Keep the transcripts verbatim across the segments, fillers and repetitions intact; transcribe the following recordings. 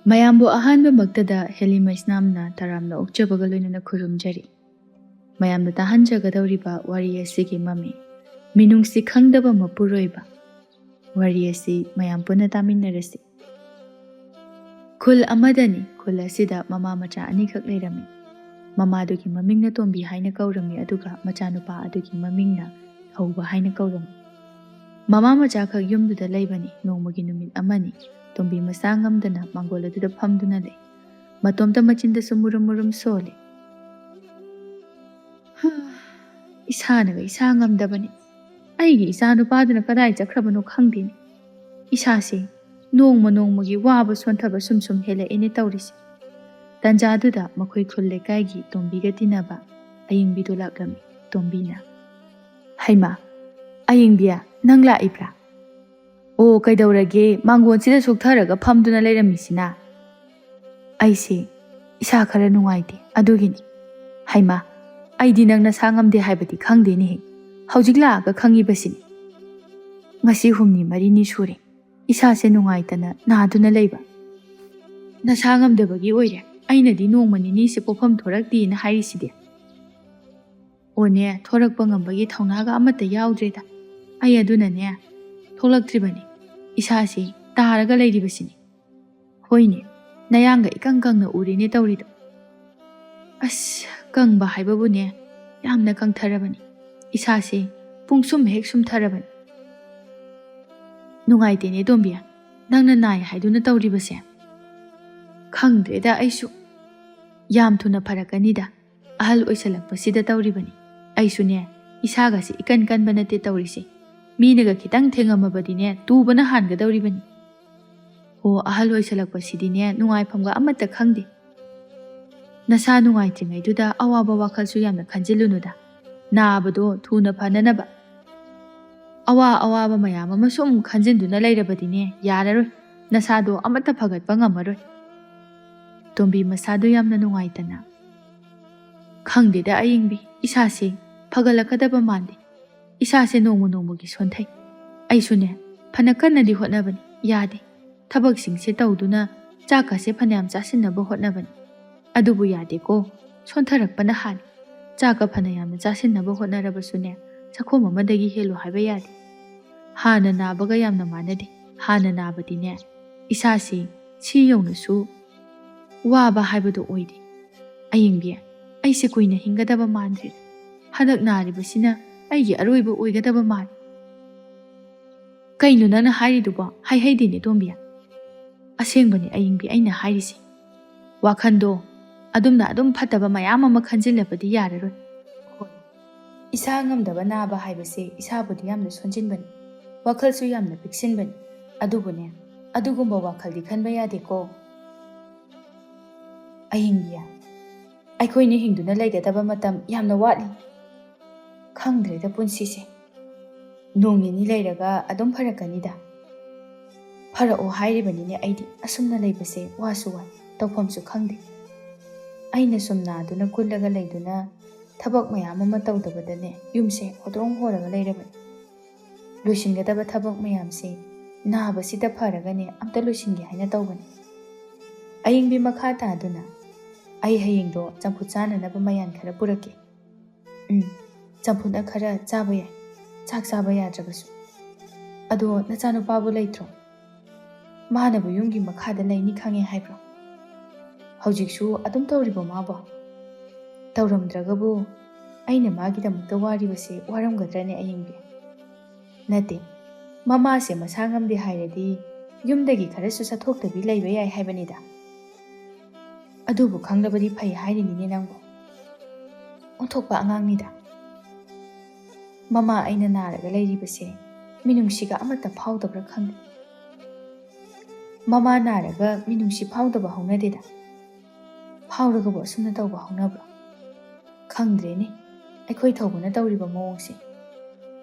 ꯃꯌꯥꯝꯕꯨ ꯑꯍꯥꯟꯕꯃꯛꯇꯗ ꯍꯦꯂꯤꯃꯩꯁꯅꯥꯝꯅ ꯇꯔꯥꯝꯅ ꯑꯣꯛꯆꯕꯒ ꯂꯣꯏꯅꯅ ꯈꯨꯔꯨꯝꯖꯔꯤ꯫ ꯃꯌꯥꯝꯅ ꯇꯥꯍꯟꯖꯒꯗꯧꯔꯤꯕ ꯋꯥꯔꯤ ꯑꯁꯤꯒꯤ ꯃꯃꯤ "ꯃꯤꯅꯨꯡꯁꯤ ꯈꯪꯗꯕ ꯃꯄꯨꯔꯣꯏꯕ"꯫ ꯋꯥꯔꯤ ꯑꯁꯤ ꯃꯌꯥꯝ ꯄꯨꯟꯅ ꯇꯥꯃꯤꯟꯅꯔꯁꯤ꯫ ꯈꯨꯜ ꯑꯃꯗꯅꯤ꯫ ꯈꯨꯜ ꯑꯁꯤꯗ ꯃꯃꯥ ꯃꯆꯥ ꯑꯅꯤꯈꯛ ꯂꯩꯔꯝꯃꯤ꯫ ꯃꯃꯥꯗꯨꯒꯤ ꯃꯃꯤꯡꯅ ꯇꯣꯝꯕꯤ ꯍꯥꯏꯅ ꯀꯧꯔꯝꯃꯤ, ꯑꯗꯨꯒ ꯃꯆꯥꯅꯨꯄꯥ ꯑꯗꯨꯒꯤ ꯃꯃꯤꯡꯅ ꯊꯧꯕ ꯍꯥꯏꯅ ꯀꯧꯔꯝꯃꯤ꯫ ꯃꯃꯥ ꯃꯆꯥꯈꯛ ꯌꯨꯝꯗꯨꯗ ꯂꯩꯕꯅꯤ꯫ ꯅꯣꯡꯃꯒꯤ ꯅꯨꯃꯤꯠ ꯑꯃꯅꯤ꯫ ꯇꯣꯝꯕꯤ ꯃꯁꯥ ꯉꯝꯗꯅ ꯃꯥꯡꯒꯣꯜ ꯑꯗꯨꯗ ꯐꯝꯗꯨꯅ ꯂꯩ꯫ ꯃꯇꯣꯝꯇ ꯃꯆꯤꯟꯗꯁꯨ ꯃꯨꯔꯨꯝ ꯃꯨꯔꯨꯝ ꯁꯣꯜꯂꯤ꯫ "ꯏꯁꯥꯅꯒ ꯏꯁꯥ ꯉꯝꯗꯕꯅꯤ꯫ ꯑꯩꯒꯤ ꯏꯆꯥ ꯅꯨꯄꯥꯗꯨꯅ ꯀꯗꯥꯏ ꯆꯠꯈ꯭ꯔꯕꯅꯣ ꯈꯪꯗꯦꯅꯦ꯫ ꯏꯁꯥꯁꯦ ꯅꯣꯡꯃ ꯅꯣꯡꯃꯒꯤ ꯋꯥꯕ ꯁꯣꯟꯊꯕ ꯁꯨꯝ ꯁꯨꯝ ꯍꯦꯜꯂꯛꯑꯦꯅꯦ ꯇꯧꯔꯤꯁꯦ"꯫ ꯇꯟꯖꯥꯗꯨꯗ ꯃꯈꯣꯏ ꯈꯨꯜ ꯂꯩꯀꯥꯏꯒꯤ ꯇꯣꯝꯕꯤꯒ ꯇꯤꯟꯅꯕ ꯑꯌꯤꯡꯕꯤꯗꯨ ꯂꯥꯛꯂꯝꯃꯤ꯫ ꯇꯣꯝꯕꯤꯅ, "ꯍꯩꯃꯥ, ꯑꯌꯤꯡꯕꯤ, ꯅꯪ ꯂꯥꯛꯏꯕ꯭ꯔꯥ? ꯑꯣ, ꯀꯩꯗꯧꯔꯒꯦ ꯃꯥꯡꯒꯣꯟꯁꯤꯗ ꯁꯣꯛꯊꯔꯒ ꯐꯝꯗꯨꯅ ꯂꯩꯔꯝꯃꯤꯁꯤꯅ?" "ꯑꯩꯁꯦ ꯏꯁꯥ ꯈꯔ ꯅꯨꯡꯉꯥꯏꯇꯦ, ꯑꯗꯨꯒꯤꯅꯤ"꯫ "ꯍꯩꯃꯥ, ꯑꯩꯗꯤ ꯅꯪ ꯅꯁꯥ ꯉꯝꯗꯦ ꯍꯥꯏꯕꯗꯤ ꯈꯪꯗꯦꯅꯦꯍꯦ, ꯍꯧꯖꯤꯛ ꯂꯥꯛꯑꯒ ꯈꯪꯉꯤꯕꯁꯤꯅꯤ꯫ ꯉꯁꯤ ꯍꯨꯝꯅꯤ ꯃꯔꯤꯅꯤ ꯁꯨꯔꯦ ꯏꯁꯥꯁꯦ ꯅꯨꯡꯉꯥꯏꯇꯅ ꯅꯥꯗꯨꯅ ꯂꯩꯕ꯫ ꯅꯁꯥ ꯉꯝꯗꯕꯒꯤ ꯑꯣꯏꯔꯦ꯫ ꯑꯩꯅꯗꯤ ꯅꯣꯡꯃ ꯅꯤꯅꯤꯁꯦ ꯄꯣꯛꯐꯝ ꯊꯣꯔꯛꯇꯦꯅ ꯍꯥꯏꯔꯤꯁꯤꯗꯤ꯫ ꯑꯣꯅꯦ, ꯊꯣꯔꯛꯄ ꯉꯝꯕꯒꯤ ꯊꯧꯅꯥꯒ ꯑꯃꯠꯇ ꯌꯥꯎꯗ꯭ꯔꯦꯗ꯫ ꯑꯩ ꯑꯗꯨꯅꯅꯦ ꯊꯣꯛꯂꯛꯇ꯭ꯔꯤꯕꯅꯤ꯫ ꯏꯁꯥꯁꯤ ꯇꯥꯔꯒ ꯂꯩꯔꯤꯕꯁꯤꯅꯤ꯫ ꯍꯣꯏꯅꯦ, ꯅꯌꯥꯡꯒ ꯏꯀꯪ ꯀꯪꯅ ꯎꯔꯦꯅꯦ ꯇꯧꯔꯤꯗꯣ"꯫ "ꯑꯁ, ꯀꯪꯕ ꯍꯥꯏꯕꯕꯨꯅꯦ, ꯌꯥꯝꯅ ꯀꯪꯊꯔꯕꯅꯤ꯫ ꯏꯁꯥꯁꯦ ꯄꯨꯡꯁꯨꯝ ꯍꯦꯛ ꯁꯨꯝꯊꯔꯕꯅꯤ"꯫ "ꯅꯨꯡꯉꯥꯏꯇꯦꯅꯦ ꯇꯣꯝꯕꯤ, ꯅꯪꯅ ꯅꯥꯏ ꯍꯥꯏꯗꯨꯅ ꯇꯧꯔꯤꯕꯁꯦ"꯫ "ꯈꯪꯗ꯭ꯔꯦꯗ ꯑꯩꯁꯨ꯫ ꯌꯥꯝ ꯊꯨꯅ ꯐꯔꯛꯀꯅꯤꯗ꯫ ꯑꯍꯜ ꯑꯣꯏꯁꯜꯂꯛꯄꯁꯤꯗ ꯇꯧꯔꯤꯕꯅꯤ꯫ ꯑꯩꯁꯨꯅꯦ, ꯏꯁꯥꯒꯁꯤ ꯏꯀꯟ ꯀꯟꯕ ꯅꯠꯇꯦ ꯇꯧꯔꯤꯁꯦ꯫ ꯃꯤꯅꯒ ꯈꯤꯇꯪ ꯊꯦꯡꯉꯝꯃꯕꯗꯤꯅꯦ, ꯇꯨꯕꯅ ꯍꯥꯟꯒꯗꯧꯔꯤꯕꯅꯤ꯫ ꯑꯣ, ꯑꯍꯜ ꯑꯣꯏꯁꯜꯂꯛꯄꯁꯤꯗꯤꯅꯦ, ꯅꯨꯡꯉꯥꯏꯐꯝꯒ ꯑꯃꯠꯇ ꯈꯪꯗꯦ"꯫ "ꯅꯁꯥ ꯅꯨꯡꯉꯥꯏꯇ꯭ꯔꯤꯉꯩꯗꯨꯗ ꯑꯋꯥꯕ ꯋꯥꯈꯜꯁꯨ ꯌꯥꯝꯅ ꯈꯟꯖꯤꯜꯂꯨꯅꯨꯗ꯫ ꯅꯥꯕꯗꯣ ꯊꯨꯅ ꯐꯅꯅꯕ꯫ ꯑꯋꯥ ꯑꯋꯥꯕ ꯃꯌꯥꯝ ꯑꯃ ꯁꯨꯝ ꯈꯟꯖꯤꯟꯗꯨꯅ ꯂꯩꯔꯕꯗꯤꯅꯦ, ꯌꯥꯔꯔꯣꯏ꯫ ꯅꯁꯥꯗꯣ ꯑꯃꯠꯇ ꯐꯒꯠꯄ ꯉꯝꯃꯔꯣꯏ"꯫ ꯇꯣꯝꯕꯤ ꯃꯁꯥꯗꯣ ꯌꯥꯝꯅ ꯅꯨꯡꯉꯥꯏꯇꯅ, "ꯈꯪꯗꯦꯗ ꯑꯌꯤꯡꯕꯤ, ꯏꯁꯥꯁꯦ ꯐꯒꯠꯂꯛꯀꯗꯕ ꯃꯥꯟꯗꯦ꯫ ꯏꯁꯥꯁꯦ ꯅꯣꯡꯃ ꯅꯣꯡꯃꯒꯤ ꯁꯣꯟꯊꯩ꯫ ꯑꯩꯁꯨꯅꯦ, ꯐꯅ ꯀꯟꯅꯗꯤ ꯍꯣꯠꯅꯕꯅꯤ, ꯌꯥꯗꯦ꯫ ꯊꯕꯛꯁꯤꯡꯁꯦ ꯇꯧꯗꯨꯅ ꯆꯥꯛꯀꯁꯦ ꯐꯅꯌꯥꯝ ꯆꯥꯁꯤꯟꯅꯕ ꯍꯣꯠꯅꯕꯅꯤ꯫ ꯑꯗꯨꯕꯨ ꯌꯥꯗꯦꯀꯣ, ꯁꯣꯟꯊꯔꯛꯄꯅ ꯍꯥꯜꯂꯤ꯫ ꯆꯥꯛꯀ ꯐꯅꯌꯥꯝꯅ ꯆꯥꯁꯤꯟꯅꯕ ꯍꯣꯠꯅꯔꯕꯁꯨꯅꯦ, ꯆꯥꯛꯈꯣꯝ ꯑꯃꯗꯒꯤ ꯍꯦꯜꯂꯨ ꯍꯥꯏꯕ ꯌꯥꯗꯦ꯫ ꯍꯥꯟꯅ ꯅꯥꯕꯒ ꯌꯥꯝꯅ ꯃꯥꯟꯅꯗꯦ꯫ ꯍꯥꯟꯅ ꯅꯥꯕꯗꯤꯅꯦ, ꯏꯁꯥꯁꯤ ꯁꯤ ꯌꯧꯅꯁꯨ ꯋꯥꯕ ꯍꯥꯏꯕꯗꯨ ꯑꯣꯏꯗꯦ꯫ ꯑꯌꯤꯡꯕꯤ, ꯑꯩꯁꯦ ꯀꯨꯏꯅ ꯍꯤꯡꯒꯗꯕ ꯃꯥꯟꯗ꯭ꯔꯦ꯫ ꯍꯟꯗꯛ ꯅꯥꯔꯤꯕꯁꯤꯅ ꯑꯩꯒꯤ ꯑꯔꯣꯏꯕ ꯑꯣꯏꯒꯗꯕ ꯃꯥꯜꯂꯤ꯫ ꯀꯩꯅꯣ ꯅꯪꯅ ꯍꯥꯏꯔꯤꯗꯨꯕꯣ? ꯍꯥꯏꯍꯩꯗꯦꯅꯦ, ꯇꯣꯝꯕꯤ꯫ ꯑꯁꯦꯡꯕꯅꯤ ꯑꯌꯤꯡꯕꯤ ꯑꯩꯅ ꯍꯥꯏꯔꯤꯁꯦ꯫ ꯋꯥꯈꯟꯗꯣ ꯑꯗꯨꯝꯅ ꯑꯗꯨꯝ ꯐꯠꯇꯕ ꯃꯌꯥꯝ ꯑꯃ ꯈꯟꯖꯤꯜꯂꯕꯗꯤ ꯌꯥꯔꯔꯣꯏ꯫ ꯍꯣꯏ, ꯏꯁꯥ ꯉꯝꯗꯕ ꯅꯥꯕ ꯍꯥꯏꯕꯁꯦ ꯏꯁꯥꯕꯨꯗꯤ ꯌꯥꯝꯅ ꯁꯣꯟꯖꯤꯟꯕꯅꯤ, ꯋꯥꯈꯜꯁꯨ ꯌꯥꯝꯅ ꯄꯤꯛꯁꯤꯟꯕꯅꯤ꯫ ꯑꯗꯨꯕꯨꯅꯦ, ꯑꯗꯨꯒꯨꯝꯕ ꯋꯥꯈꯜꯗꯤ ꯈꯟꯕ ꯌꯥꯗꯦꯀꯣ꯫ ꯑꯌꯤꯡꯕꯤ, ꯑꯩꯈꯣꯏꯅ ꯍꯤꯡꯗꯨꯅ ꯂꯩꯒꯗꯕ ꯃꯇꯝ ꯌꯥꯝꯅ ꯋꯥꯠꯂꯤ꯫ ꯈꯪꯗ꯭ꯔꯦꯗ ꯄꯨꯟꯁꯤꯁꯦ꯫ ꯅꯣꯡ ꯅꯤꯅꯤ ꯂꯩꯔꯒ ꯑꯗꯨꯝ ꯐꯔꯛꯀꯅꯤꯗ꯫ ꯐꯔꯛꯑꯣ ꯍꯥꯏꯔꯤꯕꯅꯤꯅꯦ ꯑꯩꯗꯤ꯫ ꯑꯁꯨꯝꯅ ꯂꯩꯕꯁꯦ ꯋꯥꯁꯨ ꯋꯥꯏ, ꯇꯧꯐꯝꯁꯨ ꯈꯪꯗꯦ꯫ ꯑꯩꯅ ꯁꯨꯝ ꯅꯥꯗꯨꯅ ꯀꯨꯜꯂꯒ ꯂꯩꯗꯨꯅ ꯊꯕꯛ ꯃꯌꯥꯝ ꯑꯃ ꯇꯧꯗꯕꯗꯅꯦ ꯌꯨꯝꯁꯦ ꯍꯣꯗ꯭ꯔꯣꯡ ꯍꯣꯔꯒ ꯂꯩꯔꯕꯅꯤ꯫ ꯂꯣꯏꯁꯤꯟꯒꯗꯕ ꯊꯕꯛ ꯃꯌꯥꯝꯁꯦ ꯅꯥꯕꯁꯤꯗ ꯐꯔꯒꯅꯦ ꯑꯝꯇ ꯂꯣꯏꯁꯤꯟꯒꯦ ꯍꯥꯏꯅ ꯇꯧꯕꯅꯤ꯫ ꯑꯌꯤꯡꯕꯤ ꯃꯈꯥ ꯇꯥꯗꯨꯅ, "ꯑꯩ ꯍꯌꯦꯡꯗꯣ ꯆꯝꯐꯨꯠ ꯆꯥꯅꯅꯕ ꯃꯌꯥꯟ ꯈꯔ ꯄꯨꯔꯛꯀꯦ꯫ ꯎꯝ, ꯆꯝꯐꯨꯠꯅ ꯈꯔ ꯆꯥꯕ ꯌꯥꯏ, ꯆꯥꯛ ꯆꯥꯕ ꯌꯥꯗ꯭ꯔꯕꯁꯨ꯫ ꯑꯗꯣ ꯅꯆꯥꯅꯨꯄꯥꯕꯨ ꯂꯩꯇ꯭ꯔꯣ? ꯃꯥꯅꯕꯨ ꯌꯨꯝꯒꯤ ꯃꯈꯥꯗ ꯂꯩꯅꯤ ꯈꯪꯉꯦ ꯍꯥꯏꯕ꯭ꯔꯣ? ꯍꯧꯖꯤꯛꯁꯨ ꯑꯗꯨꯝ ꯇꯧꯔꯤꯕꯣ ꯃꯥꯕꯣ? ꯇꯧꯔꯝꯗ꯭ꯔꯒꯕꯨ ꯑꯩꯅ ꯃꯥꯒꯤꯗꯃꯛꯇ ꯋꯥꯔꯤꯕꯁꯦ ꯋꯥꯔꯝꯒꯗ꯭ꯔꯅꯦ ꯑꯌꯤꯡꯕꯤ?" "ꯅꯠꯇꯦ, ꯃꯃꯥꯁꯦ ꯃꯁꯥ ꯉꯝꯗꯦ ꯍꯥꯏꯔꯗꯤ ꯌꯨꯝꯗꯒꯤ ꯈꯔꯁꯨ ꯆꯠꯊꯣꯛꯇꯕꯤ ꯂꯩꯕ ꯌꯥꯏ ꯍꯥꯏꯕꯅꯤꯗ꯫ ꯑꯗꯨꯕꯨ ꯈꯪꯂꯕꯗꯤ ꯐꯩ ꯍꯥꯏꯔꯤꯅꯤꯅꯦ ꯅꯪꯕꯨ꯫ ꯑꯣꯟꯊꯣꯛꯄ ꯑꯉꯥꯡꯅꯤꯗ꯫ ꯃꯃꯥ ꯑꯩꯅ ꯅꯥꯔꯒ ꯂꯩꯔꯤꯕꯁꯦ ꯃꯤꯅꯨꯡꯁꯤꯒ ꯑꯃꯠꯇ ꯐꯥꯎꯗꯕ꯭ꯔꯥ ꯈꯪꯗꯦ꯫ ꯃꯃꯥ ꯅꯥꯔꯒ ꯃꯤꯅꯨꯡꯁꯤ ꯐꯥꯎꯗꯕ ꯍꯧꯅꯗꯦꯗ꯫ ꯐꯥꯎꯔꯒꯕꯨ ꯑꯁꯨꯝꯅ ꯇꯧꯕ ꯍꯧꯅꯕ꯭ꯔꯣ? ꯈꯪꯗ꯭ꯔꯦꯅꯦ, ꯑꯩꯈꯣꯏ ꯊꯧꯕꯅ ꯇꯧꯔꯤꯕ ꯃꯑꯣꯡꯁꯦ꯫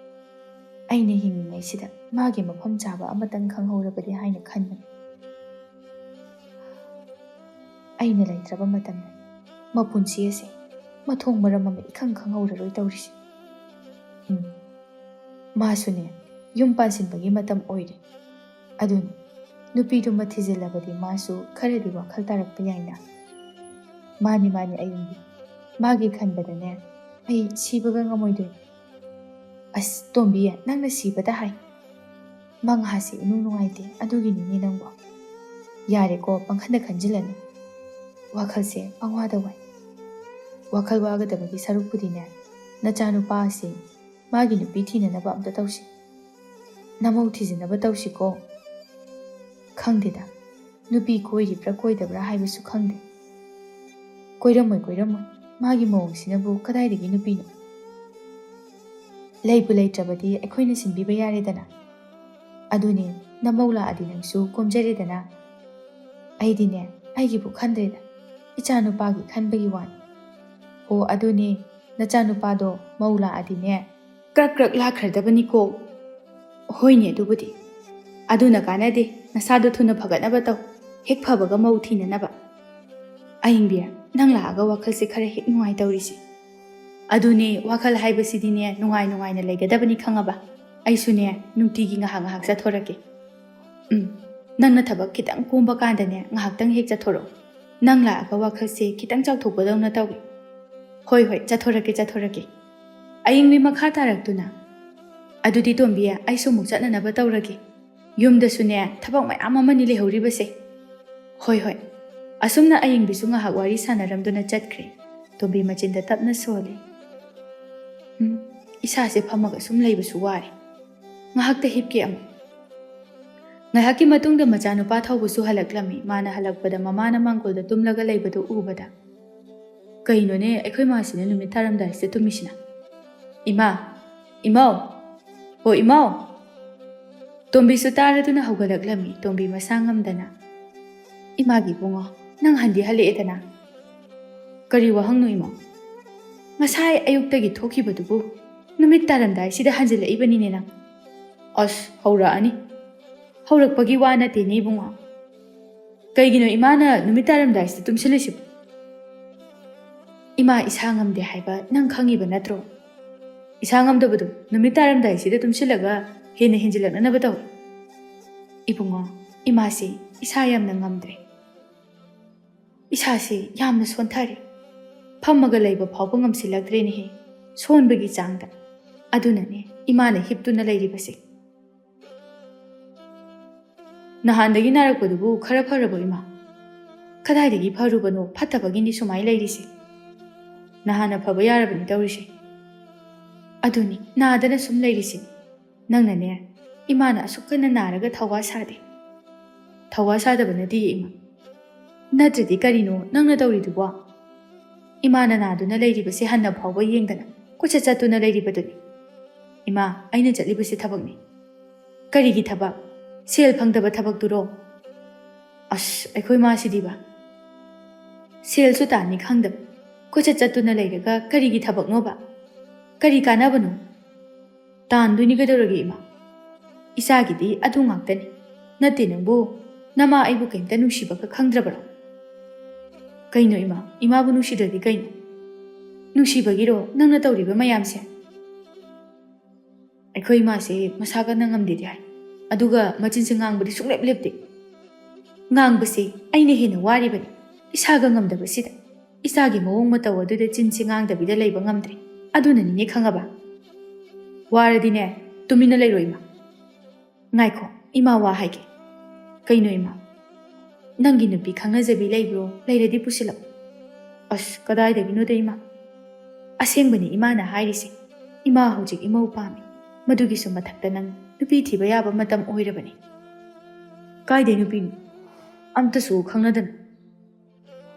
ꯑꯩꯅ ꯍꯤꯡꯂꯤꯉꯩꯁꯤꯗ ꯃꯥꯒꯤ ꯃꯐꯝ ꯆꯥꯕ ꯑꯃꯇꯪ ꯈꯪꯍꯧꯔꯕꯗꯤ ꯍꯥꯏꯅ ꯈꯟꯕꯅꯤ꯫ ꯑꯩꯅ ꯂꯩꯇ꯭ꯔꯕ ꯃꯇꯝꯗ ꯃꯄꯨꯟꯁꯤ ꯑꯁꯦ ꯃꯊꯣꯡ ꯃꯔꯝ ꯑꯃ ꯏꯈꯪ ꯈꯪꯍꯧꯔꯔꯣꯏ ꯇꯧꯔꯤꯁꯦ꯫ ꯎꯝ, ꯃꯥꯁꯨꯅꯦ, ꯌꯨꯝ ꯄꯥꯟꯁꯤꯟꯕꯒꯤ ꯃꯇꯝ ꯑꯣꯏꯔꯦ꯫ ꯑꯗꯨꯅꯤ, ꯅꯨꯄꯤꯗꯨꯃ ꯊꯤꯖꯤꯜꯂꯕꯗꯤ ꯃꯥꯁꯨ ꯈꯔꯗꯤ ꯋꯥꯈꯜ ꯇꯥꯔꯛꯄ ꯌꯥꯏꯅ꯫ ꯃꯥꯅꯤ, ꯃꯥꯅꯤ, ꯑꯌꯨꯝꯕꯤ꯫ ꯃꯥꯒꯤ ꯈꯟꯕꯗꯅꯦ, ꯑꯩ ꯁꯤꯕꯒ ꯉꯝꯃꯣꯏꯗꯣꯏꯅꯤ꯫ ꯑꯁ, ꯇꯣꯝꯕꯤ, ꯅꯪꯅ ꯁꯤꯕꯗ ꯍꯥꯏ꯫ ꯃꯪꯍꯥꯁꯦ ꯏꯅꯨꯡ ꯅꯨꯡꯉꯥꯏꯇꯦ, ꯑꯗꯨꯒꯤꯅꯤꯅꯦ ꯅꯪꯕꯣ꯫ ꯌꯥꯔꯦꯀꯣ, ꯄꯪꯈꯟꯗ ꯈꯟꯖꯤꯜꯂꯅꯨ꯫ ꯋꯥꯈꯜꯁꯦ ꯄꯪꯋꯥꯗ ꯋꯥꯏ꯫ ꯋꯥꯈꯜ ꯋꯥꯒꯗꯕꯒꯤ ꯁꯔꯨꯛꯄꯨꯗꯤꯅꯦ, ꯅꯆꯥꯅꯨꯄꯥ ꯑꯁꯤ ꯃꯥꯒꯤ ꯅꯨꯄꯤ ꯊꯤꯅꯅꯕ ꯑꯝꯇ ꯇꯧꯁꯤ꯫ ꯅꯃꯧ ꯊꯤꯖꯤꯟꯅꯕ ꯇꯧꯁꯤꯀꯣ꯫ ꯈꯪꯗꯦꯗ, ꯅꯨꯄꯤ ꯀꯣꯏꯔꯤꯕ꯭ꯔꯥ ꯀꯣꯏꯗꯕ꯭ꯔꯥ ꯍꯥꯏꯕꯁꯨ ꯈꯪꯗꯦ꯫ ꯀꯣꯏꯔꯝꯃꯣꯏ, ꯀꯣꯏꯔꯝꯃꯣꯏ꯫ ꯃꯥꯒꯤ ꯃꯑꯣꯡꯁꯤꯅꯕꯨ ꯀꯗꯥꯏꯗꯒꯤ ꯅꯨꯄꯤꯅꯣ? ꯂꯩꯕꯨ ꯂꯩꯇ꯭ꯔꯕꯗꯤ ꯑꯩꯈꯣꯏꯅ ꯁꯤꯟꯕꯤꯕ ꯌꯥꯔꯦꯗꯅ꯫ ꯑꯗꯨꯅꯦ, ꯅꯃꯧ ꯂꯥꯛꯑꯗꯤ ꯅꯪꯁꯨ ꯀꯣꯝꯖꯔꯦꯗꯅ꯫ ꯑꯩꯗꯤꯅꯦ, ꯑꯩꯒꯤꯕꯨ ꯈꯟꯗ꯭ꯔꯦꯗ, ꯏꯆꯥꯅꯨꯄꯥꯒꯤ ꯈꯟꯕꯒꯤ ꯋꯥꯅꯤ꯫ ꯑꯣ, ꯑꯗꯨꯅꯦ, ꯅꯆꯥꯅꯨꯄꯥꯗꯣ ꯃꯧ ꯂꯥꯛꯑꯗꯤꯅꯦ, ꯀ꯭ꯔꯛ ꯀ꯭ꯔꯛ ꯂꯥꯛꯈ꯭ꯔꯗꯕꯅꯤꯀꯣ꯫ ꯍꯣꯏꯅꯦ, ꯑꯗꯨꯕꯨꯗꯤ꯫ ꯑꯗꯨꯅ ꯀꯥꯟꯅꯗꯦ, ꯅꯁꯥꯗꯣ ꯊꯨꯅ ꯐꯒꯠꯅꯕ ꯇꯧ, ꯍꯦꯛ ꯐꯕꯒ ꯃꯧ ꯊꯤꯅꯅꯕ꯫ ꯑꯌꯤꯡꯕꯤ, ꯅꯪ ꯂꯥꯛꯑꯒ ꯋꯥꯈꯜꯁꯦ ꯈꯔ ꯍꯦꯛ ꯅꯨꯡꯉꯥꯏꯇꯧꯔꯤꯁꯦ꯫ ꯑꯗꯨꯅꯦ, ꯋꯥꯈꯜ ꯍꯥꯏꯕꯁꯤꯗꯤꯅꯦ, ꯅꯨꯡꯉꯥꯏ ꯅꯨꯡꯉꯥꯏꯅ ꯂꯩꯒꯗꯕꯅꯤ, ꯈꯪꯉꯕ? ꯑꯩꯁꯨꯅꯦ, ꯅꯨꯡꯇꯤꯒꯤ ꯉꯥꯏꯍꯥꯛ ꯉꯥꯏꯍꯥꯛ ꯆꯠꯊꯣꯔꯛꯀꯦ꯫ ꯎꯝ, ꯅꯪꯅ ꯊꯕꯛ ꯈꯤꯇꯪ ꯀꯣꯝꯕ ꯀꯥꯟꯗꯅꯦ, ꯉꯥꯏꯍꯥꯛꯇꯪ ꯍꯦꯛ ꯆꯠꯊꯣꯔꯛꯑꯣ꯫ ꯅꯪ ꯂꯥꯛꯑꯒ ꯋꯥꯈꯜꯁꯦ ꯈꯤꯇꯪ ꯆꯥꯎꯊꯣꯛꯄꯗꯧꯅ ꯇꯧꯏ꯫ ꯍꯣꯏ, ꯍꯣꯏ, ꯆꯠꯊꯣꯔꯛꯀꯦ, ꯆꯠꯊꯣꯔꯛꯀꯦ꯫ ꯑꯌꯤꯡꯕꯤ ꯃꯈꯥ ꯇꯥꯔꯛꯇꯨꯅ, "ꯑꯗꯨꯗꯤ ꯇꯣꯝꯕꯤ, ꯑꯩꯁꯨ ꯑꯃꯨꯛ ꯆꯠꯅꯅꯕ ꯇꯧꯔꯒꯦ꯫ ꯌꯨꯝꯗꯁꯨꯅꯦ, ꯊꯕꯛ ꯃꯌꯥꯝ ꯑꯃꯅꯤ ꯂꯩꯍꯧꯔꯤꯕꯁꯦ꯫" ꯍꯣꯏ, ꯍꯣꯏ꯫ ꯑꯁꯨꯝꯅ ꯑꯌꯤꯡꯕꯤꯁꯨ ꯉꯥꯏꯍꯥꯛ ꯋꯥꯔꯤ ꯁꯥꯟꯅꯔꯝꯗꯨꯅ ꯆꯠꯈ꯭ꯔꯦ꯫ ꯇꯣꯝꯕꯤ ꯃꯆꯤꯟꯗ ꯇꯞꯅ ꯁꯣꯜꯂꯤ꯫ "ꯎꯝ, ꯏꯁꯥꯁꯦ ꯐꯝꯃꯒ ꯁꯨꯝ ꯂꯩꯕꯁꯨ ꯋꯥꯔꯦ꯫ ꯉꯥꯏꯍꯥꯛꯇ ꯍꯤꯞꯀꯦ ꯑꯃꯨꯛ꯫" ꯉꯥꯏꯍꯥꯛꯀꯤ ꯃꯇꯨꯡꯗ ꯃꯆꯥꯅꯨꯄꯥ ꯊꯧꯕꯁꯨ ꯍꯜꯂꯛꯂꯝꯃꯤ꯫ ꯃꯥꯅ ꯍꯜꯂꯛꯄꯗ ꯃꯃꯥꯅ ꯃꯥꯡꯒꯣꯜꯗ ꯇꯨꯝꯂꯒ ꯂꯩꯕꯗꯨ ꯎꯕꯗ, "ꯀꯩꯅꯣꯅꯦ, ꯑꯩꯈꯣꯏ ꯃꯥꯁꯤꯅ ꯅꯨꯃꯤꯠ ꯇꯥꯔꯝꯗꯥꯏꯁꯤꯗ ꯇꯨꯝꯃꯤꯁꯤꯅ? ꯏꯃꯥ! ꯏꯃꯧ! ꯑꯣ, ꯏꯃꯧ!" ꯇꯣꯝꯕꯤꯁꯨ ꯇꯥꯔꯗꯨꯅ ꯍꯧꯒꯠꯂꯛꯂꯝꯃꯤ꯫ ꯇꯣꯝꯕꯤ ꯃꯁꯥ ꯉꯝꯗꯅ, "ꯏꯃꯥꯒꯤ ꯏꯕꯨꯡꯉꯣ, ꯅꯪ ꯍꯟꯗꯤ ꯍꯜꯂꯛꯑꯦꯗꯅ? ꯀꯔꯤ ꯋꯥꯍꯪꯅꯣ, ꯏꯃꯧ? ꯉꯁꯥꯏ ꯑꯌꯨꯛꯇꯒꯤ ꯊꯣꯛꯈꯤꯕꯗꯨꯕꯨ ꯅꯨꯃꯤꯠ ꯇꯥꯔꯝꯗꯥꯏꯁꯤꯗ ꯍꯟꯖꯤꯜꯂꯛꯏꯕꯅꯤꯅꯦ ꯅꯪ꯫ ꯑꯁ, ꯍꯧꯔꯛꯑꯅꯤ꯫ ꯍꯧꯔꯛꯄꯒꯤ ꯋꯥ ꯅꯠꯇꯦꯅꯦ, ꯏꯕꯨꯡꯉꯣ꯫ ꯀꯩꯒꯤꯅꯣ ꯏꯃꯥꯅ ꯅꯨꯃꯤꯠ ꯇꯥꯔꯝꯗꯥꯏꯁꯤꯗ ꯇꯨꯝꯁꯤꯜꯂꯤꯁꯤꯕꯨ? ꯏꯃꯥ ꯏꯁꯥ ꯉꯝꯗꯦ ꯍꯥꯏꯕ ꯅꯪ ꯈꯪꯉꯤꯕ ꯅꯠꯇ꯭ꯔꯣ? ꯏꯁꯥ ꯉꯝꯗꯕꯗꯣ ꯅꯨꯃꯤꯠ ꯇꯥꯔꯝꯗꯥꯏꯁꯤꯗ ꯇꯨꯝꯁꯤꯜꯂꯒ ꯍꯦꯟꯅ ꯍꯦꯟꯖꯤꯜꯂꯛꯅꯅꯕ ꯇꯧꯏ꯫" "ꯏꯕꯨꯡꯉꯣ, ꯏꯃꯥꯁꯤ ꯏꯁꯥ ꯌꯥꯝꯅ ꯉꯝꯗ꯭ꯔꯦ꯫ ꯏꯁꯥꯁꯤ ꯌꯥꯝꯅ ꯁꯣꯟꯊꯔꯦ꯫ ꯐꯝꯃꯒ ꯂꯩꯕ ꯐꯥꯎꯕ ꯉꯝꯁꯤꯜꯂꯛꯇ꯭ꯔꯦꯅꯦꯍꯦ, ꯁꯣꯟꯕꯒꯤ ꯆꯥꯡꯗ꯫ ꯑꯗꯨꯅꯅꯦ ꯏꯃꯥꯅ ꯍꯤꯞꯇꯨꯅ ꯂꯩꯔꯤꯕꯁꯦ꯫ "ꯅꯍꯥꯟꯗꯒꯤ ꯅꯥꯔꯛꯄꯗꯨꯕꯨ ꯈꯔ ꯐꯔꯕꯣ, ꯏꯃꯥ?" "ꯀꯗꯥꯏꯗꯒꯤ ꯐꯔꯨꯕꯅꯣ, ꯐꯠꯇꯕꯒꯤꯅꯤ ꯁꯨꯃꯥꯏꯅ ꯂꯩꯔꯤꯁꯦ꯫ ꯅꯍꯥꯟꯅ ꯐꯕ ꯌꯥꯔꯕꯅꯤ ꯇꯧꯔꯤꯁꯦ꯫ ꯑꯗꯨꯅꯤ, ꯅꯥꯗꯅ ꯁꯨꯝ ꯂꯩꯔꯤꯁꯤꯅꯤ꯫ ꯅꯪꯅꯅꯦ, ꯏꯃꯥꯅ ꯑꯁꯨꯛ ꯀꯟꯅ ꯅꯥꯔꯒ ꯊꯧꯋꯥ ꯁꯥꯗꯦ꯫ ꯊꯧꯋꯥ ꯁꯥꯗꯕ ꯅꯠꯇꯦ, ꯏꯃꯥ꯫ ꯅꯠꯇ꯭ꯔꯗꯤ ꯀꯔꯤꯅꯣ ꯅꯪꯅ ꯇꯧꯔꯤꯗꯨꯕꯣ? ꯏꯃꯥꯅ ꯅꯥꯗꯨꯅ ꯂꯩꯔꯤꯕꯁꯦ ꯍꯟꯅ ꯐꯥꯎꯕ ꯌꯦꯡꯗꯅ ꯀꯣꯏꯆꯠ ꯆꯠꯇꯨꯅ ꯂꯩꯔꯤꯕꯗꯨꯅꯤ꯫ ꯏꯃꯥ, ꯑꯩꯅ ꯆꯠꯂꯤꯕꯁꯦ ꯊꯕꯛꯅꯤ꯫" "ꯀꯔꯤꯒꯤ ꯊꯕꯛ? ꯁꯦꯜ ꯐꯪꯗꯕ ꯊꯕꯛꯇꯨꯔꯣ?" "ꯑꯁ, ꯑꯩꯈꯣꯏ ꯃꯥꯁꯤꯗꯤꯕ꯫ ꯁꯦꯜꯁꯨ ꯇꯥꯟꯅꯤ ꯈꯪꯗꯕ, ꯀꯣꯏꯆꯠ ꯆꯠꯇꯨꯅ ꯂꯩꯔꯒ ꯀꯔꯤꯒꯤ ꯊꯕꯛꯅꯣꯕ? ꯀꯔꯤ ꯀꯥꯟꯅꯕꯅꯣ?" "ꯇꯥꯟꯗꯣꯏꯅꯤ ꯀꯩꯗꯧꯔꯒꯦ, ꯏꯃꯥ? ꯏꯆꯥꯒꯤꯗꯤ ꯑꯗꯨ ꯉꯥꯛꯇꯅꯤ꯫ ꯅꯠꯇꯦ ꯅꯪꯕꯨ, ꯅꯃꯥ ꯑꯩꯕꯨ ꯀꯩꯝꯇ ꯅꯨꯡꯁꯤꯕꯒ ꯈꯪꯗ꯭ꯔꯕ꯭ꯔꯣ?" "ꯀꯩꯅꯣ ꯏꯃꯥ, ꯏꯃꯥꯕꯨ ꯅꯨꯡꯁꯤꯗ꯭ꯔꯗꯤ ꯀꯩꯅꯣ? ꯅꯨꯡꯁꯤꯕꯒꯤꯔꯣ ꯅꯪꯅ ꯇꯧꯔꯤꯕ ꯃꯌꯥꯝꯁꯦ?" "ꯑꯩꯈꯣꯏ ꯏꯃꯥꯁꯦ ꯃꯁꯥ ꯀꯟꯅ ꯉꯝꯗꯦꯗꯤ ꯍꯥꯏ, ꯑꯗꯨꯒ ꯃꯆꯤꯟꯁꯦ ꯉꯥꯡꯕꯗꯤ ꯁꯨꯡꯂꯦꯞ ꯂꯦꯞꯇꯦ꯫ ꯉꯥꯡꯕꯁꯦ ꯑꯩꯅ ꯍꯦꯟꯅ ꯋꯥꯔꯤꯕꯅꯤ꯫ ꯏꯁꯥꯒ ꯉꯝꯗꯕꯁꯤꯗ ꯏꯆꯥꯒꯤ ꯃꯑꯣꯡ ꯃꯇꯧ ꯑꯗꯨꯗ ꯆꯤꯟꯁꯦ ꯉꯥꯡꯗꯕꯤꯗ ꯂꯩꯕ ꯉꯝꯗ꯭ꯔꯦ꯫ ꯑꯗꯨꯅꯅꯤꯅꯦ, ꯈꯪꯉꯕ? ꯋꯥꯔꯗꯤꯅꯦ, ꯇꯨꯃꯤꯟꯅ ꯂꯩꯔꯣ, ꯏꯃꯥ꯫" "ꯉꯥꯏꯈꯣ, ꯏꯃꯥ, ꯋꯥ ꯍꯥꯏꯒꯦ꯫" "ꯀꯩꯅꯣ, ꯏꯃꯥ? ꯅꯪꯒꯤ ꯅꯨꯄꯤ ꯈꯪꯅꯖꯕꯤ ꯂꯩꯕ꯭ꯔꯣ? ꯂꯩꯔꯗꯤ ꯄꯨꯁꯤꯜꯂꯛꯎ꯫" "ꯑꯁ, ꯀꯗꯥꯏꯗꯒꯤꯅꯣꯗ, ꯏꯃꯥ꯫ ꯑꯁꯦꯡꯕꯅꯤ ꯏꯃꯥꯅ ꯍꯥꯏꯔꯤꯁꯦ꯫ ꯏꯃꯥ ꯍꯧꯖꯤꯛ ꯏꯃꯧ ꯄꯥꯝꯃꯤ꯫ ꯃꯗꯨꯒꯤꯁꯨ ꯃꯊꯛꯇ ꯅꯪ ꯅꯨꯄꯤ ꯊꯤꯕ ꯌꯥꯕ ꯃꯇꯝ ꯑꯣꯏꯔꯕꯅꯤ꯫" "ꯀꯥꯏꯗꯩ ꯅꯨꯄꯤꯅꯣ? ꯑꯝꯇꯁꯨ ꯈꯪꯅꯗꯅ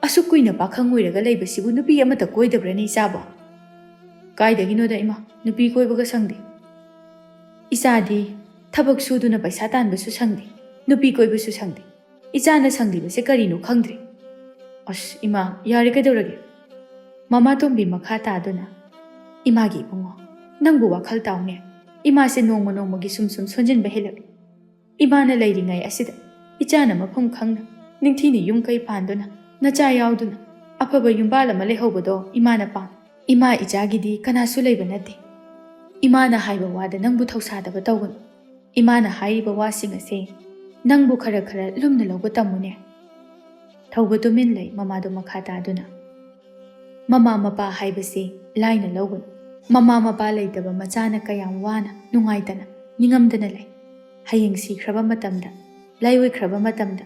ꯑꯁꯨꯛ ꯀꯨꯏꯅ ꯄꯥꯈꯪ ꯑꯣꯏꯔꯒ ꯂꯩꯕꯁꯤꯕꯨ ꯅꯨꯄꯤ ꯑꯃꯠꯇ ꯀꯣꯏꯗꯕ꯭ꯔꯅꯦ ꯏꯆꯥꯕꯣ?" "ꯀꯥꯏꯗꯒꯤꯅꯣꯗ, ꯏꯃꯥ, ꯅꯨꯄꯤ ꯀꯣꯏꯕꯒ ꯁꯪꯗꯦ꯫ ꯏꯆꯥꯗꯤ ꯊꯕꯛ ꯁꯨꯗꯨꯅ ꯄꯩꯁꯥ ꯇꯥꯟꯕꯁꯨ ꯁꯪꯗꯦ, ꯅꯨꯄꯤ ꯀꯣꯏꯕꯁꯨ ꯁꯪꯗꯦ꯫ ꯏꯆꯥꯅ ꯁꯪꯂꯤꯕꯁꯦ ꯀꯔꯤꯅꯣ ꯈꯪꯗ꯭ꯔꯦ꯫" "ꯑꯁ, ꯏꯃꯥ, ꯌꯥꯔꯦ ꯀꯩꯗꯧꯔꯒꯦ?" ꯃꯃꯥ ꯇꯣꯝꯕꯤ ꯃꯈꯥ ꯇꯥꯗꯨꯅ, "ꯏꯃꯥꯒꯤ ꯏꯕꯨꯡꯉꯣ, ꯅꯪꯕꯨ ꯋꯥꯈꯜ ꯇꯥꯎꯅꯦ꯫ ꯏꯃꯥꯁꯦ ꯅꯣꯡꯃ ꯅꯣꯡꯃꯒꯤ ꯁꯨꯝ ꯁꯨꯝ ꯁꯣꯟꯖꯤꯟꯕ ꯍꯦꯜꯂꯛꯂꯤ꯫ ꯏꯃꯥꯅ ꯂꯩꯔꯤꯉꯩ ꯑꯁꯤꯗ ꯏꯆꯥꯅ ꯃꯐꯝ ꯈꯪꯅ ꯅꯤꯡꯊꯤꯅ ꯌꯨꯝ ꯀꯩ ꯄꯥꯟꯗꯨꯅ, ꯅꯆꯥ ꯌꯥꯎꯗꯨꯅ, ꯑꯐꯕ ꯌꯨꯝꯕꯥꯜ ꯑꯃ ꯂꯩꯍꯧꯕꯗꯣ ꯏꯃꯥꯅ ꯄꯥꯝꯃꯤ꯫ ꯏꯃꯥ ꯏꯆꯥꯒꯤꯗꯤ ꯀꯅꯥꯁꯨ ꯂꯩꯕ ꯅꯠꯇꯦ꯫ ꯏꯃꯥꯅ ꯍꯥꯏꯕ ꯋꯥꯗ ꯅꯪꯕꯨ ꯊꯧꯁꯥꯗꯕ ꯇꯧꯒꯅꯨ꯫ ꯏꯃꯥꯅ ꯍꯥꯏꯔꯤꯕ ꯋꯥꯁꯤꯡ ꯑꯁꯦ ꯅꯪꯕꯨ ꯈꯔ ꯈꯔ ꯂꯨꯝꯅ ꯂꯧꯕ ꯇꯝꯃꯨꯅꯦ꯫ ꯊꯧꯕ ꯇꯨꯃꯤꯟ ꯂꯩ ꯃꯃꯥꯗꯣ ꯃꯈꯥ ꯇꯥꯗꯨꯅ꯫ ꯃꯃꯥ ꯃꯄꯥ ꯍꯥꯏꯕꯁꯤ ꯂꯥꯏꯅ ꯂꯧꯒꯅꯨ꯫ ꯃꯃꯥ ꯃꯄꯥ ꯂꯩꯇꯕ ꯃꯆꯥꯅ ꯀꯌꯥꯝ ꯋꯥꯅ, ꯅꯨꯡꯉꯥꯏꯇꯅ, ꯅꯤꯡꯉꯝꯗꯅ ꯂꯩ꯫ ꯍꯌꯦꯡ ꯁꯤꯈ꯭ꯔꯕ ꯃꯇꯝꯗ, ꯂꯥꯏꯑꯣꯏꯈ꯭ꯔꯕ ꯃꯇꯝꯗ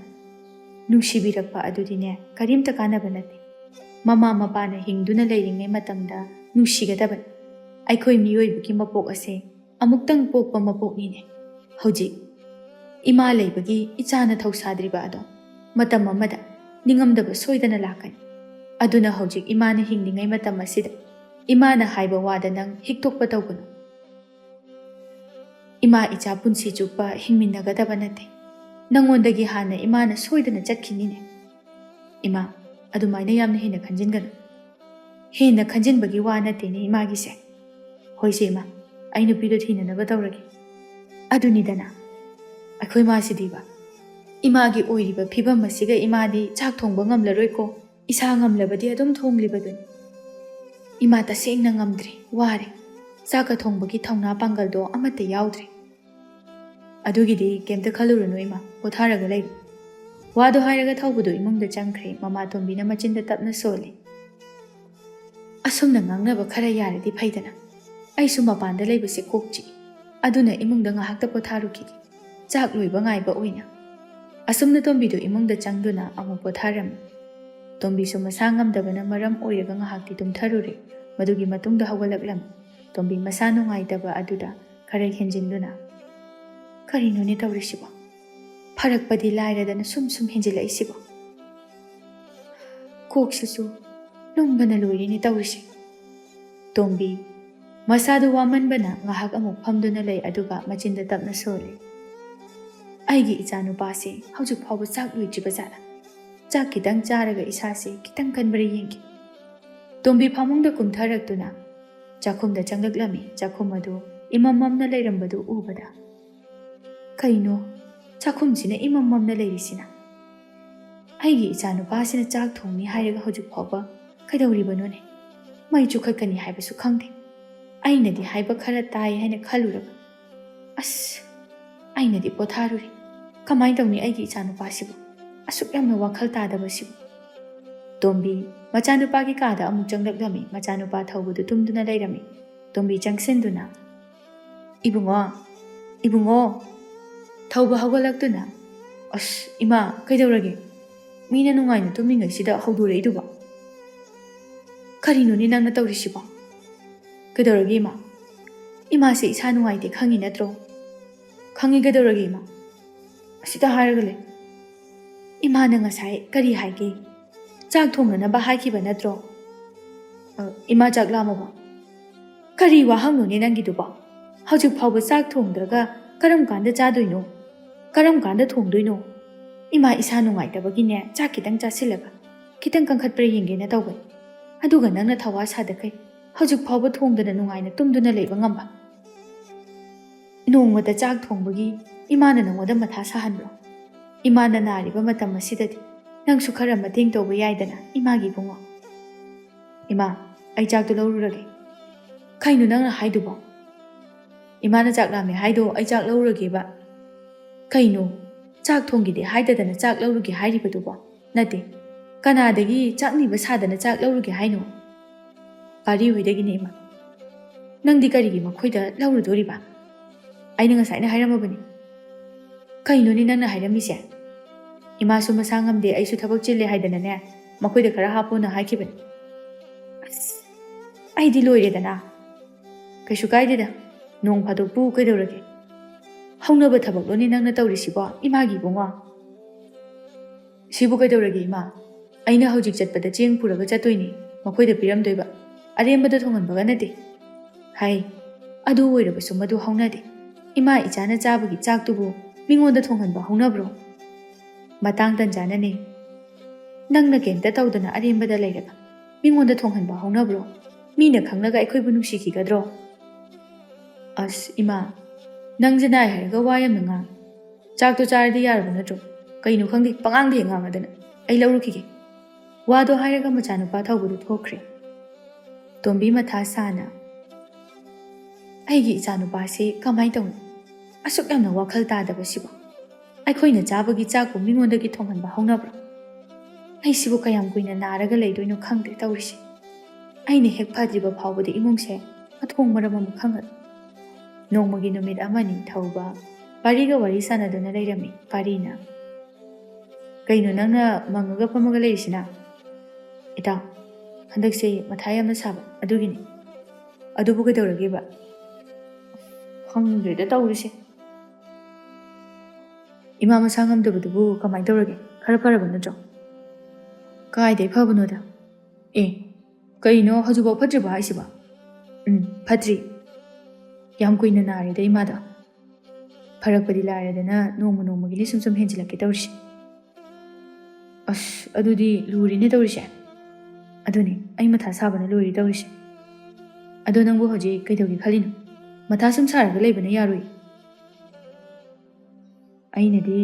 ꯅꯨꯡꯁꯤꯕꯤꯔꯛꯄ ꯑꯗꯨꯗꯤꯅꯦ ꯀꯔꯤꯝꯇ ꯀꯥꯟꯅꯕ ꯅꯠꯇꯦ꯫ ꯃꯃꯥ ꯃꯄꯥꯅ ꯍꯤꯡꯗꯨꯅ ꯂꯩꯔꯤꯉꯩ ꯃꯇꯝꯗ ꯅꯨꯡꯁꯤꯒꯗꯕꯅꯤ꯫ ꯑꯩꯈꯣꯏ ꯃꯤꯑꯣꯏꯕꯒꯤ ꯃꯄꯣꯛ ꯑꯁꯦ ꯑꯃꯨꯛꯇꯪ ꯄꯣꯛꯄ ꯃꯄꯣꯛꯅꯤꯅꯦ꯫ ꯍꯧꯖꯤꯛ ꯏꯃꯥ ꯂꯩꯕꯒꯤ ꯏꯆꯥꯅ ꯊꯧꯁꯥꯗ꯭ꯔꯤꯕ ꯑꯗꯣ ꯃꯇꯝ ꯑꯃꯗ ꯅꯤꯡꯉꯝꯗꯕ ꯁꯣꯏꯗꯅ ꯂꯥꯛꯀꯅꯤ꯫ ꯑꯗꯨꯅ ꯍꯧꯖꯤꯛ ꯏꯃꯥꯅ ꯍꯤꯡꯂꯤꯉꯩ ꯃꯇꯝ ꯑꯁꯤꯗ ꯏꯃꯥꯅ ꯍꯥꯏꯕ ꯋꯥꯗ ꯅꯪ ꯍꯤꯛꯇꯣꯛꯄ ꯇꯧꯒꯅꯨ꯫ ꯏꯃꯥ ꯏꯆꯥ ꯄꯨꯟꯁꯤ ꯆꯨꯞꯄ ꯍꯤꯡꯃꯤꯟꯅꯒꯗꯕ ꯅꯠꯇꯦ꯫ ꯅꯪꯉꯣꯟꯗꯒꯤ ꯍꯥꯟꯅ ꯏꯃꯥꯅ ꯁꯣꯏꯗꯅ ꯆꯠꯈꯤꯅꯤꯅꯦ꯫ ꯏꯃꯥ, ꯑꯗꯨꯃꯥꯏꯅ ꯌꯥꯝꯅ ꯍꯦꯟꯅ ꯈꯟꯖꯤꯟꯒꯅꯨ꯫ ꯍꯦꯟꯅ ꯈꯟꯖꯤꯟꯕꯒꯤ ꯋꯥ ꯅꯠꯇꯦꯅꯦ ꯏꯃꯥꯒꯤꯁꯦ꯫ ꯍꯣꯏꯁꯦ ꯏꯃꯥ, ꯑꯩ ꯅꯨꯄꯤꯗꯣ ꯊꯤꯅꯅꯕ ꯇꯧꯔꯒꯦ꯫ ꯑꯗꯨꯅꯤꯗꯅ, ꯑꯩꯈꯣꯏ ꯃꯥꯁꯤꯗꯤꯕ, ꯏꯃꯥꯒꯤ ꯑꯣꯏꯔꯤꯕ ꯐꯤꯕꯝ ꯑꯁꯤꯒ ꯏꯃꯥꯗꯤ ꯆꯥꯛ ꯊꯣꯡꯕ ꯉꯝꯂꯔꯣꯏꯀꯣ꯫ ꯏꯁꯥ ꯉꯝꯂꯕꯗꯤ ꯑꯗꯨꯝ ꯊꯣꯡꯂꯤꯕꯗꯨꯅꯤ꯫ ꯏꯃꯥ ꯇꯁꯦꯡꯅ ꯉꯝꯗ꯭ꯔꯦ, ꯋꯥꯔꯦ꯫ ꯆꯥꯛꯀ ꯊꯣꯡꯕꯒꯤ ꯊꯧꯅꯥ ꯄꯥꯡꯒꯜꯗꯣ ꯑꯃꯠꯇ ꯌꯥꯎꯗ꯭ꯔꯦ꯫ ꯑꯗꯨꯒꯤꯗꯤ ꯀꯩꯝꯇ ꯈꯜꯂꯨꯔꯅꯨ ꯏꯃꯥ, ꯄꯣꯊꯥꯔꯒ ꯂꯩꯔꯣ꯫ ꯋꯥꯗꯣ ꯍꯥꯏꯔꯒ ꯊꯧꯕꯗꯣ ꯏꯃꯨꯡꯗ ꯆꯪꯈ꯭ꯔꯦ꯫ ꯃꯃꯥ ꯇꯣꯝꯕꯤꯅ ꯃꯆꯤꯟꯗ ꯇꯞꯅ ꯁꯣꯜꯂꯤ꯫ ꯑꯁꯨꯝꯅ ꯉꯥꯡꯅꯕ ꯈꯔ ꯌꯥꯔꯗꯤ ꯐꯩꯗꯅ꯫ ꯑꯩꯁꯨ ꯃꯄꯥꯟꯗ ꯂꯩꯕꯁꯦ ꯀꯣꯛ ꯆꯤꯛꯏ꯫ ꯑꯗꯨꯅ ꯏꯃꯨꯡꯗ ꯉꯥꯏꯍꯥꯛꯇ ꯄꯣꯊꯥꯔꯨꯈꯤꯒꯦ꯫ ꯆꯥꯛ ꯂꯣꯏꯕ ꯉꯥꯏꯕ ꯑꯣꯏꯅ꯫ ꯑꯁꯨꯝꯅ ꯇꯣꯝꯕꯤꯗꯨ ꯏꯃꯨꯡꯗ ꯆꯪꯗꯨꯅ ꯑꯃꯨꯛ ꯄꯣꯊꯥꯔꯝꯃꯤ꯫ ꯇꯣꯝꯕꯤꯁꯨ ꯃꯁꯥ ꯉꯝꯗꯕꯅ ꯃꯔꯝ ꯑꯣꯏꯔꯒ ꯉꯥꯏꯍꯥꯛꯇꯤ ꯇꯨꯝꯊꯔꯨꯔꯦ꯫ ꯃꯗꯨꯒꯤ ꯃꯇꯨꯡꯗ ꯍꯧꯒꯠꯂꯛꯂꯝꯃꯤ꯫ ꯇꯣꯝꯕꯤ ꯃꯁꯥ ꯅꯨꯡꯉꯥꯏꯇꯕ ꯑꯗꯨꯗ ꯈꯔ ꯍꯦꯟꯖꯤꯟꯗꯨꯅ, "ꯀꯔꯤꯅꯣꯅꯦ ꯇꯧꯔꯤꯁꯤꯕꯣ? ꯐꯔꯛꯄꯗꯤ ꯂꯥꯏꯔꯗꯅ ꯁꯨꯝ ꯁꯨꯝ ꯍꯦꯟꯖꯤꯜꯂꯛꯏꯁꯤꯕꯣ? ꯀꯣꯛꯁꯤꯁꯨ ꯂꯨꯝꯕꯅ ꯂꯣꯏꯔꯦꯅꯦ ꯇꯧꯔꯤꯁꯦ꯫" ꯇꯣꯝꯕꯤ ꯃꯁꯥꯗꯨ ꯋꯥꯃꯟꯕꯅ ꯉꯥꯏꯍꯥꯛ ꯑꯃꯨꯛ ꯐꯝꯗꯨꯅ ꯂꯩ, ꯑꯗꯨꯒ ꯃꯆꯤꯟꯗ ꯇꯞꯅ ꯁꯣꯜꯂꯤ꯫ "ꯑꯩꯒꯤ ꯏꯆꯥꯅꯨꯄꯥꯁꯦ ꯍꯧꯖꯤꯛ ꯐꯥꯎꯕ ꯆꯥꯛ ꯂꯣꯏꯗ꯭ꯔꯤꯕ ꯖꯥꯠꯂ? ꯆꯥꯛ ꯈꯤꯇꯪ ꯆꯥꯔꯒ ꯏꯁꯥꯁꯦ ꯈꯤꯇꯪ ꯀꯟꯕ꯭ꯔꯥ ꯌꯦꯡꯒꯦ꯫" ꯇꯣꯝꯕꯤ ꯐꯃꯨꯡꯗ ꯀꯨꯝꯊꯔꯛꯇꯨꯅ ꯆꯥꯛꯈꯨꯝꯗ ꯆꯪꯂꯛꯂꯝꯃꯤ꯫ ꯆꯥꯛꯈꯨꯝ ꯑꯗꯨ ꯏꯃꯝ ꯃꯝꯅ ꯂꯩꯔꯝꯕꯗꯨ ꯎꯕꯗ, "ꯀꯩꯅꯣ, ꯆꯥꯛꯈꯨꯝꯁꯤꯅ ꯏꯃꯝ ꯃꯝꯅ ꯂꯩꯔꯤꯁꯤꯅ? ꯑꯩꯒꯤ ꯏꯆꯥꯅꯨꯄꯥꯁꯤꯅ ꯆꯥꯛ ꯊꯣꯡꯅꯤ ꯍꯥꯏꯔꯒ ꯍꯧꯖꯤꯛ ꯐꯥꯎꯕ ꯀꯩꯗꯧꯔꯤꯕꯅꯣꯅꯦ? ꯃꯩ ꯆꯨꯈꯠꯀꯅꯤ ꯍꯥꯏꯕꯁꯨ ꯈꯪꯗꯦ꯫ ꯑꯩꯅꯗꯤ ꯍꯥꯏꯕ ꯈꯔ ꯇꯥꯏ ꯍꯥꯏꯅ ꯈꯜꯂꯨꯔꯒ, ꯑꯁ, ꯑꯩꯅꯗꯤ ꯄꯣꯊꯥꯔꯨꯔꯦ꯫ "ꯀꯃꯥꯏꯅ ꯇꯧꯅꯤ ꯑꯩꯒꯤ ꯏꯆꯥꯅꯨꯄꯥꯁꯤꯕꯨ? ꯑꯁꯨꯛ ꯌꯥꯝꯅ ꯋꯥꯈꯜ ꯇꯥꯗꯕꯁꯤꯕꯨ?" ꯇꯣꯝꯕꯤ ꯃꯆꯥꯅꯨꯄꯥꯒꯤ ꯀꯥꯗ ꯑꯃꯨꯛ ꯆꯪꯂꯛꯂꯝꯃꯤ꯫ ꯃꯆꯥꯅꯨꯄꯥ ꯊꯧꯕꯗꯨ ꯇꯨꯝꯗꯨꯅ ꯂꯩꯔꯝꯃꯤ꯫ ꯇꯣꯝꯕꯤ ꯆꯪꯁꯤꯟꯗꯨꯅ, "ꯏꯕꯨꯡꯉꯣ, ꯏꯕꯨꯡꯉꯣ!" ꯊꯧꯕ ꯍꯧꯒꯠꯂꯛꯇꯨꯅ, "ꯑꯁ, ꯏꯃꯥ, ꯀꯩꯗꯧꯔꯒꯦ? ꯃꯤꯅ ꯅꯨꯡꯉꯥꯏꯅ ꯇꯨꯝꯃꯤꯉꯩꯁꯤꯗ ꯍꯧꯗꯣꯔꯛꯏꯗꯨꯕꯣ? ꯀꯔꯤꯅꯣꯅꯦ ꯅꯪꯅ ꯇꯧꯔꯤꯁꯤꯕꯣ? ꯀꯩꯗꯧꯔꯒꯦ, ꯏꯃꯥ? ꯏꯃꯥꯁꯦ ꯏꯁꯥ ꯅꯨꯡꯉꯥꯏꯇꯦ, ꯈꯪꯉꯤ ꯅꯠꯇ꯭ꯔꯣ?" "ꯈꯪꯉꯤ, ꯀꯩꯗꯧꯔꯒꯦ, ꯏꯃꯥ?" "ꯑꯁꯤꯗ ꯍꯥꯏꯔꯒ ꯂꯩ꯫ ꯏꯃꯥꯅ ꯉꯁꯥꯏ ꯀꯔꯤ ꯍꯥꯏꯒꯦ? ꯆꯥꯛ ꯊꯣꯡꯅꯅꯕ ꯍꯥꯏꯈꯤꯕ ꯅꯠꯇ꯭ꯔꯣ?" "ꯑ, ꯏꯃꯥ, ꯆꯥꯛ ꯂꯥꯝꯃꯕꯣ?" "ꯀꯔꯤ ꯋꯥꯍꯪꯅꯣꯅꯦ ꯅꯪꯒꯤꯗꯨꯕꯣ? ꯍꯧꯖꯤꯛ ꯐꯥꯎꯕ ꯆꯥꯛ ꯊꯣꯡꯗ꯭ꯔꯒ ꯀꯔꯝ ꯀꯥꯟꯗ ꯆꯥꯗꯣꯏꯅꯣ? ꯀꯔꯝ ꯀꯥꯟꯗ ꯊꯣꯡꯗꯣꯏꯅꯣ? ꯏꯃꯥ ꯏꯁꯥ ꯅꯨꯡꯉꯥꯏꯇꯕꯒꯤꯅꯦ, ꯆꯥꯛ ꯈꯤꯇꯪ ꯆꯥꯁꯤꯜꯂꯒ ꯈꯤꯇꯪ ꯀꯟꯈꯠꯄ꯭ꯔꯥ ꯌꯦꯡꯒꯦꯅ ꯇꯧꯕꯅꯤ꯫ ꯑꯗꯨꯒ ꯅꯪꯅ ꯊꯋꯥ ꯁꯥꯗꯈꯩ ꯍꯧꯖꯤꯛ ꯐꯥꯎꯕ ꯊꯣꯡꯗꯅ ꯅꯨꯡꯉꯥꯏꯅ ꯇꯨꯝꯗꯨꯅ ꯂꯩꯕ ꯉꯝꯕ? ꯅꯣꯡꯃꯇ ꯆꯥꯛ ꯊꯣꯡꯕꯒꯤ ꯏꯃꯥꯅ ꯅꯉꯣꯟꯗ ꯃꯊꯥ ꯁꯥꯍꯟꯕ꯭ꯔꯣ? ꯏꯃꯥꯅ ꯅꯥꯔꯤꯕ ꯃꯇꯝ ꯑꯁꯤꯗꯗꯤ ꯅꯪꯁꯨ ꯈꯔ ꯃꯇꯦꯡ ꯇꯧꯕ ꯌꯥꯏꯗꯅ, ꯏꯃꯥꯒꯤ ꯏꯕꯨꯡꯉꯣ?" "ꯏꯃꯥ, ꯑꯩ ꯆꯥꯛꯇꯨ ꯂꯧꯔꯨꯔꯒꯦ꯫" "ꯀꯩꯅꯣ ꯅꯪꯅ ꯍꯥꯏꯗꯨꯕꯣ? ꯏꯃꯥꯅ ꯆꯥꯛ ꯂꯥꯝꯃꯦ ꯍꯥꯏꯗꯣ ꯑꯩ ꯆꯥꯛ ꯂꯧꯔꯨꯔꯒꯦꯕ?" "ꯀꯩꯅꯣ, ꯆꯥꯛ ꯊꯣꯡꯒꯦꯗꯤ ꯍꯥꯏꯗꯗꯅ ꯆꯥꯛ ꯂꯧꯔꯨꯒꯦ ꯍꯥꯏꯔꯤꯕꯗꯨꯕꯣ? ꯅꯠꯇꯦ, ꯀꯅꯥꯗꯒꯤ ꯆꯥꯛ ꯅꯤꯕ ꯁꯥꯗꯅ ꯆꯥꯛ ꯂꯧꯔꯨꯒꯦ ꯍꯥꯏꯅꯣ?" "ꯄꯥꯔꯤ ꯍꯣꯏꯗꯒꯤꯅꯦ, ꯏꯃꯥ꯫" "ꯅꯪꯗꯤ ꯀꯔꯤꯒꯤ ꯃꯈꯣꯏꯗ ꯂꯧꯔꯨꯗꯣꯔꯤꯕ? ꯑꯩꯅ ꯉꯁꯥꯏꯅ ꯍꯥꯏꯔꯝꯃꯕꯅꯤ꯫" "ꯀꯩꯅꯣꯅꯦ ꯅꯪꯅ ꯍꯥꯏꯔꯝꯃꯤꯁꯦ? ꯏꯃꯥꯁꯨ ꯃꯁꯥ ꯉꯝꯗꯦ, ꯑꯩꯁꯨ ꯊꯕꯛ ꯆꯤꯜꯂꯦ ꯍꯥꯏꯗꯅꯅꯦ, ꯃꯈꯣꯏꯗ ꯈꯔ ꯍꯥꯞꯄꯣꯅ ꯍꯥꯏꯈꯤꯕꯅꯤ꯫" "ꯑꯁ, ꯑꯩꯗꯤ ꯂꯣꯏꯔꯦꯗꯅ꯫" "ꯀꯩꯁꯨ ꯀꯥꯏꯗꯦꯗ, ꯅꯣꯡ ꯐꯥꯗꯣꯛꯄꯨ ꯀꯩꯗꯧꯔꯒꯦ? ꯍꯧꯅꯕ ꯊꯕꯛꯂꯣꯅꯦ ꯅꯪꯅ ꯇꯧꯔꯤꯁꯤꯕꯣ, ꯏꯃꯥꯒꯤ ꯏꯕꯨꯡꯉꯣ?" "ꯁꯤꯕꯨ ꯀꯩꯗꯧꯔꯒꯦ, ꯏꯃꯥ? ꯑꯩꯅ ꯍꯧꯖꯤꯛ ꯆꯠꯄꯗ ꯆꯦꯡ ꯄꯨꯔꯒ ꯆꯠꯇꯣꯏꯅꯤ, ꯃꯈꯣꯏꯗ ꯄꯤꯔꯝꯗꯣꯏꯕ꯫ ꯑꯔꯦꯝꯕꯗ ꯊꯣꯡꯍꯟꯕꯒ ꯅꯠꯇꯦ꯫" "ꯍꯥꯏ, ꯑꯗꯨ ꯑꯣꯏꯔꯕꯁꯨ ꯃꯗꯨ ꯍꯧꯅꯗꯦ꯫ ꯏꯃꯥ ꯏꯆꯥꯅ ꯆꯥꯕꯒꯤ ꯆꯥꯛꯇꯨꯕꯨ ꯃꯤꯉꯣꯟꯗ ꯊꯣꯡꯍꯟꯕ ꯍꯧꯅꯕ꯭ꯔꯣ? ꯃꯇꯥꯡ ꯇꯟꯖꯥꯅꯅꯦ꯫ ꯅꯪꯅ ꯀꯩꯝꯇ ꯇꯧꯗꯅ ꯑꯔꯦꯝꯕꯗ ꯂꯩꯔꯒ ꯃꯤꯉꯣꯟꯗ ꯊꯣꯡꯍꯟꯕ ꯍꯧꯅꯕ꯭ꯔꯣ? ꯃꯤꯅ ꯈꯪꯂꯒ ꯑꯩꯈꯣꯏꯕꯨ ꯅꯨꯡꯁꯤꯈꯤꯒꯗ꯭ꯔꯣ?" "ꯑꯁ, ꯏꯃꯥ, ꯅꯪꯁꯦ ꯅꯥꯏ ꯍꯥꯏꯔꯒ ꯋꯥ ꯌꯥꯝꯅ ꯉꯥꯡꯉꯤ꯫ ꯆꯥꯛꯇꯣ ꯆꯥꯔꯗꯤ ꯌꯥꯔꯕ ꯅꯠꯇ꯭ꯔꯣ? ꯀꯩꯅꯣ ꯈꯪꯗꯦ, ꯄꯉꯥꯡꯗ ꯍꯦꯛ ꯉꯥꯡꯉꯗꯅ꯫ ꯑꯩ ꯂꯧꯔꯨꯈꯤꯒꯦ꯫" ꯋꯥꯗꯣ ꯍꯥꯏꯔꯒ ꯃꯆꯥꯅꯨꯄꯥ ꯊꯧꯕꯗꯨ ꯊꯣꯛꯈ꯭ꯔꯦ꯫ ꯇꯣꯝꯕꯤ ꯃꯊꯥ ꯁꯥꯅ, "ꯑꯩꯒꯤ ꯏꯆꯥꯅꯨꯄꯥꯁꯤ ꯀꯃꯥꯏꯅ ꯇꯧꯅꯤ? ꯑꯁꯨꯛ ꯌꯥꯝꯅ ꯋꯥꯈꯜ ꯇꯥꯗꯕꯁꯤꯕꯨ?" ꯑꯩꯈꯣꯏꯅ ꯆꯥꯕꯒꯤ ꯆꯥꯛꯄꯨ ꯃꯤꯉꯣꯟꯗꯒꯤ ꯊꯣꯡꯍꯟꯕ ꯍꯧꯅꯕ꯭ꯔꯣ? ꯑꯩꯁꯤꯕꯨ ꯀꯌꯥꯝ ꯀꯨꯏꯅ ꯅꯥꯔꯒ ꯂꯩꯗꯣꯏꯅꯣ ꯈꯪꯗ꯭ꯔꯦ ꯇꯧꯔꯤꯁꯦ꯫ ꯑꯩꯅ ꯍꯦꯛ ꯐꯗ꯭ꯔꯤꯕ ꯐꯥꯎꯕꯗꯤ ꯏꯃꯨꯡꯁꯦ ꯃꯊꯣꯡ ꯃꯔꯝ ꯑꯃ ꯈꯪꯉꯔꯣꯏ꯫ ꯅꯣꯡꯃꯒꯤ ꯅꯨꯃꯤꯠ ꯑꯃꯅꯤ ꯊꯧꯕ ꯄꯥꯔꯤꯒ ꯋꯥꯔꯤ ꯁꯥꯟꯅꯗꯨꯅ ꯂꯩꯔꯝꯃꯤ ꯄꯥꯔꯤꯅ꯫ "ꯀꯩꯅꯣ ꯅꯪꯅ ꯃꯪꯉꯒ ꯐꯝꯃꯒ ꯂꯩꯔꯤꯁꯤꯅ?" "ꯏꯇꯥꯎ, ꯍꯟꯗꯛꯁꯦ ꯃꯊꯥ ꯌꯥꯝꯅ ꯁꯥꯕ ꯑꯗꯨꯒꯤꯅꯤ꯫" "ꯑꯗꯨꯕꯨ ꯀꯩꯗꯧꯔꯒꯦꯕ?" "ꯈꯪꯗ꯭ꯔꯦꯗ ꯇꯧꯔꯤꯁꯦ꯫ ꯏꯃꯥ ꯃꯁꯥ ꯉꯝꯗꯕꯗꯨꯕꯨ ꯀꯃꯥꯏꯅ ꯇꯧꯔꯒꯦ? ꯈꯔ ꯐꯔꯕ ꯅꯠꯇ꯭ꯔꯣ?" "ꯀꯥꯏꯗꯩ ꯐꯕꯅꯣꯗ?" "ꯑꯦ, ꯀꯩꯅꯣ ꯍꯧꯖꯤꯛꯐꯥꯎ ꯐꯠꯇ꯭ꯔꯤꯕꯣ ꯍꯥꯏꯁꯤꯕꯣ?" "ꯎꯝ, ꯐꯠꯇ꯭ꯔꯤ꯫ ꯌꯥꯝ ꯀꯨꯏꯅ ꯅꯥꯔꯦꯗ ꯏꯃꯥꯗꯣ꯫ ꯐꯔꯛꯄꯗꯤ ꯂꯥꯏꯔꯗꯅ ꯅꯣꯡꯃ ꯅꯣꯡꯃꯒꯤꯗꯤ ꯁꯨꯝ ꯁꯨꯝ ꯍꯦꯟꯖꯤꯜꯂꯛꯀꯦ ꯇꯧꯔꯤꯁꯦ꯫" "ꯑꯁ, ꯑꯗꯨꯗꯤ ꯂꯨꯔꯤꯅꯦ ꯇꯧꯔꯤꯁꯦ꯫" "ꯑꯗꯨꯅꯤ, ꯑꯩ ꯃꯊꯥ ꯁꯥꯕꯅ ꯂꯣꯏꯔꯦ ꯇꯧꯔꯤꯁꯦ꯫ ꯑꯗꯣ ꯅꯪꯕꯨ ꯍꯧꯖꯤꯛ ꯀꯩꯗꯧꯒꯦ ꯈꯜꯂꯤꯅꯣ? ꯃꯊꯥ ꯁꯨꯝ ꯁꯥꯔꯒ ꯂꯩꯕꯅ ꯌꯥꯔꯣꯏ꯫" "ꯑꯩꯅꯗꯤ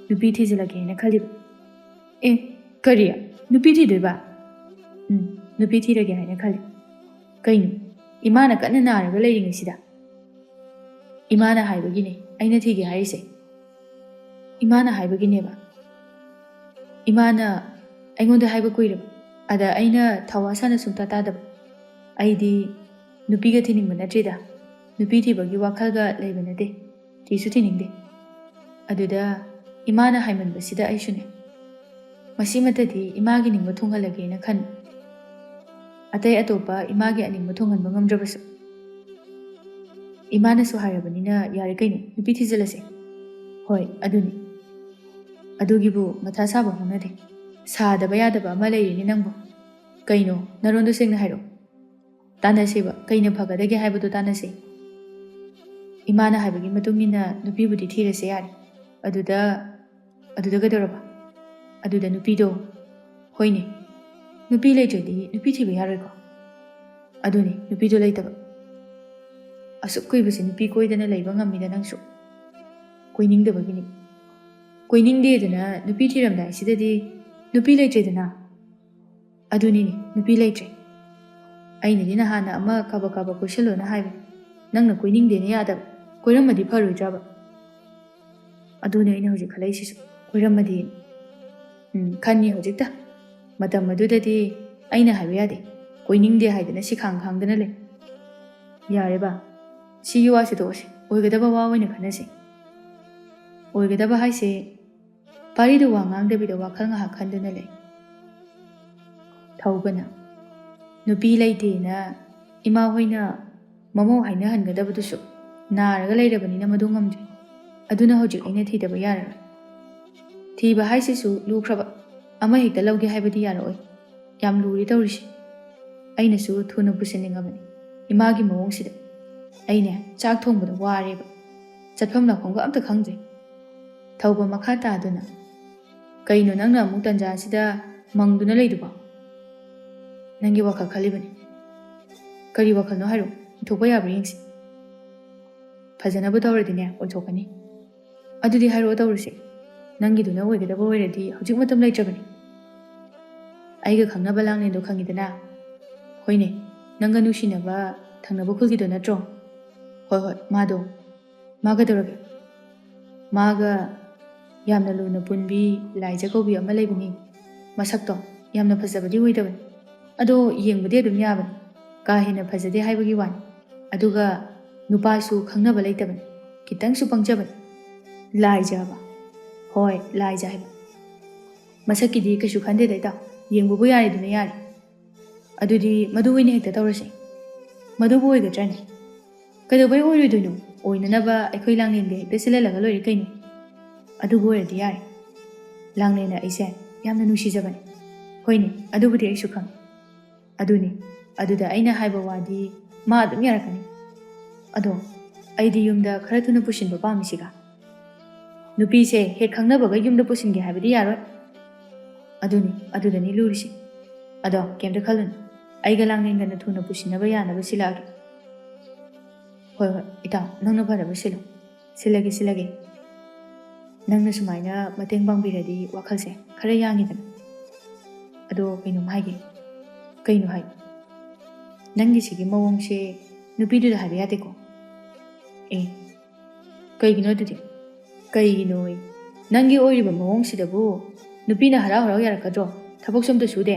ꯅꯨꯄꯤ ꯊꯤꯖꯤꯜꯂꯒꯦ ꯍꯥꯏꯅ ꯈꯜꯂꯤꯕ꯫" "ꯑꯦ, ꯀꯔꯤ? ꯅꯨꯄꯤ ꯊꯤꯗꯣꯏꯕ?" "ꯎꯝ, ꯅꯨꯄꯤ ꯊꯤꯔꯒꯦ ꯍꯥꯏꯅ ꯈꯜꯂꯤ꯫" "ꯀꯩꯅꯣ? ꯏꯃꯥꯅ ꯀꯟꯅ ꯅꯥꯔꯒ ꯂꯩꯔꯤꯉꯩꯁꯤꯗ?" "ꯏꯃꯥꯅ ꯍꯥꯏꯕꯒꯤꯅꯦ ꯑꯩꯅ ꯊꯤꯒꯦ ꯍꯥꯏꯔꯤꯁꯦ꯫ ꯏꯃꯥꯅ ꯍꯥꯏꯕꯒꯤꯅꯦꯕ꯫ ꯏꯃꯥꯅ ꯑꯩꯉꯣꯟꯗ ꯍꯥꯏꯕ ꯀꯨꯏꯔꯕ꯫ ꯑꯗ ꯑꯩꯅ ꯊꯧꯋꯥ ꯁꯥꯅ ꯁꯨꯡꯇꯥ ꯇꯥꯗꯕ꯫ ꯑꯩꯗꯤ ꯅꯨꯄꯤꯒ ꯊꯤꯅꯤꯡꯕ ꯅꯠꯇ꯭ꯔꯤꯗ꯫ ꯅꯨꯄꯤ ꯊꯤꯕꯒꯤ ꯋꯥꯈꯜꯒ ꯂꯩꯕ ꯅꯠꯇꯦ꯫ ꯊꯤꯁꯨ ꯊꯤꯅꯤꯡꯗꯦ꯫ ꯑꯗꯨꯗ ꯏꯃꯥꯅ ꯍꯥꯏꯃꯟꯕꯁꯤꯗ ꯑꯩꯁꯨꯅꯦ, ꯃꯁꯤꯃꯇꯗꯤ ꯏꯃꯥꯒꯤ ꯅꯤꯡꯕ ꯊꯨꯡꯍꯜꯂꯒꯦꯅ ꯈꯟꯕ꯫ ꯑꯇꯩ ꯑꯇꯣꯞꯄ ꯏꯃꯥꯒꯤ ꯑꯅꯤꯡꯕ ꯊꯨꯡꯍꯟꯕ ꯉꯝꯗ꯭ꯔꯕꯁꯨ, ꯏꯃꯥꯅꯁꯨ ꯍꯥꯏꯔꯕꯅꯤꯅ ꯌꯥꯔꯦ ꯀꯩꯅꯣ, ꯅꯨꯄꯤ ꯊꯤꯖꯤꯜꯂꯁꯦ꯫" "ꯍꯣꯏ, ꯑꯗꯨꯅꯤ꯫ ꯑꯗꯨꯒꯤꯕꯨ ꯃꯊꯥ ꯁꯥꯕ ꯍꯧꯅꯗꯦ꯫ ꯁꯥꯗꯕ ꯌꯥꯗꯕ ꯑꯃ ꯂꯩꯔꯤꯅꯦ ꯅꯪꯕꯨ꯫ ꯀꯩꯅꯣ, ꯅꯔꯣꯟꯗꯣ ꯁꯦꯡꯅ ꯍꯥꯏꯔꯛꯑꯣ꯫ ꯇꯥꯟꯅꯁꯦꯕ, ꯀꯩꯅ ꯐꯒꯗꯒꯦ ꯍꯥꯏꯕꯗꯣ ꯇꯥꯟꯅꯁꯦ꯫ ꯏꯃꯥꯅ ꯍꯥꯏꯕꯒꯤ ꯃꯇꯨꯡ ꯏꯟꯅ ꯅꯨꯄꯤꯕꯨꯗꯤ ꯊꯤꯔꯁꯦ ꯌꯥꯔꯦ꯫ ꯑꯗꯨꯗ, ꯑꯗꯨꯗ ꯀꯩꯗꯧꯔꯕ? ꯑꯗꯨꯗ ꯅꯨꯄꯤꯗꯣ, ꯍꯣꯏꯅꯦ, ꯅꯨꯄꯤ ꯂꯩꯇ꯭ꯔꯗꯤ ꯅꯨꯄꯤ ꯊꯤꯕ ꯌꯥꯔꯣꯏꯀꯣ? ꯑꯗꯨꯅꯦ, ꯅꯨꯄꯤꯗꯣ ꯂꯩꯇꯕ꯫ ꯑꯁꯨꯛ ꯀꯨꯏꯕꯁꯦ ꯅꯨꯄꯤ ꯀꯣꯏꯗꯅ ꯂꯩꯕ ꯉꯝꯃꯤꯗ ꯅꯪꯁꯨ꯫ ꯀꯣꯏꯅꯤꯡꯗꯕꯒꯤꯅꯤ꯫ ꯀꯣꯏꯅꯤꯡꯗꯦꯗꯅ ꯅꯨꯄꯤ ꯊꯤꯔꯝꯗꯥꯏꯁꯤꯗꯗꯤ ꯅꯨꯄꯤ ꯂꯩꯇ꯭ꯔꯦꯗꯅ꯫ ꯑꯗꯨꯅꯤꯅꯦ, ꯅꯨꯄꯤ ꯂꯩꯇ꯭ꯔꯦ꯫ ꯑꯩꯅꯗꯤ ꯅꯍꯥꯟꯅ ꯑꯃ ꯀꯥꯕꯛ ꯀꯥꯕꯛ ꯀꯣꯏꯁꯜꯂꯣꯅ ꯍꯥꯏꯕꯅꯤ꯫ ꯅꯪꯅ ꯀꯣꯏꯅꯤꯡꯗꯦꯅ ꯌꯥꯗꯕ꯫ ꯀꯣꯏꯔꯝꯃꯗꯤ ꯐꯔꯣꯏꯗ꯭ꯔꯕ? ꯑꯗꯨꯅꯦ ꯑꯩꯅ ꯍꯧꯖꯤꯛ ꯈꯜꯂꯛꯏꯁꯤꯁꯨ꯫ ꯀꯣꯏꯔꯝꯃꯗꯤ꯫ ꯎꯝ, ꯈꯟꯅꯤ ꯍꯧꯖꯤꯛꯇ꯫ ꯃꯇꯝ ꯑꯗꯨꯗꯗꯤ ꯑꯩꯅ ꯍꯥꯏꯕ ꯌꯥꯗꯦ, ꯀꯣꯏꯅꯤꯡꯗꯦ ꯍꯥꯏꯗꯅ ꯁꯤ ꯈꯥꯡ ꯈꯥꯡꯗꯅ ꯂꯩ꯫ ꯌꯥꯔꯦꯕ, ꯁꯤꯒꯤ ꯋꯥꯁꯤ ꯇꯣꯛꯑꯁꯤ, ꯑꯣꯏꯒꯗꯕ ꯋꯥ ꯑꯣꯏꯅ ꯈꯟꯅꯁꯤ꯫ ꯑꯣꯏꯒꯗꯕ ꯍꯥꯏꯁꯦ, ꯄꯥꯔꯤꯗ ꯋꯥ ꯉꯥꯡꯗꯕꯤꯗ ꯋꯥꯈꯜ ꯉꯥꯏꯍꯥꯛ ꯈꯟꯗꯨꯅ ꯂꯩ꯫ ꯊꯧꯕꯅ, ꯅꯨꯄꯤ ꯂꯩꯇꯦꯅ ꯏꯃꯥ ꯍꯣꯏꯅ ꯃꯃꯧ ꯍꯥꯏꯅꯍꯟꯒꯗꯕꯗꯨꯁꯨ ꯅꯥꯔꯒ ꯂꯩꯔꯕꯅꯤꯅ ꯃꯗꯨ ꯉꯝꯗ꯭ꯔꯦ꯫ ꯑꯗꯨꯅ ꯍꯧꯖꯤꯛ ꯑꯩꯅ ꯊꯤꯗꯕ ꯌꯥꯔꯔꯣꯏ꯫ ꯊꯤꯕ ꯍꯥꯏꯁꯤꯁꯨ ꯂꯨꯈ꯭ꯔꯕ, ꯑꯃ ꯍꯦꯛꯇ ꯂꯧꯒꯦ ꯍꯥꯏꯕꯗꯤ ꯌꯥꯔꯛꯑꯣꯏ꯫ ꯌꯥꯝ ꯂꯨꯔꯤ ꯇꯧꯔꯤꯁꯦ꯫ ꯑꯩꯅꯁꯨ ꯊꯨꯅ ꯄꯨꯁꯤꯟꯅꯤꯡꯉꯕꯅꯤ ꯏꯃꯥꯒꯤ ꯃꯑꯣꯡꯁꯤꯗ꯫ ꯑꯩꯅꯦ ꯆꯥꯛ ꯊꯣꯡꯕꯗ ꯋꯥꯔꯦꯕ, ꯆꯠꯐꯝ ꯂꯥꯛꯐꯝꯒ ꯑꯝꯇ ꯈꯪꯗ꯭ꯔꯦ꯫ ꯊꯧꯕ ꯃꯈꯥ ꯇꯥꯗꯨꯅ, "ꯀꯩꯅꯣ ꯅꯪꯅ ꯑꯃꯨꯛ ꯇꯟꯖꯥꯁꯤꯗ ꯃꯪꯗꯨꯅ ꯂꯩꯗꯨꯕꯣ?" "ꯅꯪꯒꯤ ꯋꯥꯈꯜ ꯈꯜꯂꯤꯕꯅꯤ꯫" "ꯀꯔꯤ ꯋꯥꯈꯜꯅꯣ ꯍꯥꯏꯔꯣ, ꯏꯊꯣꯛꯄ ꯌꯥꯕ꯭ꯔꯥ ꯌꯦꯡꯁꯤ꯫" "ꯐꯖꯅꯕꯨ ꯇꯧꯔꯗꯤꯅꯦ ꯑꯣꯏꯊꯣꯛꯀꯅꯤ꯫" "ꯑꯗꯨꯗꯤ ꯍꯥꯏꯔꯛꯑꯣ ꯇꯧꯔꯁꯤ꯫ ꯅꯪꯒꯤꯗꯨꯅ ꯑꯣꯏꯒꯗꯕ ꯑꯣꯏꯔꯗꯤ ꯍꯧꯖꯤꯛ ꯃꯇꯝ ꯂꯩꯇ꯭ꯔꯕꯅꯤ꯫" "ꯑꯩꯒ ꯈꯪꯅꯕ ꯂꯥꯡꯂꯦꯟꯗꯣ ꯈꯪꯉꯤꯗꯅ?" "ꯍꯣꯏꯅꯦ, ꯅꯪꯒ ꯅꯨꯡꯁꯤꯅꯕ ꯊꯪꯅꯕ ꯈꯨꯜꯒꯤꯗꯣ ꯅꯠꯇ꯭ꯔꯣ?" "ꯍꯣꯏ ꯍꯣꯏ, ꯃꯥꯗꯣ꯫" "ꯃꯥ ꯀꯩꯗꯧꯔꯒꯦ?" "ꯃꯥꯒ ꯌꯥꯝꯅ ꯂꯨꯅ ꯄꯨꯟꯕꯤ ꯂꯥꯏꯖ ꯀꯧꯕꯤ ꯑꯃ ꯂꯩꯕꯅꯤ꯫ ꯃꯁꯛꯇꯣ ꯌꯥꯝꯅ ꯐꯖꯕꯗꯤ ꯑꯣꯏꯗꯕꯅꯤ, ꯑꯗꯣ ꯌꯦꯡꯕꯗꯤ ꯑꯗꯨꯝ ꯌꯥꯕꯅꯤ꯫ ꯀꯥ ꯍꯦꯟꯅ ꯐꯖꯗꯦ ꯍꯥꯏꯕꯒꯤ ꯋꯥꯅꯤ꯫ ꯑꯗꯨꯒ ꯅꯨꯄꯥꯁꯨ ꯈꯪꯅꯕ ꯂꯩꯇꯕꯅꯤ, ꯈꯤꯇꯪꯁꯨ ꯄꯪꯖꯕꯅꯤ꯫" "ꯂꯥꯏꯖ ꯍꯥꯏꯕ?" "ꯍꯣꯏ, ꯂꯥꯏꯖ ꯍꯥꯏꯕ꯫" "ꯃꯁꯛꯀꯤꯗꯤ ꯀꯩꯁꯨ ꯈꯟꯗꯦꯗ ꯏꯇꯥꯎ, ꯌꯦꯡꯕꯕꯨ ꯌꯥꯔꯦꯗꯨꯅ ꯌꯥꯔꯦ꯫" "ꯑꯗꯨꯗꯤ ꯃꯗꯨ ꯑꯣꯏꯅ ꯍꯦꯛꯇ ꯇꯧꯔꯁꯦ꯫" "ꯃꯗꯨꯕꯨ ꯑꯣꯏꯒꯗ꯭ꯔꯅꯦ?" "ꯀꯩꯗꯧꯕꯩ ꯑꯣꯏꯔꯣꯏꯗꯣꯏꯅꯣ? ꯑꯣꯏꯅꯅꯕ ꯑꯩꯈꯣꯏ ꯂꯥꯡꯂꯦꯟꯒ ꯍꯦꯛꯇ ꯁꯤꯜꯍꯜꯂꯒ ꯂꯣꯏꯔꯦ ꯀꯩꯅꯣ꯫" "ꯑꯗꯨꯕꯨ ꯑꯣꯏꯔꯗꯤ ꯌꯥꯔꯦ꯫ ꯂꯥꯡꯂꯦꯟꯅ ꯑꯩꯁꯦ ꯌꯥꯝꯅ ꯅꯨꯡꯁꯤꯖꯕꯅꯦ꯫" "ꯍꯣꯏꯅꯦ, ꯑꯗꯨꯕꯨꯗꯤ ꯑꯩꯁꯨ ꯈꯪꯉꯤ꯫" "ꯑꯗꯨꯅꯤ, ꯑꯗꯨꯗ ꯑꯩꯅ ꯍꯥꯏꯕ ꯋꯥꯗꯤ ꯃꯥ ꯑꯗꯨꯝ ꯌꯥꯔꯛꯀꯅꯤ꯫ ꯑꯗꯣ ꯑꯩꯗꯤ ꯌꯨꯝꯗ ꯈꯔ ꯊꯨꯅ ꯄꯨꯁꯤꯟꯕ ꯄꯥꯝꯃꯤꯁꯤꯒ꯫" "ꯅꯨꯄꯤꯁꯦ ꯍꯦꯛ ꯈꯪꯅꯕꯒ ꯌꯨꯝꯗ ꯄꯨꯁꯤꯟꯒꯦ ꯍꯥꯏꯕꯗꯤ ꯌꯥꯔꯣꯏ꯫" "ꯑꯗꯨꯅꯤ, ꯑꯗꯨꯗꯅꯤ ꯂꯨꯔꯤꯁꯦ꯫ ꯑꯗꯣ ꯀꯩꯝꯇ ꯈꯜꯂꯨꯅꯨ, ꯑꯩꯒ ꯂꯥꯡꯂꯦꯟꯒꯅ ꯊꯨꯅ ꯄꯨꯁꯤꯟꯅꯕ ꯌꯥꯅꯕ ꯁꯤꯜꯂꯛꯑꯒꯦ꯫" "ꯍꯣꯏ ꯍꯣꯏ ꯏꯇꯥꯎ, ꯅꯪꯅ ꯐꯅꯕ ꯁꯤꯜꯂꯨ꯫" "ꯁꯤꯜꯂꯒꯦ, ꯁꯤꯜꯂꯒꯦ꯫ ꯅꯪꯅ ꯁꯨꯃꯥꯏꯅ ꯃꯇꯦꯡ ꯄꯥꯡꯕꯤꯔꯗꯤ ꯋꯥꯈꯜꯁꯦ ꯈꯔ ꯌꯥꯡꯉꯤꯗꯅ꯫" "ꯑꯗꯣ ꯀꯩꯅꯣꯝ ꯍꯥꯏꯒꯦ꯫" "ꯀꯩꯅꯣ ꯍꯥꯏ꯫" "ꯅꯪꯒꯤꯁꯤꯒꯤ ꯃꯑꯣꯡꯁꯦ ꯅꯨꯄꯤꯗꯨꯗ ꯍꯥꯏꯕ ꯌꯥꯗꯦꯀꯣ?" "ꯑꯦ, ꯀꯩꯒꯤꯅꯣ ꯑꯗꯨꯗꯤ?" ꯀꯩꯒꯤꯅꯣ? ꯅꯪꯒꯤ ꯑꯣꯏꯔꯤꯕ ꯃꯑꯣꯡꯁꯤꯗꯕꯨ ꯅꯨꯄꯤꯅ ꯍꯔꯥꯎ ꯍꯔꯥꯎ ꯌꯥꯔꯛꯀꯗ꯭ꯔꯣ? ꯊꯕꯛꯁꯨ ꯑꯝꯇ ꯁꯨꯗꯦ꯫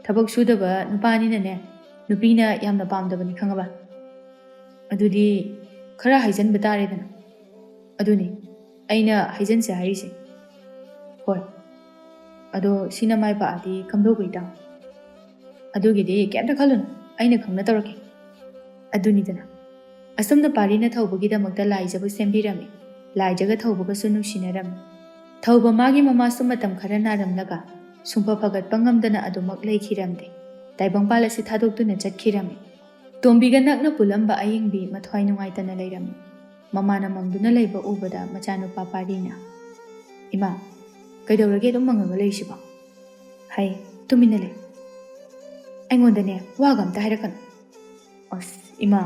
ꯊꯕꯛ ꯁꯨꯗꯕ ꯅꯨꯄꯥꯅꯤꯅꯅꯦ, ꯅꯨꯄꯤꯅ ꯌꯥꯝꯅ ꯄꯥꯝꯗꯕꯅꯤ, ꯈꯪꯉꯕ? ꯑꯗꯨꯗꯤ ꯈꯔ ꯍꯥꯏꯖꯟꯕ ꯇꯥꯔꯦꯗꯅ꯫ ꯑꯗꯨꯅꯤ ꯑꯩꯅ ꯍꯥꯏꯖꯟꯁꯦ ꯍꯥꯏꯔꯤꯁꯦ꯫ ꯍꯣꯏ, ꯑꯗꯣ ꯁꯤꯅ ꯃꯥꯏ ꯄꯥꯛꯑꯗꯤ ꯀꯝꯗꯧꯕ, ꯏꯇꯥꯎ? ꯑꯗꯨꯒꯤꯗꯤ ꯀꯩꯝꯇ ꯈꯜꯂꯨꯅꯨ, ꯑꯩꯅ ꯈꯪꯅ ꯇꯧꯔꯛꯀꯦ꯫ ꯑꯗꯨꯅꯤꯗꯅ, ꯑꯁꯨꯝꯅ ꯄꯥꯔꯤꯅ ꯊꯧꯕꯒꯤꯗꯃꯛꯇ ꯂꯥꯏꯖꯕꯨ ꯁꯦꯝꯕꯤꯔꯝꯃꯤ꯫ ꯂꯥꯏꯖꯒ ꯊꯧꯕꯒꯁꯨ ꯅꯨꯡꯁꯤꯅꯔꯝꯃꯤ꯫ ꯊꯧꯕ ꯃꯥꯒꯤ ꯃꯃꯥꯁꯨ ꯃꯇꯝ ꯈꯔ ꯅꯥꯔꯝꯂꯒ ꯁꯨꯡꯐ ꯐꯒꯠꯄ ꯉꯝꯗꯅ ꯑꯗꯨꯃꯛ ꯂꯩꯈꯤꯔꯝꯗꯦ꯫ ꯇꯥꯏꯕꯪꯄꯥꯜ ꯑꯁꯤ ꯊꯥꯗꯣꯛꯇꯨꯅ ꯆꯠꯈꯤꯔꯝꯃꯤ꯫ ꯇꯣꯝꯕꯤꯒ ꯅꯛꯅ ꯄꯨꯜꯂꯝꯕ ꯑꯌꯤꯡꯕꯤ ꯃꯊ꯭ꯋꯥꯏ ꯅꯨꯡꯉꯥꯏꯇꯅ ꯂꯩꯔꯝꯃꯤ꯫ ꯃꯃꯥꯅ ꯃꯪꯗꯨꯅ ꯂꯩꯕ ꯎꯕꯗ ꯃꯆꯥꯅꯨꯄꯥ ꯄꯥꯔꯤꯅ, "ꯏꯃꯥ, ꯀꯩꯗꯧꯔꯒꯦ ꯑꯗꯨꯝ ꯃꯪꯉꯒ ꯂꯩꯔꯤꯁꯤꯕꯣ?" "ꯍꯩ, ꯇꯨꯃꯤꯟꯅ ꯂꯩ꯫ ꯑꯩꯉꯣꯟꯗꯅꯦ ꯋꯥꯒ ꯑꯝꯇ ꯍꯥꯏꯔꯛꯀꯅꯨ꯫" "ꯑꯁ, ꯏꯃꯥ,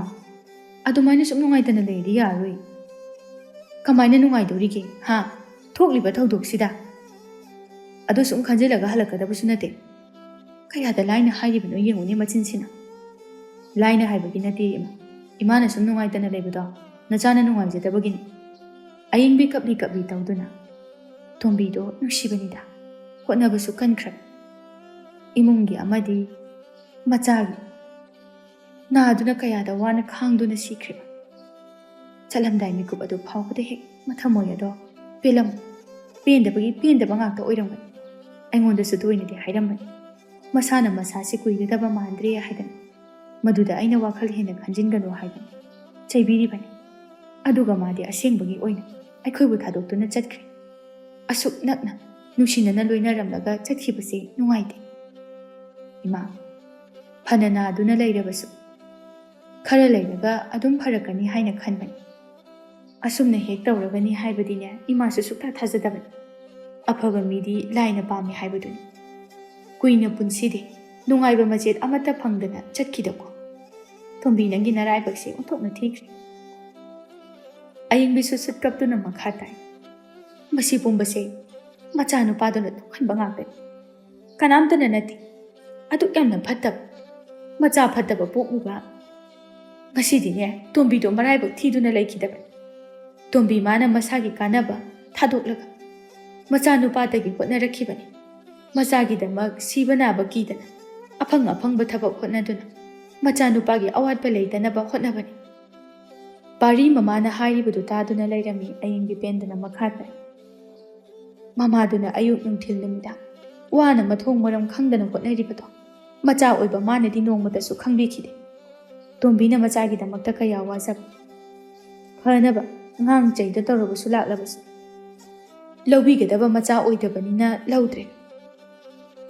ꯑꯗꯨꯃꯥꯏꯅ ꯁꯨꯝ ꯅꯨꯡꯉꯥꯏꯇꯅ ꯂꯩꯔꯗꯤ ꯌꯥꯔꯔꯣꯏ꯫" "ꯀꯃꯥꯏꯅ ꯅꯨꯡꯉꯥꯏꯗꯧꯔꯤꯒꯦ, ꯍꯥ? ꯊꯣꯛꯂꯤꯕ ꯊꯧꯗꯣꯛꯁꯤꯗ?" "ꯑꯗꯨ ꯁꯨꯝ ꯈꯟꯖꯤꯜꯂꯒ ꯍꯜꯂꯛꯀꯗꯕꯁꯨ ꯅꯠꯇꯦ꯫ ꯀꯌꯥꯗ ꯂꯥꯏꯅ ꯍꯥꯏꯔꯤꯕꯅꯣ ꯌꯦꯡꯉꯨꯅꯦ ꯃꯆꯤꯟꯁꯤꯅ꯫" "ꯂꯥꯏꯅ ꯍꯥꯏꯕꯒꯤ ꯅꯠꯇꯦ, ꯏꯃꯥ꯫ ꯏꯃꯥꯅ ꯁꯨꯝ ꯅꯨꯡꯉꯥꯏꯇꯅ ꯂꯩꯕꯗꯣ ꯅꯆꯥꯅ ꯅꯨꯡꯉꯥꯏꯖꯗꯕꯒꯤꯅꯤ꯫" ꯑꯌꯤꯡꯕꯤ ꯀꯞꯂꯤ ꯀꯞꯂꯤ ꯇꯧꯗꯨꯅ, "ꯇꯣꯝꯕꯤꯗꯣ ꯅꯨꯡꯁꯤꯕꯅꯤꯗ, ꯍꯣꯠꯅꯕꯁꯨ ꯀꯟꯈ꯭ꯔꯕ, ꯏꯃꯨꯡꯒꯤ ꯑꯃꯗꯤ ꯃꯆꯥꯒꯤ ꯅꯥꯗꯨꯅ ꯀꯌꯥꯗ ꯋꯥꯅ ꯈꯥꯡꯗꯨꯅ ꯁꯤꯈ꯭ꯔꯤꯕ꯫ ꯆꯠꯂꯝꯗꯥꯏ ꯃꯤꯀꯨꯞ ꯑꯗꯨ ꯐꯥꯎꯕꯗ ꯍꯦꯛ ꯃꯊꯃꯣꯏ ꯑꯗꯣ ꯄꯦꯜꯂꯝ, ꯄꯦꯟꯗꯕꯒꯤ ꯄꯦꯟꯗꯕ ꯉꯥꯛꯇ ꯑꯣꯏꯔꯝꯒꯅꯤ꯫ ꯑꯩꯉꯣꯟꯗꯁꯨ ꯇꯣꯏꯅꯗꯤ ꯍꯥꯏꯔꯝꯕꯅꯤ, ꯃꯁꯥꯅ ꯃꯁꯥꯁꯤ ꯀꯨꯏꯒꯗꯕ ꯃꯥꯟꯗ꯭ꯔꯦ ꯍꯥꯏꯗꯅ꯫ ꯃꯗꯨꯗ ꯑꯩꯅ ꯋꯥꯈꯜ ꯍꯦꯟꯅ ꯈꯟꯖꯤꯟꯒꯅꯨ ꯍꯥꯏꯗꯅ ꯆꯩꯕꯤꯔꯤꯕꯅꯤ꯫ ꯑꯗꯨꯒ ꯃꯥꯗꯤ ꯑꯁꯦꯡꯕꯒꯤ ꯑꯣꯏꯅ ꯑꯩꯈꯣꯏꯕꯨ ꯊꯥꯗꯣꯛꯇꯨꯅ ꯆꯠꯈ꯭ꯔꯦ꯫ ꯑꯁꯨꯛ ꯅꯛꯅ ꯅꯨꯡꯁꯤꯅꯅ ꯂꯣꯏꯅꯔꯝꯂꯒ ꯆꯠꯈꯤꯕꯁꯤ ꯅꯨꯡꯉꯥꯏꯇꯦ꯫ ꯏꯃꯥ, ꯐꯅ ꯅꯥꯗꯨꯅ ꯂꯩꯔꯕꯁꯨ ꯈꯔ ꯂꯩꯔꯒ ꯑꯗꯨꯝ ꯐꯔꯛꯀꯅꯤ ꯍꯥꯏꯅ ꯈꯟꯕꯅꯤ꯫ ꯑꯁꯨꯝꯅ ꯍꯦꯛ ꯇꯧꯔꯒꯅꯤ ꯍꯥꯏꯕꯗꯤꯅꯦ, ꯏꯃꯥꯁꯨ ꯁꯨꯛꯊꯥ ꯊꯥꯖꯗꯕꯅꯤ꯫ ꯑꯐꯕ ꯃꯤꯗꯤ ꯂꯥꯏꯅ ꯄꯥꯝꯃꯤ ꯍꯥꯏꯕꯗꯨꯅꯤ꯫ ꯀꯨꯏꯅ ꯄꯨꯟꯁꯤꯗꯦ, ꯅꯨꯡꯉꯥꯏꯕ ꯃꯆꯦꯠ ꯑꯃꯠꯇ ꯐꯪꯗꯅ ꯆꯠꯈꯤꯗꯀꯣ꯫ ꯇꯣꯝꯕꯤ, ꯅꯪꯒꯤ ꯅꯔꯥꯏꯕꯛꯁꯦ ꯑꯣꯟꯊꯣꯛꯅ ꯊꯤꯈ꯭ꯔꯦ꯫" ꯑꯌꯤꯡꯕꯤꯁꯨ ꯁꯨꯠ ꯀꯞꯇꯨꯅ ꯃꯈꯥ ꯇꯥꯏ, "ꯃꯁꯤ ꯄꯨꯝꯕꯁꯦ ꯃꯆꯥꯅꯨꯄꯥꯗꯨꯅ ꯊꯣꯛꯍꯟꯕ ꯉꯥꯛꯇꯅꯤ꯫ ꯀꯅꯥꯝꯇꯅ ꯅꯠꯇꯦ꯫ ꯑꯗꯨꯛ ꯌꯥꯝꯅ ꯐꯠꯇꯕ, ꯃꯆꯥ ꯐꯠꯇꯕ ꯄꯣꯛꯂꯨꯕ꯫ ꯉꯁꯤꯗꯤꯅꯦ, ꯇꯣꯝꯕꯤꯗꯣ ꯃꯔꯥꯏꯕꯛ ꯊꯤꯗꯨꯅ ꯂꯩꯈꯤꯗꯕꯅꯤ꯫ ꯇꯣꯝꯕꯤ ꯃꯥꯅ ꯃꯁꯥꯒꯤ ꯀꯥꯟꯅꯕ ꯊꯥꯗꯣꯛꯂꯒ ꯃꯆꯥꯅꯨꯄꯥꯗꯒꯤ ꯍꯣꯠꯅꯔꯛꯈꯤꯕꯅꯤ꯫ ꯃꯆꯥꯒꯤꯗꯃꯛ ꯁꯤꯕ ꯅꯥꯕ ꯀꯤꯗꯅ ꯑꯐꯪ ꯑꯐꯪꯕ ꯊꯕꯛ ꯍꯣꯠꯅꯗꯨꯅ ꯃꯆꯥꯅꯨꯄꯥꯒꯤ ꯑꯋꯥꯠꯄ ꯂꯩꯇꯅꯕ ꯍꯣꯠꯅꯕꯅꯤ꯫ ꯄꯥꯔꯤ ꯃꯃꯥꯅ ꯍꯥꯏꯔꯤꯕꯗꯨ ꯇꯥꯗꯨꯅ ꯂꯩꯔꯝꯃꯤ ꯑꯌꯤꯡ ꯕꯤꯄꯦꯟꯗꯅ ꯃꯈꯥ ꯇꯥꯏ꯫ ꯃꯃꯥꯗꯨꯅ ꯑꯌꯨꯛ ꯅꯨꯡꯊꯤꯜ ꯅꯨꯃꯤꯗꯥꯡ ꯋꯥꯅ ꯃꯊꯣꯡ ꯃꯔꯝ ꯈꯪꯗꯅ ꯍꯣꯠꯅꯔꯤꯕꯗꯣ ꯃꯆꯥ ꯑꯣꯏꯕ ꯃꯥꯅꯗꯤ ꯅꯣꯡꯃꯇꯁꯨ ꯈꯪꯕꯤꯈꯤꯗꯦ꯫ ꯇꯣꯝꯕꯤꯅ ꯃꯆꯥꯒꯤꯗꯃꯛꯇ ꯀꯌꯥ ꯋꯥꯖꯕ꯫ ꯐꯅꯕ ꯑꯉꯥꯡ ꯆꯩꯗ ꯇꯧꯔꯕꯁꯨ ꯂꯥꯛꯂꯕꯁꯨ ꯂꯧꯕꯤꯒꯗꯕ ꯃꯆꯥ ꯑꯣꯏꯗꯕꯅꯤꯅ ꯂꯧꯗ꯭ꯔꯦ꯫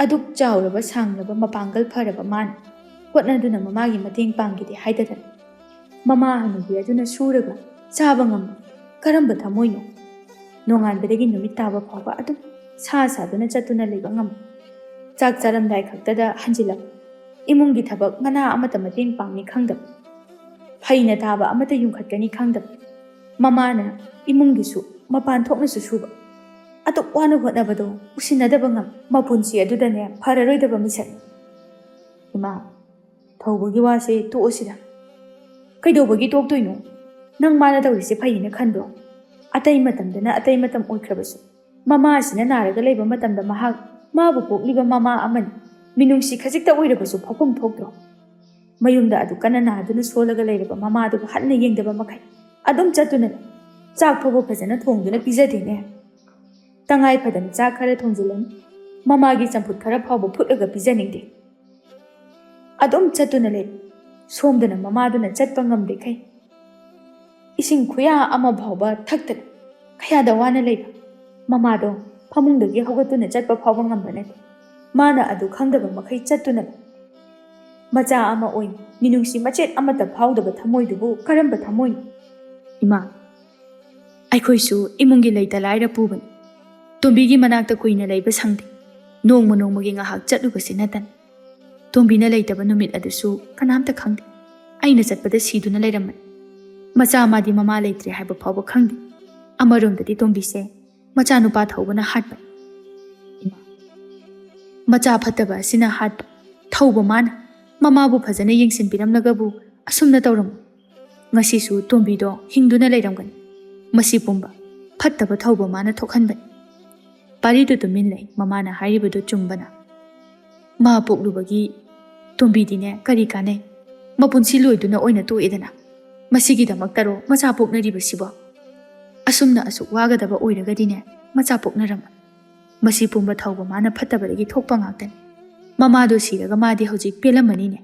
ꯑꯗꯨꯛ ꯆꯥꯎꯔꯕ ꯁꯥꯡꯂꯕ ꯃꯄꯥꯡꯒꯜ ꯐꯔꯕ ꯃꯥꯅ ꯍꯣꯠꯅꯗꯨꯅ ꯃꯃꯥꯒꯤ ꯃꯇꯦꯡ ꯄꯥꯡꯈꯤꯗꯦ ꯍꯥꯏꯗꯗꯅ ꯃꯃꯥ ꯍꯅꯨꯕꯤ ꯑꯗꯨꯅ ꯁꯨꯔꯒ ꯆꯥꯕ ꯉꯝꯕ ꯀꯔꯝꯕ ꯊꯃꯣꯏꯅꯣ? ꯅꯣꯡꯉꯥꯟꯕꯗꯒꯤ ꯅꯨꯃꯤꯠ ꯇꯥꯕ ꯐꯥꯎꯕ ꯑꯗꯨꯝ ꯁꯥ ꯁꯥꯗꯨꯅ ꯆꯠꯇꯨꯅ ꯂꯩꯕ ꯉꯝꯕ꯫ ꯆꯥꯛ ꯆꯥꯔꯝꯗꯥꯏ ꯈꯛꯇꯗ ꯍꯟꯖꯤꯜꯂꯛ ꯏꯃꯨꯡꯒꯤ ꯊꯕꯛ ꯃꯅꯥ ꯑꯃꯠꯇ ꯃꯇꯦꯡ ꯄꯥꯡꯅꯤ ꯈꯪꯗꯕ꯫ ꯐꯩꯅ ꯊꯥꯕ ꯑꯃꯠꯇ ꯌꯨꯡꯈꯠꯀꯅꯤ ꯈꯪꯗꯕ꯫ ꯃꯃꯥꯅ ꯏꯃꯨꯡꯒꯤꯁꯨ ꯃꯄꯥꯟ ꯊꯣꯛꯅꯁꯨ ꯁꯨꯕ꯫ ꯑꯗꯨꯛ ꯋꯥꯅ ꯍꯣꯠꯅꯕꯗꯣ ꯎꯁꯤꯟꯅꯗꯕ ꯉꯝ ꯃꯄꯨꯟꯁꯤ ꯑꯗꯨꯗꯅꯦ ꯐꯔꯔꯣꯏꯗꯕ ꯃꯤꯁꯛꯅꯤ꯫ ꯏꯃꯥ, ꯊꯧꯕꯒꯤ ꯋꯥꯁꯦ ꯇꯣꯛꯑꯁꯤꯗ꯫ ꯀꯩꯗꯧꯕꯒꯤ ꯇꯣꯛꯇꯣꯏꯅꯣ? ꯅꯪ ꯃꯥꯅ ꯇꯧꯔꯤꯁꯦ ꯐꯩꯌꯦꯅ ꯈꯟꯕ꯭ꯔꯣ? ꯑꯇꯩ ꯃꯇꯝꯗꯅ ꯑꯇꯩ ꯃꯇꯝ ꯑꯣꯏꯈ꯭ꯔꯕꯁꯨ ꯃꯃꯥ ꯑꯁꯤꯅ ꯅꯥꯔꯒ ꯂꯩꯕ ꯃꯇꯝꯗ ꯃꯍꯥꯛ ꯃꯥꯕꯨ ꯄꯣꯛꯂꯤꯕ ꯃꯃꯥ ꯑꯃꯅꯤ꯫ ꯃꯤꯅꯨꯡꯁꯤ ꯈꯖꯤꯛꯇ ꯑꯣꯏꯔꯕꯁꯨ ꯐꯥꯎꯐꯝ ꯊꯣꯛꯇ꯭ꯔꯣ? ꯃꯌꯨꯝꯗ ꯑꯗꯨ ꯀꯟꯅ ꯅꯥꯗꯨꯅ ꯁꯣꯜꯂꯒ ꯂꯩꯔꯕ ꯃꯃꯥꯗꯨꯕꯨ ꯍꯟꯅ ꯌꯦꯡꯗꯕ ꯃꯈꯩ ꯑꯗꯨꯝ ꯆꯠꯇꯨꯅ ꯂꯩ꯫ ꯆꯥꯛ ꯐꯥꯎꯕ ꯐꯖꯅ ꯊꯣꯡꯗꯨꯅ ꯄꯤꯖꯗꯦꯅꯦ꯫ ꯇꯉꯥꯏ ꯐꯗꯅ ꯆꯥꯛ ꯈꯔ ꯊꯣꯡꯖꯤꯜꯂꯅꯤ꯫ ꯃꯃꯥꯒꯤ ꯆꯝꯐꯨꯠ ꯈꯔ ꯐꯥꯎꯕ ꯐꯨꯠꯂꯒ ꯄꯤꯖꯅꯤꯡꯗꯦ꯫ ꯑꯗꯨꯝ ꯆꯠꯇꯨꯅ ꯂꯩ꯫ ꯁꯣꯝꯗꯅ ꯃꯃꯥꯗꯨꯅ ꯆꯠꯄ ꯉꯝꯗ꯭ꯔꯤꯈꯩ ꯏꯁꯤꯡ ꯈꯨꯌꯥ ꯑꯃ ꯐꯥꯎꯕ ꯊꯛꯇꯅ ꯀꯌꯥꯗ ꯋꯥꯅ ꯂꯩꯕ꯫ ꯃꯃꯥꯗꯣ ꯐꯃꯨꯡꯗꯒꯤ ꯍꯧꯒꯠꯇꯨꯅ ꯆꯠꯄ ꯐꯥꯎꯕ ꯉꯝꯕ ꯅꯠꯇꯦ꯫ ꯃꯥꯅ ꯑꯗꯨ ꯈꯪꯗꯕ ꯃꯈꯩ ꯆꯠꯇꯨꯅ ꯂꯩ꯫ ꯃꯆꯥ ꯑꯃ ꯑꯣꯏꯅ ꯃꯤꯅꯨꯡꯁꯤ ꯃꯆꯦꯠ ꯑꯃꯠꯇ ꯐꯥꯎꯗꯕ ꯊꯃꯣꯏꯗꯨꯕꯨ ꯀꯔꯝꯕ ꯊꯃꯣꯏꯅꯣ? ꯏꯃꯥ, ꯑꯩꯈꯣꯏꯁꯨ ꯏꯃꯨꯡꯒꯤ ꯂꯩꯇ ꯂꯥꯏꯔ ꯄꯨꯕꯅꯤ꯫ ꯇꯣꯝꯕꯤꯒꯤ ꯃꯅꯥꯛꯇ ꯀꯨꯏꯅ ꯂꯩꯕ ꯁꯪꯗꯦ꯫ ꯅꯣꯡꯃ ꯅꯣꯡꯃꯒꯤ ꯉꯥꯏꯍꯥꯛ ꯆꯠꯂꯨꯕꯁꯤ ꯅꯠꯇꯅ꯫ ꯇꯣꯝꯕꯤꯅ ꯂꯩꯇꯕ ꯅꯨꯃꯤꯠ ꯑꯗꯨꯁꯨ ꯀꯅꯥꯝꯇ ꯈꯪꯗꯦ꯫ ꯑꯩꯅ ꯆꯠꯄꯗ ꯁꯤꯗꯨꯅ ꯂꯩꯔꯝꯕꯅꯤ꯫ ꯃꯆꯥ ꯃꯥꯗꯤ ꯃꯃꯥ ꯂꯩꯇ꯭ꯔꯦ ꯍꯥꯏꯕ ꯐꯥꯎꯕ ꯈꯪꯗꯦ꯫ ꯑꯃꯔꯣꯝꯗꯗꯤ ꯇꯣꯝꯕꯤꯁꯦ ꯃꯆꯥꯅꯨꯄꯥ ꯊꯧꯕꯅ ꯍꯥꯠꯄꯅꯤ꯫ ꯏꯃꯥ, ꯃꯆꯥ ꯐꯠꯇꯕ ꯑꯁꯤꯅ ꯍꯥꯠꯄ꯫ ꯊꯧꯕ ꯃꯥꯅ ꯃꯃꯥꯕꯨ ꯐꯖꯅ ꯌꯦꯡꯁꯤꯟꯕꯤꯔꯝꯂꯒꯕꯨ ꯑꯁꯨꯝꯅ ꯇꯧꯔꯝꯃꯣꯏ꯫ ꯉꯁꯤꯁꯨ ꯇꯣꯝꯕꯤꯗꯣ ꯍꯤꯡꯗꯨꯅ ꯂꯩꯔꯝꯒꯅꯤ꯫ ꯃꯁꯤ ꯄꯨꯝꯕ ꯐꯠꯇꯕ ꯊꯧꯕ ꯃꯥꯅ ꯊꯣꯛꯍꯟꯕꯅꯤ꯫ ꯄꯥꯔꯤꯗꯨ ꯇꯨꯃꯤꯟ ꯂꯩ, ꯃꯃꯥꯅ ꯍꯥꯏꯔꯤꯕꯗꯨ ꯆꯨꯝꯕꯅ꯫ ꯃꯥ ꯄꯣꯛꯂꯨꯕꯒꯤ ꯇꯣꯝꯕꯤꯗꯤꯅꯦ ꯀꯔꯤ ꯀꯥꯟꯅꯩ? ꯃꯄꯨꯟꯁꯤ ꯂꯣꯏꯗꯨꯅ ꯑꯣꯏꯅ ꯇꯣꯛꯑꯦꯗꯅ꯫ ꯃꯁꯤꯒꯤꯗꯃꯛꯇꯔꯣ ꯃꯆꯥ ꯄꯣꯛꯅꯔꯤꯕꯁꯤꯕꯣ? ꯑꯁꯨꯝꯅ ꯑꯁꯨꯛ ꯋꯥꯒꯗꯕ ꯑꯣꯏꯔꯒꯗꯤꯅꯦ ꯃꯆꯥ ꯄꯣꯛꯅꯔꯝꯃꯣꯏ꯫ ꯃꯁꯤ ꯄꯨꯝꯕ ꯊꯧꯕ ꯃꯥꯅ ꯐꯠꯇꯕꯗꯒꯤ ꯊꯣꯛꯄ ꯉꯥꯛꯇꯅꯤ꯫ ꯃꯃꯥꯗꯣ ꯁꯤꯔꯒ ꯃꯥꯗꯤ ꯍꯧꯖꯤꯛ ꯄꯦꯜꯂꯝꯃꯅꯤꯅꯦ꯫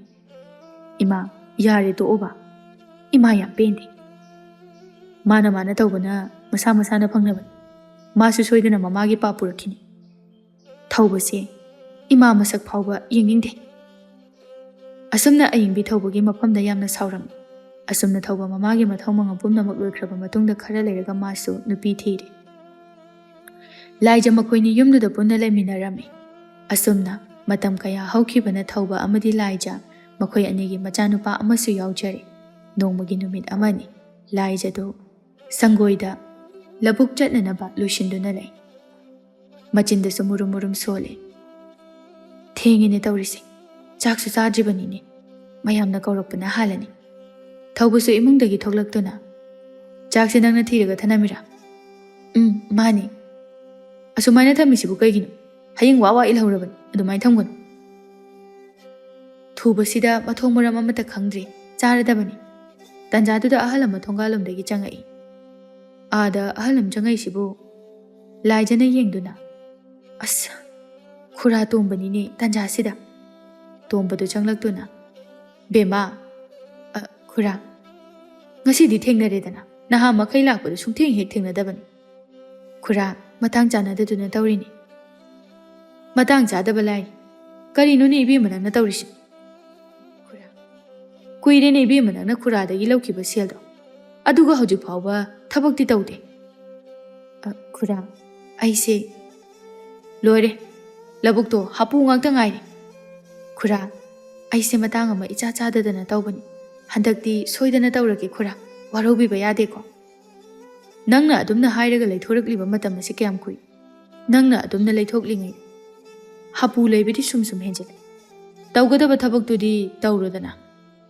ꯏꯃꯥ, ꯌꯥꯔꯦ ꯇꯣꯛꯑꯣꯕ꯫ ꯏꯃꯥ ꯌꯥꯝ ꯄꯦꯟꯗꯦ꯫ ꯃꯥꯅ ꯃꯥꯅ ꯇꯧꯕꯅ ꯃꯁꯥ ꯃꯁꯥꯅ ꯐꯪꯅꯕꯅꯤ꯫ ꯃꯥꯁꯨ ꯁꯣꯏꯗꯅ ꯃꯃꯥꯒꯤ ꯄꯥꯞ ꯄꯨꯔꯛꯈꯤꯅꯤ꯫ ꯊꯧꯕꯁꯦ ꯏꯃꯥ ꯃꯁꯛ ꯐꯥꯎꯕ ꯌꯦꯡꯅꯤꯡꯗꯦ꯫ ꯑꯁꯨꯝꯅ ꯑꯌꯤꯡꯕꯤ ꯊꯧꯕꯒꯤ ꯃꯐꯝꯗ ꯌꯥꯝꯅ ꯁꯥꯎꯔꯝꯃꯤ꯫ ꯑꯁꯨꯝꯅ ꯊꯧꯕ ꯃꯃꯥꯒꯤ ꯃꯊꯧ ꯃꯉꯝ ꯄꯨꯝꯅꯃꯛ ꯂꯣꯏꯈ꯭ꯔꯕ ꯃꯇꯨꯡꯗ ꯈꯔ ꯂꯩꯔꯒ ꯃꯥꯁꯨ ꯅꯨꯄꯤ ꯊꯤꯔꯦ꯫ ꯂꯥꯏꯖ ꯃꯈꯣꯏꯅꯤ ꯌꯨꯝꯗꯨꯗ ꯄꯨꯟꯅ ꯂꯩꯃꯤꯟꯅꯔꯝꯃꯤ꯫ ꯑꯁꯨꯝꯅ ꯃꯇꯝ ꯀꯌꯥ ꯍꯧꯈꯤꯕꯅ ꯊꯧꯕ ꯑꯃꯗꯤ ꯂꯥꯏꯖ ꯃꯈꯣꯏ ꯑꯅꯤꯒꯤ ꯃꯆꯥꯅꯨꯄꯥ ꯑꯃꯁꯨ ꯌꯥꯎꯖꯔꯦ꯫ ꯅꯣꯡꯃꯒꯤ ꯅꯨꯃꯤꯠ ꯑꯃꯅꯤ꯫ ꯂꯥꯏꯖꯗꯨ ꯁꯪꯒꯣꯏꯗ ꯂꯧꯕꯨꯛ ꯆꯠꯅꯅꯕ ꯂꯣꯏꯁꯤꯟꯗꯨꯅ ꯂꯩ꯫ ꯃꯆꯤꯟꯗꯁꯨ ꯃꯨꯔꯨꯝ ꯃꯨꯔꯨꯝ ꯁꯣꯜꯂꯤ꯫ "ꯊꯦꯡꯉꯦꯅꯦ ꯇꯧꯔꯤꯁꯦ, ꯆꯥꯛꯁꯨ ꯆꯥꯗ꯭ꯔꯤꯕꯅꯤꯅꯦ, ꯃꯌꯥꯝꯅ ꯀꯧꯔꯛꯄꯅ ꯍꯥꯜꯂꯅꯤ꯫" ꯊꯧꯕꯁꯨ ꯏꯃꯨꯡꯗꯒꯤ ꯊꯣꯛꯂꯛꯇꯨꯅ, "ꯆꯥꯛꯁꯦ ꯅꯪꯅ ꯊꯤꯔꯒ ꯊꯅꯝꯃꯤꯔꯥ?" "ꯎꯝ, ꯃꯥꯅꯤ꯫" "ꯑꯁꯨꯃꯥꯏꯅ ꯊꯝꯃꯤꯁꯤꯕꯨ ꯀꯩꯒꯤꯅꯣ? ꯍꯌꯦꯡ ꯋꯥ ꯋꯥ ꯏꯜꯍꯧꯔꯕꯅꯤ, ꯑꯗꯨꯃꯥꯏꯅ ꯊꯝꯒꯅꯨ꯫" ꯊꯨꯕꯁꯤꯗ ꯃꯊꯣꯡ ꯃꯔꯝ ꯑꯃꯠꯇ ꯈꯪꯗ꯭ꯔꯦ, ꯆꯥꯔꯗꯕꯅꯤ꯫ ꯇꯟꯖꯥꯗꯨꯗ ꯑꯍꯜ ꯑꯃ ꯊꯣꯡꯒꯥꯜꯂꯣꯝꯗꯒꯤ ꯆꯪꯉꯛꯏ꯫ ꯑꯥꯗ ꯑꯍꯜ ꯑꯃ ꯆꯪꯉꯛꯏꯁꯤꯕꯨ? ꯂꯥꯏꯖꯅ ꯌꯦꯡꯗꯨꯅ, "ꯑꯁ, ꯈꯨꯔꯥ ꯇꯣꯝꯕꯅꯤꯅꯦ ꯇꯟꯖꯥꯁꯤꯗ꯫" ꯇꯣꯝꯕꯗꯨ ꯆꯪꯂꯛꯇꯨꯅ, "ꯕꯦꯝꯃ, ꯑ, ꯈꯨꯔꯥ, ꯉꯁꯤꯗꯤ ꯊꯦꯡꯅꯔꯦꯗꯅ, ꯅꯍꯥ ꯃꯈꯩ ꯂꯥꯛꯄꯗ ꯁꯨꯡꯊꯦꯡ ꯍꯦꯛ ꯊꯦꯡꯅꯗꯕꯅꯤ꯫ ꯈꯨꯔꯥ, ꯃꯇꯥꯡ ꯆꯥꯅꯗꯗꯨꯅ ꯇꯧꯔꯤꯅꯤ꯫" "ꯃꯇꯥꯡ ꯆꯥꯗꯕ ꯂꯥꯏꯔꯤ꯫ ꯀꯔꯤꯅꯣꯅꯦ ꯏꯕꯦꯝꯃ ꯅꯪꯅ ꯇꯧꯔꯤꯁꯤ?" "ꯈꯨꯔꯥ, ꯀꯨꯏꯔꯦꯅꯦ ꯏꯕꯦꯝꯃ ꯅꯪꯅ ꯈꯨꯔꯥꯗꯒꯤ ꯂꯧꯈꯤꯕ ꯁꯦꯜꯗꯣ꯫ ꯑꯗꯨꯒ ꯍꯧꯖꯤꯛ ꯐꯥꯎꯕ ꯊꯕꯛꯇꯤ ꯇꯧꯗꯦ꯫" "ꯑ, ꯈꯨꯔꯥ, ꯑꯩꯁꯦ ꯂꯣꯏꯔꯦ꯫ ꯂꯧꯕꯨꯛꯇꯣ ꯍꯥꯄꯨ ꯉꯥꯛꯇ ꯉꯥꯏꯔꯦ꯫ ꯈꯨꯔꯥ, ꯑꯩꯁꯦ ꯃꯇꯥꯡ ꯑꯃ ꯏꯆꯥ ꯆꯥꯗꯗꯅ ꯇꯧꯕꯅꯤ꯫ ꯍꯟꯗꯛꯇꯤ ꯁꯣꯏꯗꯅ ꯇꯧꯔꯒꯦ ꯈꯨꯔꯥ꯫ ꯋꯥꯔꯧꯕꯤꯕ ꯌꯥꯗꯦꯀꯣ꯫ ꯅꯪꯅ ꯑꯗꯨꯝꯅ ꯍꯥꯏꯔꯒ ꯂꯩꯊꯣꯔꯛꯂꯤꯕ ꯃꯇꯝ ꯑꯁꯤ ꯀꯌꯥꯝ ꯀꯨꯏ? ꯅꯪꯅ ꯑꯗꯨꯝꯅ ꯂꯩꯊꯣꯛꯂꯤꯉꯩ ꯍꯥꯄꯨ ꯂꯩꯕꯗꯤ ꯁꯨꯝ ꯁꯨꯝ ꯍꯦꯟꯖꯤꯜꯂꯦ꯫ ꯇꯧꯒꯗꯕ ꯊꯕꯛꯇꯨꯗꯤ ꯇꯧꯔꯣꯗꯅ꯫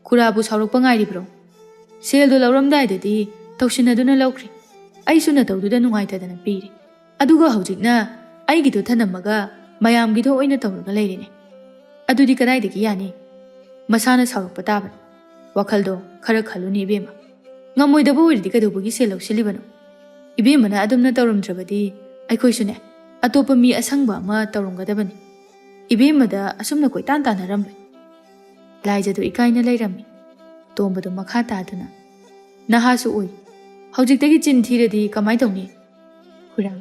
ꯈꯨꯔꯥꯕꯨ ꯁꯥꯎꯔꯛꯄ ꯉꯥꯏꯔꯤꯕ꯭ꯔꯣ? ꯁꯦꯜꯗꯣ ꯂꯧꯔꯝꯗꯥꯏꯗꯗꯤ ꯇꯧꯁꯤꯟꯅꯗꯨꯅ ꯂꯧꯈ꯭ꯔꯦ꯫ ꯑꯩꯁꯨ ꯅꯇꯧꯗꯨꯗ ꯅꯨꯡꯉꯥꯏꯇꯗꯅ ꯄꯤꯔꯦ꯫ ꯑꯗꯨꯒ ꯍꯧꯖꯤꯛꯅ ꯑꯩꯒꯤꯗꯣ ꯊꯅꯝꯃꯒ ꯃꯌꯥꯝꯒꯤꯗꯣ ꯑꯣꯏꯅ ꯇꯧꯔꯒ ꯂꯩꯔꯦꯅꯦ꯫ ꯑꯗꯨꯗꯤ ꯀꯗꯥꯏꯗꯒꯤ ꯌꯥꯅꯤ? ꯃꯁꯥꯅ ꯁꯥꯎꯔꯛꯄ ꯇꯥꯕꯅꯤ꯫ ꯋꯥꯈꯜꯗꯣ ꯈꯔ ꯈꯜꯂꯨꯅꯦ ꯏꯕꯦꯝꯃ꯫ ꯉꯝꯃꯣꯏꯗꯕ ꯑꯣꯏꯔꯗꯤ ꯀꯩꯗꯧꯕꯒꯤ ꯁꯦꯜ ꯂꯧꯁꯤꯜꯂꯤꯕꯅꯣ? ꯏꯕꯦꯝꯃꯅ ꯑꯗꯨꯝꯅ ꯇꯧꯔꯝꯗ꯭ꯔꯕꯗꯤ ꯑꯩꯈꯣꯏꯁꯨꯅꯦ, ꯑꯇꯣꯞꯄ ꯃꯤ ꯑꯁꯪꯕ ꯑꯃ ꯇꯧꯔꯝꯒꯗꯕꯅꯤ꯫ ꯏꯕꯦꯝꯃꯗ ꯑꯁꯨꯝꯅ ꯀꯣꯏꯇꯥꯟ ꯇꯥꯟꯅꯔꯝꯂꯣꯏ꯫ ꯂꯥꯏꯖꯗꯨ ꯏꯀꯥꯏꯅ ꯂꯩꯔꯝꯃꯤ꯫ ꯇꯣꯝꯕꯗꯨ ꯃꯈꯥ ꯇꯥꯗꯨꯅ, "ꯅꯍꯥꯁꯨ ꯑꯣꯏ꯫ ꯍꯧꯖꯤꯛꯇꯒꯤ ꯆꯤꯟ ꯊꯤꯔꯗꯤ ꯀꯃꯥꯏ ꯇꯧꯅꯤ?" "ꯈꯨꯔꯥ,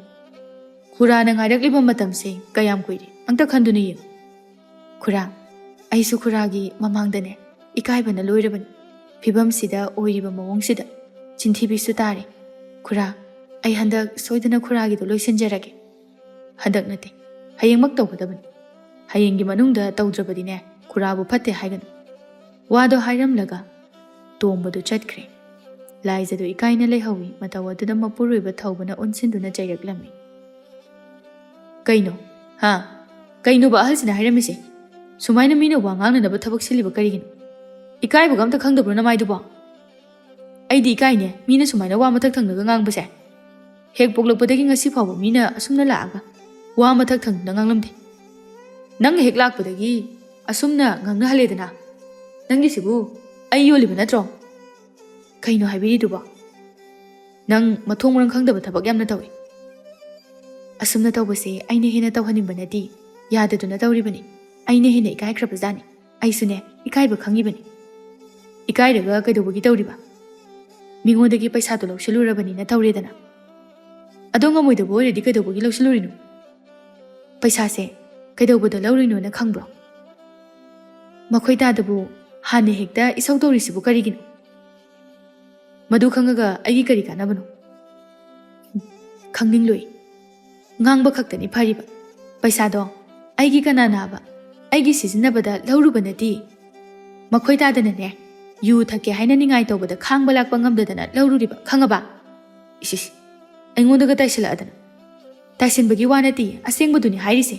ꯈꯨꯔꯥꯅ ꯉꯥꯏꯔꯛꯂꯤꯕ ꯃꯇꯝꯁꯦ ꯀꯌꯥꯝ ꯀꯨꯏꯔꯦ? ꯑꯝꯇ ꯈꯟꯗꯨꯅ ꯌꯦꯡꯉꯨ꯫" "ꯈꯨꯔꯥ, ꯑꯩꯁꯨ ꯈꯨꯔꯥꯒꯤ ꯃꯃꯥꯡꯗꯅꯦ ꯏꯀꯥꯏꯕꯅ ꯂꯣꯏꯔꯕꯅꯤ꯫ ꯐꯤꯕꯝꯁꯤꯗ ꯑꯣꯏꯔꯤꯕ ꯃꯑꯣꯡꯁꯤꯗ ꯆꯤꯟꯊꯤꯕꯤꯁꯨ ꯇꯥꯔꯦ꯫ ꯈꯨꯔꯥ, ꯑꯩ ꯍꯟꯗꯛ ꯁꯣꯏꯗꯅ ꯈꯨꯔꯥꯒꯤꯗꯣ ꯂꯣꯏꯁꯤꯟꯖꯔꯒꯦ꯫ ꯍꯟꯗꯛ ꯅꯠꯇꯦ, ꯍꯌꯦꯡꯃꯛ ꯇꯧꯒꯗꯕꯅꯤ꯫ ꯍꯌꯦꯡꯒꯤ ꯃꯅꯨꯡꯗ ꯇꯧꯗ꯭ꯔꯕꯗꯤꯅꯦ, ꯈꯨꯔꯥꯕꯨ ꯐꯠꯇꯦ ꯍꯥꯏꯒꯅꯨ꯫" ꯋꯥꯗꯣ ꯍꯥꯏꯔꯝꯂꯒ ꯇꯣꯝꯕꯗꯨ ꯆꯠꯈ꯭ꯔꯦ꯫ ꯂꯥꯏꯖꯗꯨ ꯏꯀꯥꯏꯅ ꯂꯩꯍꯧꯏ꯫ ꯃꯇꯧ ꯑꯗꯨꯗ ꯃꯄꯨꯔꯣꯏꯕ ꯊꯧꯕꯅ ꯑꯣꯟꯁꯤꯟꯗꯨꯅ ꯆꯩꯔꯛꯂꯝꯃꯤ꯫ "ꯀꯩꯅꯣ? ꯍꯥ? ꯀꯩꯅꯣꯕ ꯑꯍꯜꯁꯤꯅ ꯍꯥꯏꯔꯝꯃꯤꯁꯦ? ꯁꯨꯃꯥꯏꯅ ꯃꯤꯅ ꯋꯥ ꯉꯥꯡꯅꯅꯕ ꯊꯕꯛ ꯁꯤꯜꯂꯤꯕ ꯀꯔꯤꯒꯤꯅꯣ? ꯏꯀꯥꯏꯕꯒ ꯑꯝꯇ ꯈꯪꯗꯕ꯭ꯔꯣ ꯅꯃꯥꯏꯗꯨꯕꯣ?" "ꯑꯩꯗꯤ ꯏꯀꯥꯏꯅꯦ, ꯃꯤꯅ ꯁꯨꯃꯥꯏꯅ ꯋꯥ ꯃꯊꯛ ꯊꯪꯅꯒ ꯉꯥꯡꯕꯁꯦ꯫ ꯍꯦꯛ ꯄꯣꯛꯂꯛꯄꯗꯒꯤ ꯉꯁꯤ ꯐꯥꯎꯕ ꯃꯤꯅ ꯑꯁꯨꯝꯅ ꯂꯥꯛꯑꯒ ꯋꯥ ꯃꯊꯛ ꯊꯪꯅ ꯉꯥꯡꯂꯝꯗꯦ꯫ ꯅꯪꯅ ꯍꯦꯛ ꯂꯥꯛꯄꯗꯒꯤ ꯑꯁꯨꯝꯅ ꯉꯥꯡꯅꯍꯜꯂꯦꯗꯅ꯫ ꯅꯪꯒꯤꯁꯤꯕꯨ ꯑꯩ ꯌꯣꯜꯂꯤꯕ ꯅꯠꯇ꯭ꯔꯣ? ꯀꯩꯅꯣ ꯍꯥꯏꯕꯤꯔꯤꯗꯨꯕꯣ? ꯅꯪ ꯃꯊꯣꯡ ꯃꯔꯝ ꯈꯪꯗꯕ ꯊꯕꯛ ꯌꯥꯝꯅ ꯇꯧꯏ꯫" "ꯑꯁꯨꯝꯅ ꯇꯧꯕꯁꯦ ꯑꯩꯅ ꯍꯦꯟꯅ ꯇꯧꯍꯟꯅꯤꯡꯕ ꯅꯠꯇꯦ, ꯌꯥꯗꯗꯨꯅ ꯇꯧꯔꯤꯕꯅꯤ꯫ ꯑꯩꯅ ꯍꯦꯟꯅ ꯏꯀꯥꯏꯈ꯭ꯔꯕꯖꯥꯠꯅꯤ꯫ ꯑꯩꯁꯨꯅꯦ, ꯏꯀꯥꯏꯕ ꯈꯪꯉꯤꯕꯅꯤ꯫ ꯏꯀꯥꯏꯔꯒ ꯀꯩꯗꯧꯕꯒꯤ ꯇꯧꯔꯤꯕ? ꯃꯤꯉꯣꯟꯗꯒꯤ ꯄꯩꯁꯥꯗꯣ ꯂꯧꯁꯤꯜꯂꯨꯔꯕꯅꯤꯅ ꯇꯧꯔꯦꯗꯅ꯫ ꯑꯗꯣ ꯉꯝꯃꯣꯏꯗꯕ ꯑꯣꯏꯔꯗꯤ ꯀꯩꯗꯧꯕꯒꯤ ꯂꯧꯁꯤꯜꯂꯨꯔꯤꯅꯣ? ꯄꯩꯁꯥꯁꯦ ꯀꯩꯗꯧꯕꯗ ꯂꯧꯔꯤꯅꯣꯅ ꯈꯪꯕ꯭ꯔꯣ? ꯃꯈꯣꯏ ꯇꯥꯗꯕꯨ ꯍꯥꯟꯅ ꯍꯦꯛꯇ ꯏꯁꯧ ꯇꯧꯔꯤꯁꯤꯕꯨ ꯀꯔꯤꯒꯤꯅꯣ? ꯃꯗꯨ ꯈꯪꯉꯒ ꯑꯩꯒꯤ ꯀꯔꯤ ꯀꯥꯟꯅꯕꯅꯣ? ꯈꯪꯅꯤꯡꯂꯣꯏ꯫ ꯉꯥꯡꯕ ꯈꯛꯇꯅꯤ ꯐꯔꯤꯕ꯫ ꯄꯩꯁꯥꯗꯣ ꯑꯩꯒꯤ ꯀꯅꯥꯅꯕ, ꯑꯩꯒꯤ ꯁꯤꯖꯤꯟꯅꯕꯗ ꯂꯧꯔꯨꯕ ꯅꯠꯇꯦ꯫ ꯃꯈꯣꯏ ꯇꯥꯗꯅꯅꯦ, ꯌꯨ ꯊꯛꯀꯦ ꯍꯥꯏꯅ ꯅꯤꯡꯉꯥꯏ ꯇꯧꯕꯗ ꯈꯥꯡꯕ ꯂꯥꯛꯄ ꯉꯝꯗꯗꯅ ꯂꯧꯔꯨꯔꯤꯕ, ꯈꯪꯉꯕ?" "ꯏꯁ, ꯏꯁ, ꯑꯩꯉꯣꯟꯗꯒ ꯇꯥꯏꯁꯤꯜꯂꯛꯑꯗꯅ꯫ ꯇꯥꯏꯁꯤꯟꯕꯒꯤ ꯋꯥ ꯅꯠꯇꯦ, ꯑꯁꯦꯡꯕꯗꯨꯅꯤ ꯍꯥꯏꯔꯤꯁꯦ꯫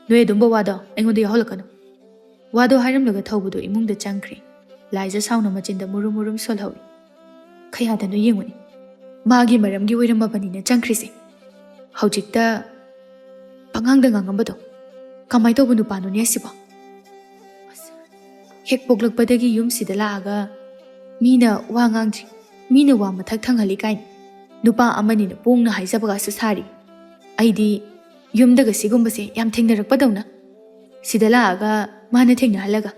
ꯅꯣꯏ ꯑꯗꯨꯝꯕ ꯋꯥꯗꯣ ꯑꯩꯉꯣꯟꯗ ꯌꯥꯎꯍꯜꯂꯛꯀꯅꯨ꯫" ꯋꯥꯗꯣ ꯍꯥꯏꯔꯝꯂꯒ ꯊꯧꯕꯗꯣ ꯏꯃꯨꯡꯗ ꯆꯪꯈ꯭ꯔꯦ꯫ ꯂꯥꯏꯖ ꯁꯥꯎꯅ ꯃꯆꯤꯟꯗ ꯃꯨꯔꯨꯝ ꯃꯨꯔꯨꯝ ꯁꯣꯜꯍꯧꯏ꯫ "ꯀꯌꯥꯗꯅꯣ ꯌꯦꯡꯉꯨꯅꯦ, ꯃꯥꯒꯤ ꯃꯔꯝꯒꯤ ꯑꯣꯏꯔꯝꯃꯕꯅꯤꯅ ꯆꯪꯈ꯭ꯔꯤꯁꯦ꯫ ꯍꯧꯖꯤꯛꯇ ꯄꯉꯥꯡꯗ ꯉꯥꯡꯉꯝꯕꯗꯣ ꯀꯃꯥꯏ ꯇꯧꯕ ꯅꯨꯄꯥꯅꯣꯅꯦ ꯑꯁꯤꯕꯣ? ꯑꯁ, ꯍꯦꯛ ꯄꯣꯛꯂꯛꯄꯗꯒꯤ ꯌꯨꯝꯁꯤꯗ ꯂꯥꯛꯑꯒ ꯃꯤꯅ ꯋꯥ ꯉꯥꯡꯗ꯭ꯔꯤ, ꯃꯤꯅ ꯋꯥ ꯃꯊꯛ ꯊꯪꯍꯜꯂꯤ ꯀꯥꯏꯅ ꯅꯨꯄꯥ ꯑꯃꯅꯤꯅ ꯄꯣꯡꯅ ꯍꯥꯏꯖꯕꯒꯁꯨ ꯁꯥꯔꯤ꯫ ꯑꯩꯗꯤ ꯌꯨꯝꯗꯒ ꯁꯤꯒꯨꯝꯕꯁꯦ ꯌꯥꯝ ꯊꯦꯡꯅꯔꯛꯄꯗꯧꯅ꯫ ꯁꯤꯗ ꯂꯥꯛꯑꯒ ꯃꯥꯅ ꯊꯦꯡꯅꯍꯜꯂꯒ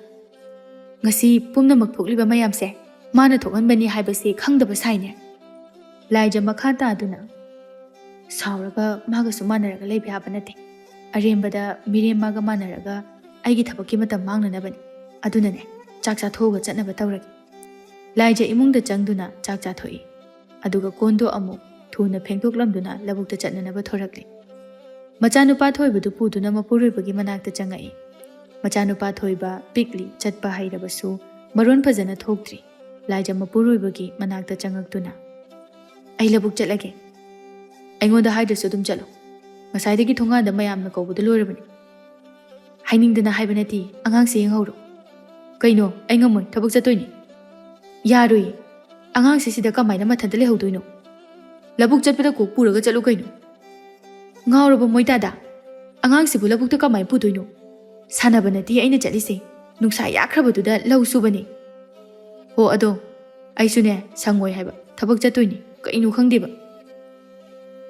ꯉꯁꯤ ꯄꯨꯝꯅꯃꯛ ꯊꯣꯛꯂꯤꯕ ꯃꯌꯥꯝꯁꯦ ꯃꯥꯅ ꯊꯣꯛꯍꯟꯕꯅꯤ ꯍꯥꯏꯕꯁꯤ ꯈꯪꯗꯕ ꯁꯥꯏꯅꯦ꯫ ꯂꯥꯏꯖ ꯃꯈꯥ ꯇꯥꯗꯨꯅ ꯁꯥꯎꯔꯒ ꯃꯥꯒꯁꯨ ꯃꯥꯟꯅꯔꯒ ꯂꯩꯕ ꯌꯥꯕ ꯅꯠꯇꯦ꯫ ꯑꯔꯦꯝꯕꯗ ꯃꯤꯔꯦꯝ ꯃꯥꯒ ꯃꯥꯟꯅꯔꯒ ꯑꯩꯒꯤ ꯊꯕꯛꯀꯤ ꯃꯇꯝ ꯃꯥꯡꯅꯅꯕꯅꯤ꯫ ꯑꯗꯨꯅꯅꯦ, ꯆꯥꯛ ꯆꯥꯊꯣꯛꯑꯒ ꯆꯠꯅꯕ ꯇꯧꯔꯒꯦ꯫ ꯂꯥꯏꯖ ꯏꯃꯨꯡꯗ ꯆꯪꯗꯨꯅ ꯆꯥꯛ ꯆꯥꯊꯣꯛꯏ꯫ ꯑꯗꯨꯒ ꯀꯣꯟꯗꯣ ꯑꯃꯨꯛ ꯊꯨꯅ ꯐꯦꯡꯗꯣꯛꯂꯝꯗꯨꯅ ꯂꯧꯕꯨꯛꯇ ꯆꯠꯅꯅꯕ ꯊꯣꯔꯛꯂꯤ꯫ ꯃꯆꯥꯅꯨꯄꯥ ꯊꯣꯏꯕꯗꯨ ꯄꯨꯗꯨꯅ ꯃꯄꯨꯔꯣꯏꯕꯒꯤ ꯃꯅꯥꯛꯇ ꯆꯪꯉꯛꯏ꯫ ꯃꯆꯥꯅꯨꯄꯥ ꯊꯣꯏꯕ ꯄꯤꯛꯂꯤ, ꯆꯠꯄ ꯍꯩꯔꯕꯁꯨ ꯃꯔꯣꯟ ꯐꯖꯅ ꯊꯣꯛꯇ꯭ꯔꯤ꯫ ꯂꯥꯏꯖ ꯃꯄꯨꯔꯣꯏꯕꯒꯤ ꯃꯅꯥꯛꯇ ꯆꯪꯉꯛꯇꯨꯅ, "ꯑꯩ ꯂꯧꯕꯨꯛ ꯆꯠꯂꯒꯦ꯫ ꯑꯩꯉꯣꯟꯗ ꯍꯥꯏꯗ꯭ꯔꯁꯨ ꯑꯗꯨꯝ ꯆꯠꯂꯣ꯫ ꯉꯁꯥꯏꯗꯒꯤ ꯊꯣꯡꯒꯥꯟꯗ ꯃꯌꯥꯝꯅ ꯀꯧꯕꯗ ꯂꯣꯏꯔꯕꯅꯤ꯫ ꯍꯥꯏꯅꯤꯡꯗꯅ ꯍꯥꯏꯕ ꯅꯠꯇꯦ, ꯑꯉꯥꯡꯁꯦ ꯌꯦꯡꯍꯧꯔꯣ꯫" "ꯀꯩꯅꯣ, ꯑꯩ ꯉꯝꯃꯣꯏ, ꯊꯕꯛ ꯆꯠꯇꯣꯏꯅꯤ꯫" "ꯌꯥꯔꯣꯏꯌꯦ, ꯑꯉꯥꯡꯁꯦ ꯁꯤꯗ ꯀꯃꯥꯏꯅ ꯃꯊꯟꯇ ꯂꯩꯍꯧꯗꯣꯏꯅꯣ? ꯂꯧꯕꯨꯛ ꯆꯠꯄꯗ ꯀꯣꯛ ꯄꯨꯔꯒ ꯆꯠꯂꯨ ꯀꯩꯅꯣ꯫" "ꯉꯥꯎꯔꯕ ꯃꯣꯏ ꯇꯥꯗ? ꯑꯉꯥꯡꯁꯤꯕꯨ ꯂꯧꯕꯨꯛꯇ ꯀꯃꯥꯏꯅ ꯄꯨꯗꯣꯏꯅꯣ? ꯁꯥꯟꯅꯕ ꯅꯠꯇꯦ ꯑꯩꯅ ꯆꯠꯂꯤꯁꯦ, ꯅꯨꯡꯁꯥ ꯌꯥꯛꯈ꯭ꯔꯕꯗꯨꯗ ꯂꯧ ꯁꯨꯕꯅꯦ꯫" "ꯍꯣ, ꯑꯗꯣ ꯑꯩꯁꯨꯅꯦ ꯁꯪꯉꯣꯏ ꯍꯥꯏꯕ, ꯊꯕꯛ ꯆꯠꯇꯣꯏꯅꯤ꯫ ꯀꯩꯅꯣ ꯈꯪꯗꯦꯕ꯫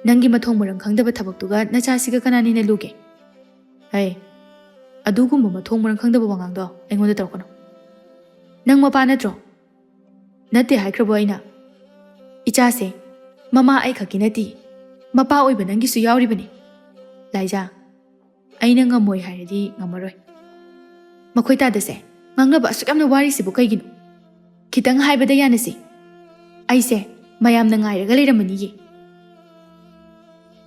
ꯅꯪꯒꯤ ꯃꯊꯣꯡ ꯃꯔꯝ ꯈꯪꯗꯕ ꯊꯕꯛꯇꯨꯒ ꯅꯆꯥꯁꯤꯒ ꯀꯅꯥꯅ ꯍꯦꯟꯅ ꯂꯨꯒꯦ?" "ꯍꯩ, ꯑꯗꯨꯒꯨꯝꯕ ꯃꯊꯣꯡ ꯃꯔꯝ ꯈꯪꯗꯕ ꯋꯥꯉꯥꯡꯗꯣ ꯑꯩꯉꯣꯟꯗ ꯇꯧꯔꯛꯀꯅꯨ꯫ ꯅꯪ ꯃꯄꯥ ꯅꯠꯇ꯭ꯔꯣ?" "ꯅꯠꯇꯦ ꯍꯥꯏꯈ꯭ꯔꯕꯣ ꯑꯩꯅ? ꯏꯆꯥꯁꯦ ꯃꯃꯥ ꯑꯩ ꯈꯛꯀꯤ ꯅꯠꯇꯦ, ꯃꯄꯥ ꯑꯣꯏꯕ ꯅꯪꯒꯤꯁꯨ ꯌꯥꯎꯔꯤꯕꯅꯤ꯫" "ꯂꯥꯏꯖꯥ, ꯑꯩꯅ ꯉꯝꯃꯣꯏ ꯍꯥꯏꯔꯗꯤ ꯉꯝꯃꯔꯣꯏ꯫ ꯃꯈꯣꯏ ꯇꯥꯗꯁꯦ ꯉꯥꯡꯅꯕ ꯑꯁꯨꯛ ꯌꯥꯝꯅ ꯋꯥꯔꯤꯁꯤꯕꯨ ꯀꯩꯒꯤꯅꯣ? ꯈꯤꯇꯪ ꯍꯥꯏꯕꯗ ꯌꯥꯅꯁꯤ꯫ ꯑꯩꯁꯦ ꯃꯌꯥꯝꯅ ꯉꯥꯏꯔꯒ ꯂꯩꯔꯝꯃꯅꯤꯌꯦ꯫"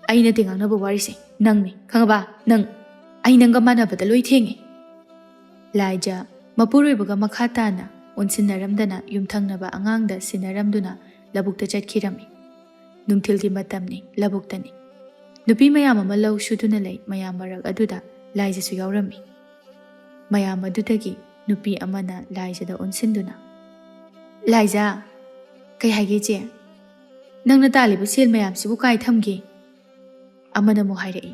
"ꯑꯩ ꯅꯠꯇꯦ ꯉꯥꯡꯅꯕ ꯋꯥꯔꯤꯁꯦ, ꯅꯪꯅꯦ, ꯈꯪꯉꯕ? ꯅꯪ꯫ ꯑꯩ ꯅꯪꯒ ꯃꯥꯟꯅꯕꯗ ꯂꯣꯏ ꯊꯦꯡꯉꯦ꯫" ꯂꯥꯏꯖ ꯃꯄꯨꯔꯣꯏꯕꯒ ꯃꯈꯥ ꯇꯥꯅ ꯑꯣꯟꯁꯤꯟꯅꯔꯝꯗꯅ ꯌꯨꯝꯊꯪꯅꯕ ꯑꯉꯥꯡꯗ ꯁꯤꯟꯅꯔꯝꯗꯨꯅ ꯂꯧꯕꯨꯛꯇ ꯆꯠꯈꯤꯔꯝꯃꯤ꯫ ꯅꯨꯡꯊꯤꯜꯒꯤ ꯃꯇꯝꯅꯤ, ꯂꯧꯕꯨꯛꯇꯅꯤ꯫ ꯅꯨꯄꯤ ꯃꯌꯥꯝ ꯑꯃ ꯂꯧ ꯁꯨꯗꯨꯅ ꯂꯩ꯫ ꯃꯌꯥꯝ ꯃꯔꯛ ꯑꯗꯨꯗ ꯂꯥꯏꯖꯁꯨ ꯌꯥꯎꯔꯝꯃꯤ꯫ ꯃꯌꯥꯝ ꯑꯗꯨꯗꯒꯤ ꯅꯨꯄꯤ ꯑꯃꯅ ꯂꯥꯏꯖꯗ ꯑꯣꯟꯁꯤꯟꯗꯨꯅ, "ꯂꯥꯏꯖ, ꯀꯩ ꯍꯥꯏꯒꯦ ꯏꯆꯦ?" "ꯅꯪꯅ ꯇꯥꯜꯂꯤꯕ ꯁꯦꯜ ꯃꯌꯥꯝꯁꯤꯕꯨ ꯀꯥꯏ ꯊꯝꯒꯦ?" ꯑꯃꯅ ꯑꯃꯨꯛ ꯍꯥꯏꯔꯛꯏ,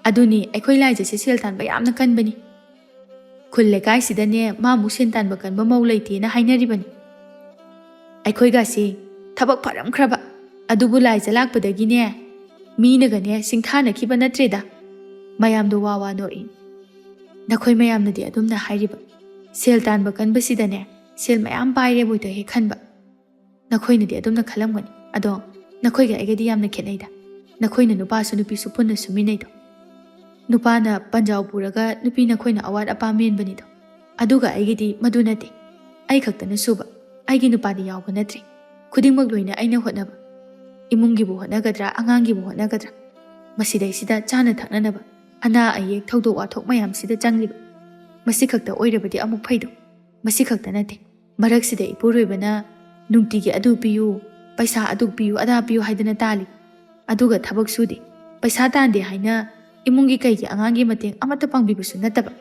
"ꯑꯗꯨꯅꯤ, ꯑꯩꯈꯣꯏ ꯂꯥꯏꯖꯁꯦ ꯁꯦꯜ ꯇꯥꯟꯕ ꯌꯥꯝꯅ ꯀꯟꯕꯅꯤ꯫ ꯈꯨꯜ ꯂꯩꯀꯥꯏꯁꯤꯗꯅꯦ ꯃꯥꯃꯨꯛ ꯁꯦꯟ ꯇꯥꯟꯕ ꯀꯟꯕ ꯃꯧ ꯂꯩꯇꯦꯅ ꯍꯥꯏꯅꯔꯤꯕꯅꯤ꯫ ꯑꯩꯈꯣꯏꯒꯁꯤ ꯊꯕꯛ ꯐꯔꯝꯈ꯭ꯔꯕ, ꯑꯗꯨꯕꯨ ꯂꯥꯏꯖ ꯂꯥꯛꯄꯗꯒꯤꯅꯦ ꯃꯤꯅꯒꯅꯦ ꯁꯤꯡꯊꯥꯅꯈꯤꯕ ꯅꯠꯇ꯭ꯔꯦꯗ꯫" ꯃꯌꯥꯝꯗꯣ ꯋꯥ ꯋꯥ ꯅꯣꯛꯏ꯫ "ꯅꯈꯣꯏ ꯃꯌꯥꯝꯅꯗꯤ ꯑꯗꯨꯝꯅ ꯍꯥꯏꯔꯤꯕ, ꯁꯦꯜ ꯇꯥꯟꯕ ꯀꯟꯕꯁꯤꯗꯅꯦ ꯁꯦꯜ ꯃꯌꯥꯝ ꯄꯥꯏꯔꯦꯕꯣꯏꯗ ꯍꯦꯛ ꯈꯟꯕ꯫ ꯅꯈꯣꯏꯅꯗꯤ ꯑꯗꯨꯝꯅ ꯈꯜꯂꯝꯒꯅꯤ, ꯑꯗꯣ ꯅꯈꯣꯏꯒ ꯑꯩꯒꯗꯤ ꯌꯥꯝꯅ ꯈꯦꯠꯅꯩꯗ꯫ ꯅꯈꯣꯏꯅ ꯅꯨꯄꯥꯁꯨ ꯅꯨꯄꯤꯁꯨ ꯄꯨꯟꯅ ꯁꯨꯃꯤꯟꯅꯩꯗꯣ꯫ ꯅꯨꯄꯥꯅ ꯄꯟꯖꯥꯎ ꯄꯨꯔꯒ ꯅꯨꯄꯤ ꯅꯈꯣꯏꯅ ꯑꯋꯥꯠ ꯑꯄꯥ ꯃꯦꯟꯕꯅꯤꯗꯣ꯫ ꯑꯗꯨꯒ ꯑꯩꯒꯤꯗꯤ ꯃꯗꯨ ꯅꯠꯇꯦ꯫ ꯑꯩ ꯈꯛꯇꯅ ꯁꯨꯕ, ꯑꯩꯒꯤ ꯅꯨꯄꯥꯗꯤ ꯌꯥꯎꯕ ꯅꯠꯇ꯭ꯔꯦ꯫ ꯈꯨꯗꯤꯡꯃꯛ ꯂꯣꯏꯅ ꯑꯩꯅ ꯍꯣꯠꯅꯕ꯫ ꯏꯃꯨꯡꯒꯤꯕꯨ ꯍꯣꯠꯅꯒꯗ꯭ꯔꯥ, ꯑꯉꯥꯡꯒꯤꯕꯨ ꯍꯣꯠꯅꯒꯗ꯭ꯔꯥ? ꯃꯁꯤꯗꯩꯁꯤꯗ ꯆꯥꯅ ꯊꯛꯅꯅꯕ, ꯑꯅꯥ ꯑꯌꯦꯛ, ꯊꯧꯗꯣꯛ ꯋꯥꯊꯣꯛ ꯃꯌꯥꯝꯁꯤꯗ ꯆꯪꯂꯤꯕ꯫ ꯃꯁꯤ ꯈꯛꯇ ꯑꯣꯏꯔꯕꯗꯤ ꯑꯃꯨꯛ ꯐꯩꯗꯣ꯫ ꯃꯁꯤ ꯈꯛꯇ ꯅꯠꯇꯦ, ꯃꯔꯛꯁꯤꯗ ꯏꯄꯨꯔꯣꯏꯕꯅ ꯅꯨꯡꯇꯤꯒꯤ ꯑꯗꯨ ꯄꯤꯌꯨ, ꯄꯩꯁꯥ ꯑꯗꯨ ꯄꯤꯌꯨ, ꯑꯗꯥ ꯄꯤꯌꯨ ꯍꯥꯏꯗꯅ ꯇꯥꯜꯂꯤ꯫ ꯑꯗꯨꯒ ꯊꯕꯛ ꯁꯨꯗꯦ, ꯄꯩꯁꯥ ꯇꯥꯟꯗꯦ ꯍꯥꯏꯅ ꯏꯃꯨꯡꯒꯤ ꯀꯩꯒꯤ ꯑꯉꯥꯡꯒꯤ ꯃꯇꯦꯡ ꯑꯃꯠꯇ ꯄꯥꯡꯕꯤꯕꯁꯨ ꯅꯠꯇꯕ꯫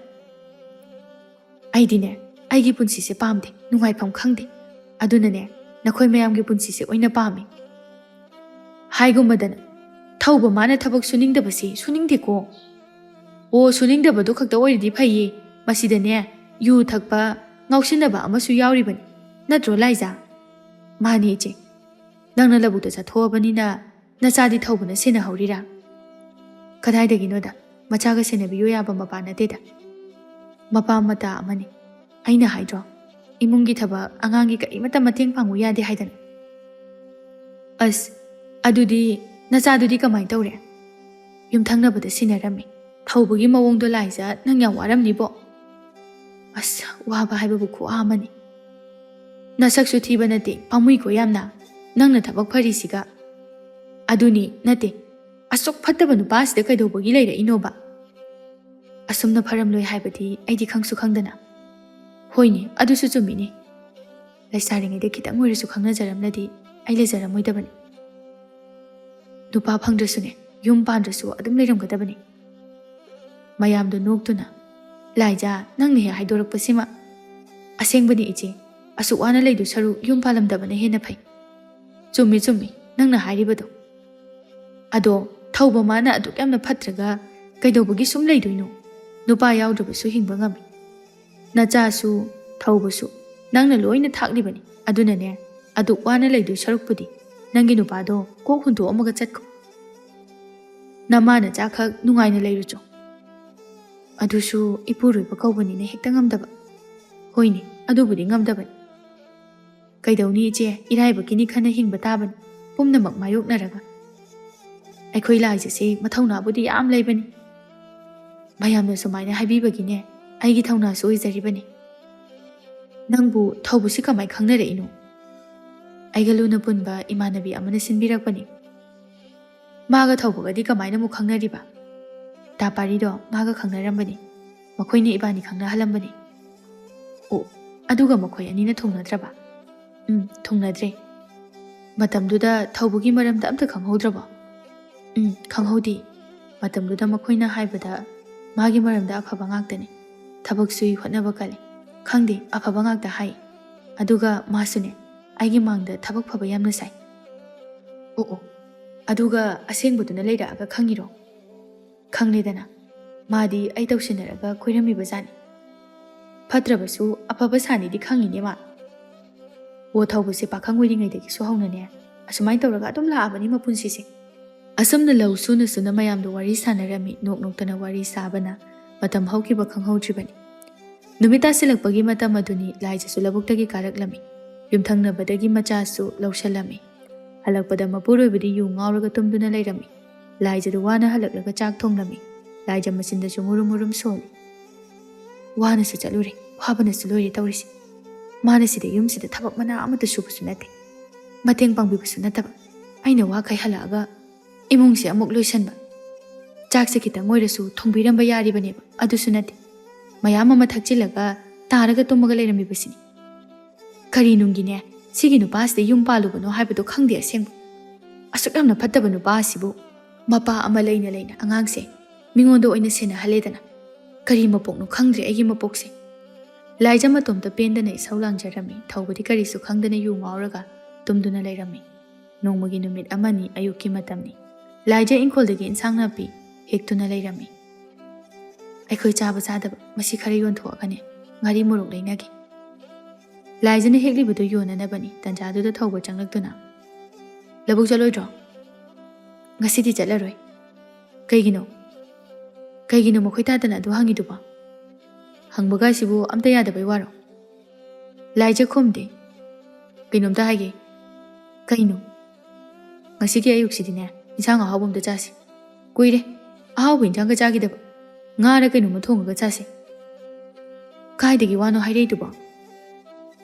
ꯑꯩꯗꯤꯅꯦ, ꯑꯩꯒꯤ ꯄꯨꯟꯁꯤꯁꯦ ꯄꯥꯝꯗꯦ, ꯅꯨꯡꯉꯥꯏꯐꯝ ꯈꯪꯗꯦ꯫ ꯑꯗꯨꯅꯅꯦ, ꯅꯈꯣꯏ ꯃꯌꯥꯝꯒꯤ ꯄꯨꯟꯁꯤꯁꯦ ꯑꯣꯏꯅ ꯄꯥꯝꯃꯤ꯫" ꯍꯥꯏꯒꯨꯝꯕꯗꯅ, ꯊꯧꯕ ꯃꯥꯅ ꯊꯕꯛ ꯁꯨꯅꯤꯡꯗꯕꯁꯤ ꯁꯨꯅꯤꯡꯗꯦꯀꯣ꯫ ꯑꯣ, ꯁꯨꯅꯤꯡꯗꯕꯗꯣ ꯈꯛꯇ ꯑꯣꯏꯔꯗꯤ ꯐꯩꯌꯦ꯫ ꯃꯁꯤꯗꯅꯦ, ꯌꯨ ꯊꯛꯄ, ꯉꯥꯎꯁꯤꯟꯅꯕ ꯑꯃꯁꯨ ꯌꯥꯎꯔꯤꯕꯅꯤ꯫ ꯅꯠꯇ꯭ꯔꯣ, ꯂꯥꯏꯖꯥ? ꯃꯥꯅꯦ, ꯏꯆꯦ꯫ ꯅꯪꯅ ꯂꯧꯕꯨꯛꯇ ꯆꯠꯊꯣꯛꯑꯕꯅꯤꯅ ꯅꯆꯥꯗꯤ ꯊꯧꯕꯅ ꯁꯦꯟꯅꯍꯧꯔꯤꯔꯥ? ꯀꯗꯥꯏꯗꯒꯤꯅꯣꯗ, ꯃꯆꯥꯒ ꯁꯦꯟꯅꯕꯤꯌꯨ ꯌꯥꯕ ꯃꯄꯥ ꯅꯠꯇꯦꯗ꯫ ꯃꯄꯥ ꯃꯇꯥ ꯑꯃꯅꯤ꯫ ꯑꯩꯅ ꯍꯥꯏꯗ꯭ꯔꯣ, ꯏꯃꯨꯡꯒꯤ ꯊꯕꯛ, ꯑꯉꯥꯡꯒꯤ ꯀꯔꯤꯃꯠꯇ ꯃꯇꯦꯡ ꯄꯥꯡꯉꯨ ꯌꯥꯗꯦ ꯍꯥꯏꯗꯅ꯫ ꯑꯁ, ꯑꯗꯨꯗꯤ ꯅꯆꯥꯗꯨꯗꯤ ꯀꯃꯥꯏ ꯇꯧꯔꯦ? ꯌꯨꯝꯊꯪꯅꯕꯗ ꯁꯤꯟꯅꯔꯝꯃꯤ꯫ ꯊꯧꯕꯒꯤ ꯃꯑꯣꯡꯗꯣ ꯂꯥꯏꯖ, ꯅꯪ ꯌꯥꯝ ꯋꯥꯔꯝꯅꯤꯕꯣ꯫ ꯑꯁ, ꯋꯥꯕ ꯍꯥꯏꯕꯕꯨ ꯈꯨꯋꯥ ꯑꯃꯅꯤ꯫ ꯅꯁꯛꯁꯨ ꯊꯤꯕ ꯅꯠꯇꯦ, ꯄꯥꯝꯃꯨꯏꯀꯣ ꯌꯥꯝꯅ꯫ ꯅꯪꯅ ꯊꯕꯛ ꯐꯔꯤꯁꯤꯒ꯫ ꯑꯗꯨꯅꯤ, ꯅꯠꯇꯦ, ꯑꯁꯨꯛ ꯐꯠꯇꯕ ꯅꯨꯄꯥꯁꯤꯗ ꯀꯩꯗꯧꯕꯒꯤ ꯂꯩꯔꯛꯏꯅꯣꯕ? ꯑꯁꯨꯝꯅ ꯐꯔꯝꯂꯣꯏ ꯍꯥꯏꯕꯗꯤ ꯑꯩꯗꯤ ꯈꯪꯁꯨ ꯈꯪꯗꯅ꯫ ꯍꯣꯏꯅꯦ, ꯑꯗꯨꯁꯨ ꯆꯨꯝꯃꯤꯅꯦ꯫ ꯂꯩꯁꯥꯔꯤꯉꯩꯗ ꯈꯤꯇꯪ ꯑꯣꯏꯔꯁꯨ ꯈꯪꯅꯖꯔꯝꯂꯗꯤ ꯑꯩ ꯂꯩꯖꯔꯝꯃꯣꯏꯗꯕꯅꯤ꯫ ꯅꯨꯄꯥ ꯐꯪꯗ꯭ꯔꯁꯨꯅꯦ, ꯌꯨꯝ ꯄꯥꯟꯗ꯭ꯔꯁꯨ ꯑꯗꯨꯝ ꯂꯩꯔꯝꯒꯗꯕꯅꯤ꯫ ꯃꯌꯥꯝꯗꯣ ꯅꯣꯛꯇꯨꯅ, "ꯂꯥꯏꯖꯥ, ꯅꯪꯅ ꯍꯦꯛ ꯍꯥꯏꯗꯣꯔꯛꯄꯁꯤꯃ꯫ ꯑꯁꯦꯡꯕꯅꯤ ꯏꯆꯦ, ꯑꯁꯨꯛ ꯋꯥꯅ ꯂꯩꯗꯨ ꯁꯔꯨꯛ ꯌꯨꯝ ꯄꯥꯜꯂꯝꯗꯕꯅ ꯍꯦꯟꯅ ꯐꯩ꯫" "ꯆꯨꯝꯃꯤ, ꯆꯨꯝꯃꯤ꯫ ꯅꯪꯅ ꯍꯥꯏꯔꯤꯕꯗꯣ꯫ ꯑꯗꯣ ꯊꯧꯕ ꯃꯥꯅ ꯑꯗꯨꯛ ꯌꯥꯝꯅ ꯐꯠꯇ꯭ꯔꯒ ꯀꯩꯗꯧꯕꯒꯤ ꯁꯨꯝ ꯂꯩꯗꯣꯏꯅꯣ? ꯅꯨꯄꯥ ꯌꯥꯎꯗ꯭ꯔꯕꯁꯨ ꯍꯤꯡꯕ ꯉꯝꯃꯤ꯫ ꯅꯆꯥꯁꯨ, ꯊꯧꯕꯁꯨ ꯅꯪꯅ ꯂꯣꯏꯅ ꯊꯥꯛꯂꯤꯕꯅꯤ꯫ ꯑꯗꯨꯅꯅꯦ, ꯑꯗꯨꯛ ꯋꯥꯅ ꯂꯩꯗꯣꯏ ꯁꯔꯨꯛꯄꯨꯗꯤ ꯅꯪꯒꯤ ꯅꯨꯄꯥꯗꯣ ꯀꯣꯛ ꯍꯨꯟꯗꯣꯛꯑꯝꯃꯒ ꯆꯠꯈꯣ꯫ ꯅꯃꯥ ꯅꯆꯥꯈꯛ ꯅꯨꯡꯉꯥꯏꯅ ꯂꯩꯔꯨꯆꯣ꯫ ꯑꯗꯨꯁꯨ ꯏꯄꯨꯔꯣꯏꯕ ꯀꯧꯕꯅꯤꯅ ꯍꯦꯛꯇ ꯉꯝꯗꯕ꯫ ꯍꯣꯏꯅꯦ, ꯑꯗꯨꯕꯨꯗꯤ ꯉꯝꯗꯕꯅꯤ꯫ ꯀꯩꯗꯧꯅꯤ ꯏꯆꯦ, ꯏꯔꯥꯏꯕꯛꯀꯤꯅꯤ ꯈꯟꯅ ꯍꯤꯡꯕ ꯇꯥꯕꯅꯤ꯫ ꯄꯨꯝꯅꯃꯛ ꯃꯥꯌꯣꯛꯅꯔꯒ꯫ ꯑꯩꯈꯣꯏ ꯂꯥꯏꯖꯁꯤ ꯃꯊꯧꯅꯥꯕꯨꯗꯤ ꯌꯥꯝ ꯂꯩꯕꯅꯤ꯫ ꯃꯌꯥꯝꯅ ꯁꯨꯃꯥꯏꯅ ꯍꯥꯏꯕꯤꯕꯒꯤꯅꯦ, ꯑꯩꯒꯤ ꯊꯧꯅꯥꯁꯨ ꯑꯣꯏꯖꯔꯤꯕꯅꯤ꯫ ꯅꯪꯕꯨ ꯊꯧꯕꯁꯤ ꯀꯃꯥꯏ ꯈꯪꯅꯔꯛꯏꯅꯣ? ꯑꯩꯒ ꯂꯨꯅ ꯄꯨꯟꯕ ꯏꯃꯥꯟꯅꯕꯤ ꯑꯃꯅ ꯁꯤꯟꯕꯤꯔꯛꯄꯅꯤ꯫ ꯃꯥꯒ ꯊꯧꯕꯒꯗꯤ ꯀꯃꯥꯏꯅ ꯑꯃꯨꯛ ꯈꯪꯅꯔꯤꯕ? ꯇꯥ ꯄꯥꯔꯤꯗꯣ ꯃꯥꯒ ꯈꯪꯅꯔꯝꯕꯅꯤ꯫ ꯃꯈꯣꯏꯅ ꯏꯕꯥꯅꯤ ꯈꯪꯅꯍꯜꯂꯝꯕꯅꯤ꯫ ꯑꯣ, ꯑꯗꯨꯒ ꯃꯈꯣꯏ ꯑꯅꯤꯅ ꯊꯨꯡꯅꯗ꯭ꯔꯕ? ꯎꯝ, ꯊꯨꯡꯅꯗ꯭ꯔꯦ꯫ ꯃꯇꯝꯗꯨꯗ ꯊꯧꯕꯒꯤ ꯃꯔꯝꯗ ꯑꯝꯇ ꯈꯪꯍꯧꯗ꯭ꯔꯕꯣ? ꯎꯝ, ꯈꯪꯍꯧꯗꯦ꯫ ꯃꯇꯝꯗꯨꯗ ꯃꯈꯣꯏꯅ ꯍꯥꯏꯕꯗ ꯃꯥꯒꯤ ꯃꯔꯝꯗ ꯑꯐꯕ ꯉꯥꯛꯇꯅꯤ꯫ ꯊꯕꯛ ꯁꯨꯏ, ꯍꯣꯠꯅꯕ ꯀꯜꯂꯤ꯫ ꯈꯪꯗꯦ, ꯑꯐꯕ ꯉꯥꯛꯇ ꯍꯥꯏ꯫ ꯑꯗꯨꯒ ꯃꯥꯁꯨꯅꯦ, ꯑꯩꯒꯤ ꯃꯥꯡꯗ ꯊꯕꯛ ꯐꯕ ꯌꯥꯝꯅ ꯁꯥꯏ꯫ ꯑꯣ ꯑꯣ, ꯑꯗꯨꯒ ꯑꯁꯦꯡꯕꯗꯨꯅ ꯂꯩꯔꯛꯑꯒ ꯈꯪꯉꯤꯔꯣ? ꯈꯪꯂꯦꯗꯅ, ꯃꯥꯗꯤ ꯑꯩ ꯇꯧꯁꯤꯟꯅꯔꯒ ꯀꯣꯏꯔꯝꯃꯤꯕ ꯖꯥꯠꯅꯤ꯫ ꯐꯠꯇ꯭ꯔꯕꯁꯨ ꯑꯐꯕ ꯁꯥꯅꯤꯗꯤ ꯈꯪꯉꯤꯅꯦ ꯃꯥ꯫ ꯑꯣ, ꯊꯧꯕꯁꯦ ꯄꯥꯈꯪ ꯑꯣꯏꯔꯤꯉꯩꯗꯒꯤꯁꯨ ꯍꯧꯅꯅꯦ, ꯑꯁꯨꯃꯥꯏꯅ ꯇꯧꯔꯒ ꯑꯗꯨꯝ ꯂꯥꯛꯑꯕꯅꯤ ꯃꯄꯨꯟꯁꯤꯁꯦ꯫ ꯑꯁꯨꯝꯅ ꯂꯧ ꯁꯨꯅ ꯁꯨꯅ ꯃꯌꯥꯝꯗꯣ ꯋꯥꯔꯤ ꯁꯥꯟꯅꯔꯝꯃꯤ꯫ ꯅꯣꯛ ꯅꯣꯛꯇꯅ ꯋꯥꯔꯤ ꯁꯥꯕꯅ ꯃꯇꯝ ꯍꯧꯈꯤꯕ ꯈꯪꯍꯧꯗ꯭ꯔꯤꯕꯅꯤ꯫ ꯅꯨꯃꯤꯠ ꯇꯥꯁꯤꯜꯂꯛꯄꯒꯤ ꯃꯇꯝ ꯑꯗꯨꯅꯤ꯫ ꯂꯥꯏꯖꯁꯨ ꯂꯧꯕꯨꯛꯇꯒꯤ ꯀꯥꯔꯛꯂꯝꯃꯤ꯫ ꯌꯨꯝꯊꯪꯅꯕꯗꯒꯤ ꯃꯆꯥꯁꯨ ꯂꯧꯁꯜꯂꯝꯃꯤ꯫ ꯍꯜꯂꯛꯄꯗ ꯃꯄꯨꯔꯣꯏꯕꯗꯤ ꯌꯨ ꯉꯥꯎꯔꯒ ꯇꯨꯝꯗꯨꯅ ꯂꯩꯔꯝꯃꯤ꯫ ꯂꯥꯏꯖꯗꯨ ꯋꯥꯅ ꯍꯜꯂꯛꯂꯒ ꯆꯥꯛ ꯊꯣꯡꯂꯝꯃꯤ꯫ ꯂꯥꯏꯖ ꯃꯆꯤꯟꯗꯁꯨ ꯃꯨꯔꯨꯝ ꯃꯨꯔꯨꯝ ꯁꯣꯜꯂꯤ꯫ "ꯋꯥꯅꯁꯨ ꯆꯠꯂꯨꯔꯦ, ꯋꯥꯕꯅꯁꯨ ꯂꯣꯏꯔꯦ ꯇꯧꯔꯤꯁꯦ꯫ ꯃꯥꯅ ꯁꯤꯗ ꯌꯨꯝꯁꯤꯗ ꯊꯕꯛ ꯃꯅꯥ ꯑꯃꯠꯇ ꯁꯨꯕꯁꯨ ꯅꯠꯇꯦ, ꯃꯇꯦꯡ ꯄꯥꯡꯕꯤꯕꯁꯨ ꯅꯠꯇꯕ꯫ ꯑꯩꯅ ꯋꯥꯈꯩ ꯍꯜꯂꯛꯑꯒ ꯏꯃꯨꯡꯁꯦ ꯑꯃꯨꯛ ꯂꯣꯏꯁꯟꯕ꯫ ꯆꯥꯛꯁꯦ ꯈꯤꯇꯪ ꯑꯣꯏꯔꯁꯨ ꯊꯣꯡꯕꯤꯔꯝꯕ ꯌꯥꯔꯤꯕꯅꯦꯕ, ꯑꯗꯨꯁꯨ ꯅꯠꯇꯦ꯫ ꯃꯌꯥꯝ ꯑꯃ ꯊꯛꯆꯤꯜꯂꯒ ꯇꯥꯔꯒ ꯇꯨꯝꯃꯒ ꯂꯩꯔꯝꯃꯤꯕꯁꯤꯅꯤ꯫ ꯀꯔꯤ ꯅꯨꯡꯒꯤꯅꯦ, ꯁꯤꯒꯤ ꯅꯨꯄꯥꯁꯤꯗ ꯌꯨꯝ ꯄꯥꯜꯂꯨꯕꯅꯣ ꯍꯥꯏꯕꯗꯣ ꯈꯪꯗꯦ ꯑꯁꯦꯡꯕ꯫ ꯑꯁꯨꯛ ꯌꯥꯝꯅ ꯐꯠꯇꯕ ꯅꯨꯄꯥ ꯑꯁꯤꯕꯨ ꯃꯄꯥ ꯑꯃ ꯂꯩꯅ ꯂꯩꯅ ꯑꯉꯥꯡꯁꯦ ꯃꯤꯉꯣꯟꯗ ꯑꯣꯏꯅ ꯁꯦꯟꯅꯍꯜꯂꯦꯗꯅ꯫ ꯀꯔꯤ ꯃꯄꯣꯛꯅꯣ ꯈꯪꯗ꯭ꯔꯦ ꯑꯩꯒꯤ ꯃꯄꯣꯛꯁꯦ"꯫ ꯂꯥꯏꯖ ꯃꯇꯣꯝꯇ ꯄꯦꯟꯗꯅ ꯏꯁꯧ ꯂꯥꯡꯖꯔꯝꯃꯤ꯫ ꯊꯧꯕꯗꯤ ꯀꯔꯤꯁꯨ ꯈꯪꯗꯅ ꯌꯨ ꯉꯥꯎꯔꯒ ꯇꯨꯝꯗꯨꯅ ꯂꯩꯔꯝꯃꯤ꯫ ꯅꯣꯡꯃꯒꯤ ꯅꯨꯃꯤꯠ ꯑꯃꯅꯤ ꯑꯌꯨꯛꯀꯤ ꯃꯇꯝꯅꯤ꯫ ꯂꯥꯏꯖ ꯏꯪꯈꯣꯜꯗꯒꯤ ꯏꯟꯁꯥꯡ ꯅꯥꯄꯤ ꯍꯦꯛꯇꯨꯅ ꯂꯩꯔꯝꯃꯤ꯫ "ꯑꯩꯈꯣꯏ ꯆꯥꯕ ꯆꯥꯗꯕ ꯃꯁꯤ ꯈꯔ ꯌꯣꯟꯊꯣꯛꯑꯒꯅꯦ ꯉꯥꯔꯤ ꯃꯣꯔꯣꯛ ꯂꯩꯅꯒꯦ꯫" ꯂꯥꯏꯖꯅ ꯍꯦꯛꯂꯤꯕꯗꯨ ꯌꯣꯟꯅꯅꯕꯅꯤ ꯇꯟꯖꯥꯗꯨꯗ ꯊꯧꯕ ꯆꯪꯂꯛꯇꯨꯅ, "ꯂꯧꯕꯨꯛ ꯆꯠꯂꯣꯏꯗ꯭ꯔꯣ?" "ꯉꯁꯤꯗꯤ ꯆꯠꯂꯔꯣꯏ꯫" "ꯀꯩꯒꯤꯅꯣ? ꯀꯩꯒꯤꯅꯣ ꯃꯈꯣꯏ ꯇꯥꯗꯅ ꯑꯗꯨ ꯍꯪꯉꯤꯗꯨꯕꯣ? ꯍꯪꯕꯒ ꯑꯁꯤꯕꯨ ꯑꯝꯇ ꯌꯥꯗꯕꯩ ꯋꯥꯔꯣ?" ꯂꯥꯏꯖ ꯈꯨꯝꯗꯦ꯫ "ꯀꯩꯅꯣꯝꯇ ꯍꯥꯏꯒꯦ꯫" "ꯀꯩꯅꯣ?" "ꯉꯁꯤꯒꯤ ꯑꯌꯨꯛꯁꯤꯗꯤꯅꯦ, ꯏꯟꯁꯥꯡ ꯑꯍꯥꯎꯕ ꯑꯝꯇ ꯆꯥꯁꯤ꯫ ꯀꯨꯏꯔꯦ ꯑꯍꯥꯎꯕ ꯏꯟꯁꯥꯡꯒ ꯆꯥꯈꯤꯗꯕ꯫ ꯉꯥꯔ ꯀꯩꯅꯣꯝꯃ ꯊꯣꯡꯉꯒ ꯆꯥꯁꯤ꯫" "ꯀꯥꯏꯗꯒꯤ ꯋꯥꯅꯣ ꯍꯥꯏꯔꯛꯏꯗꯨꯕꯣ?"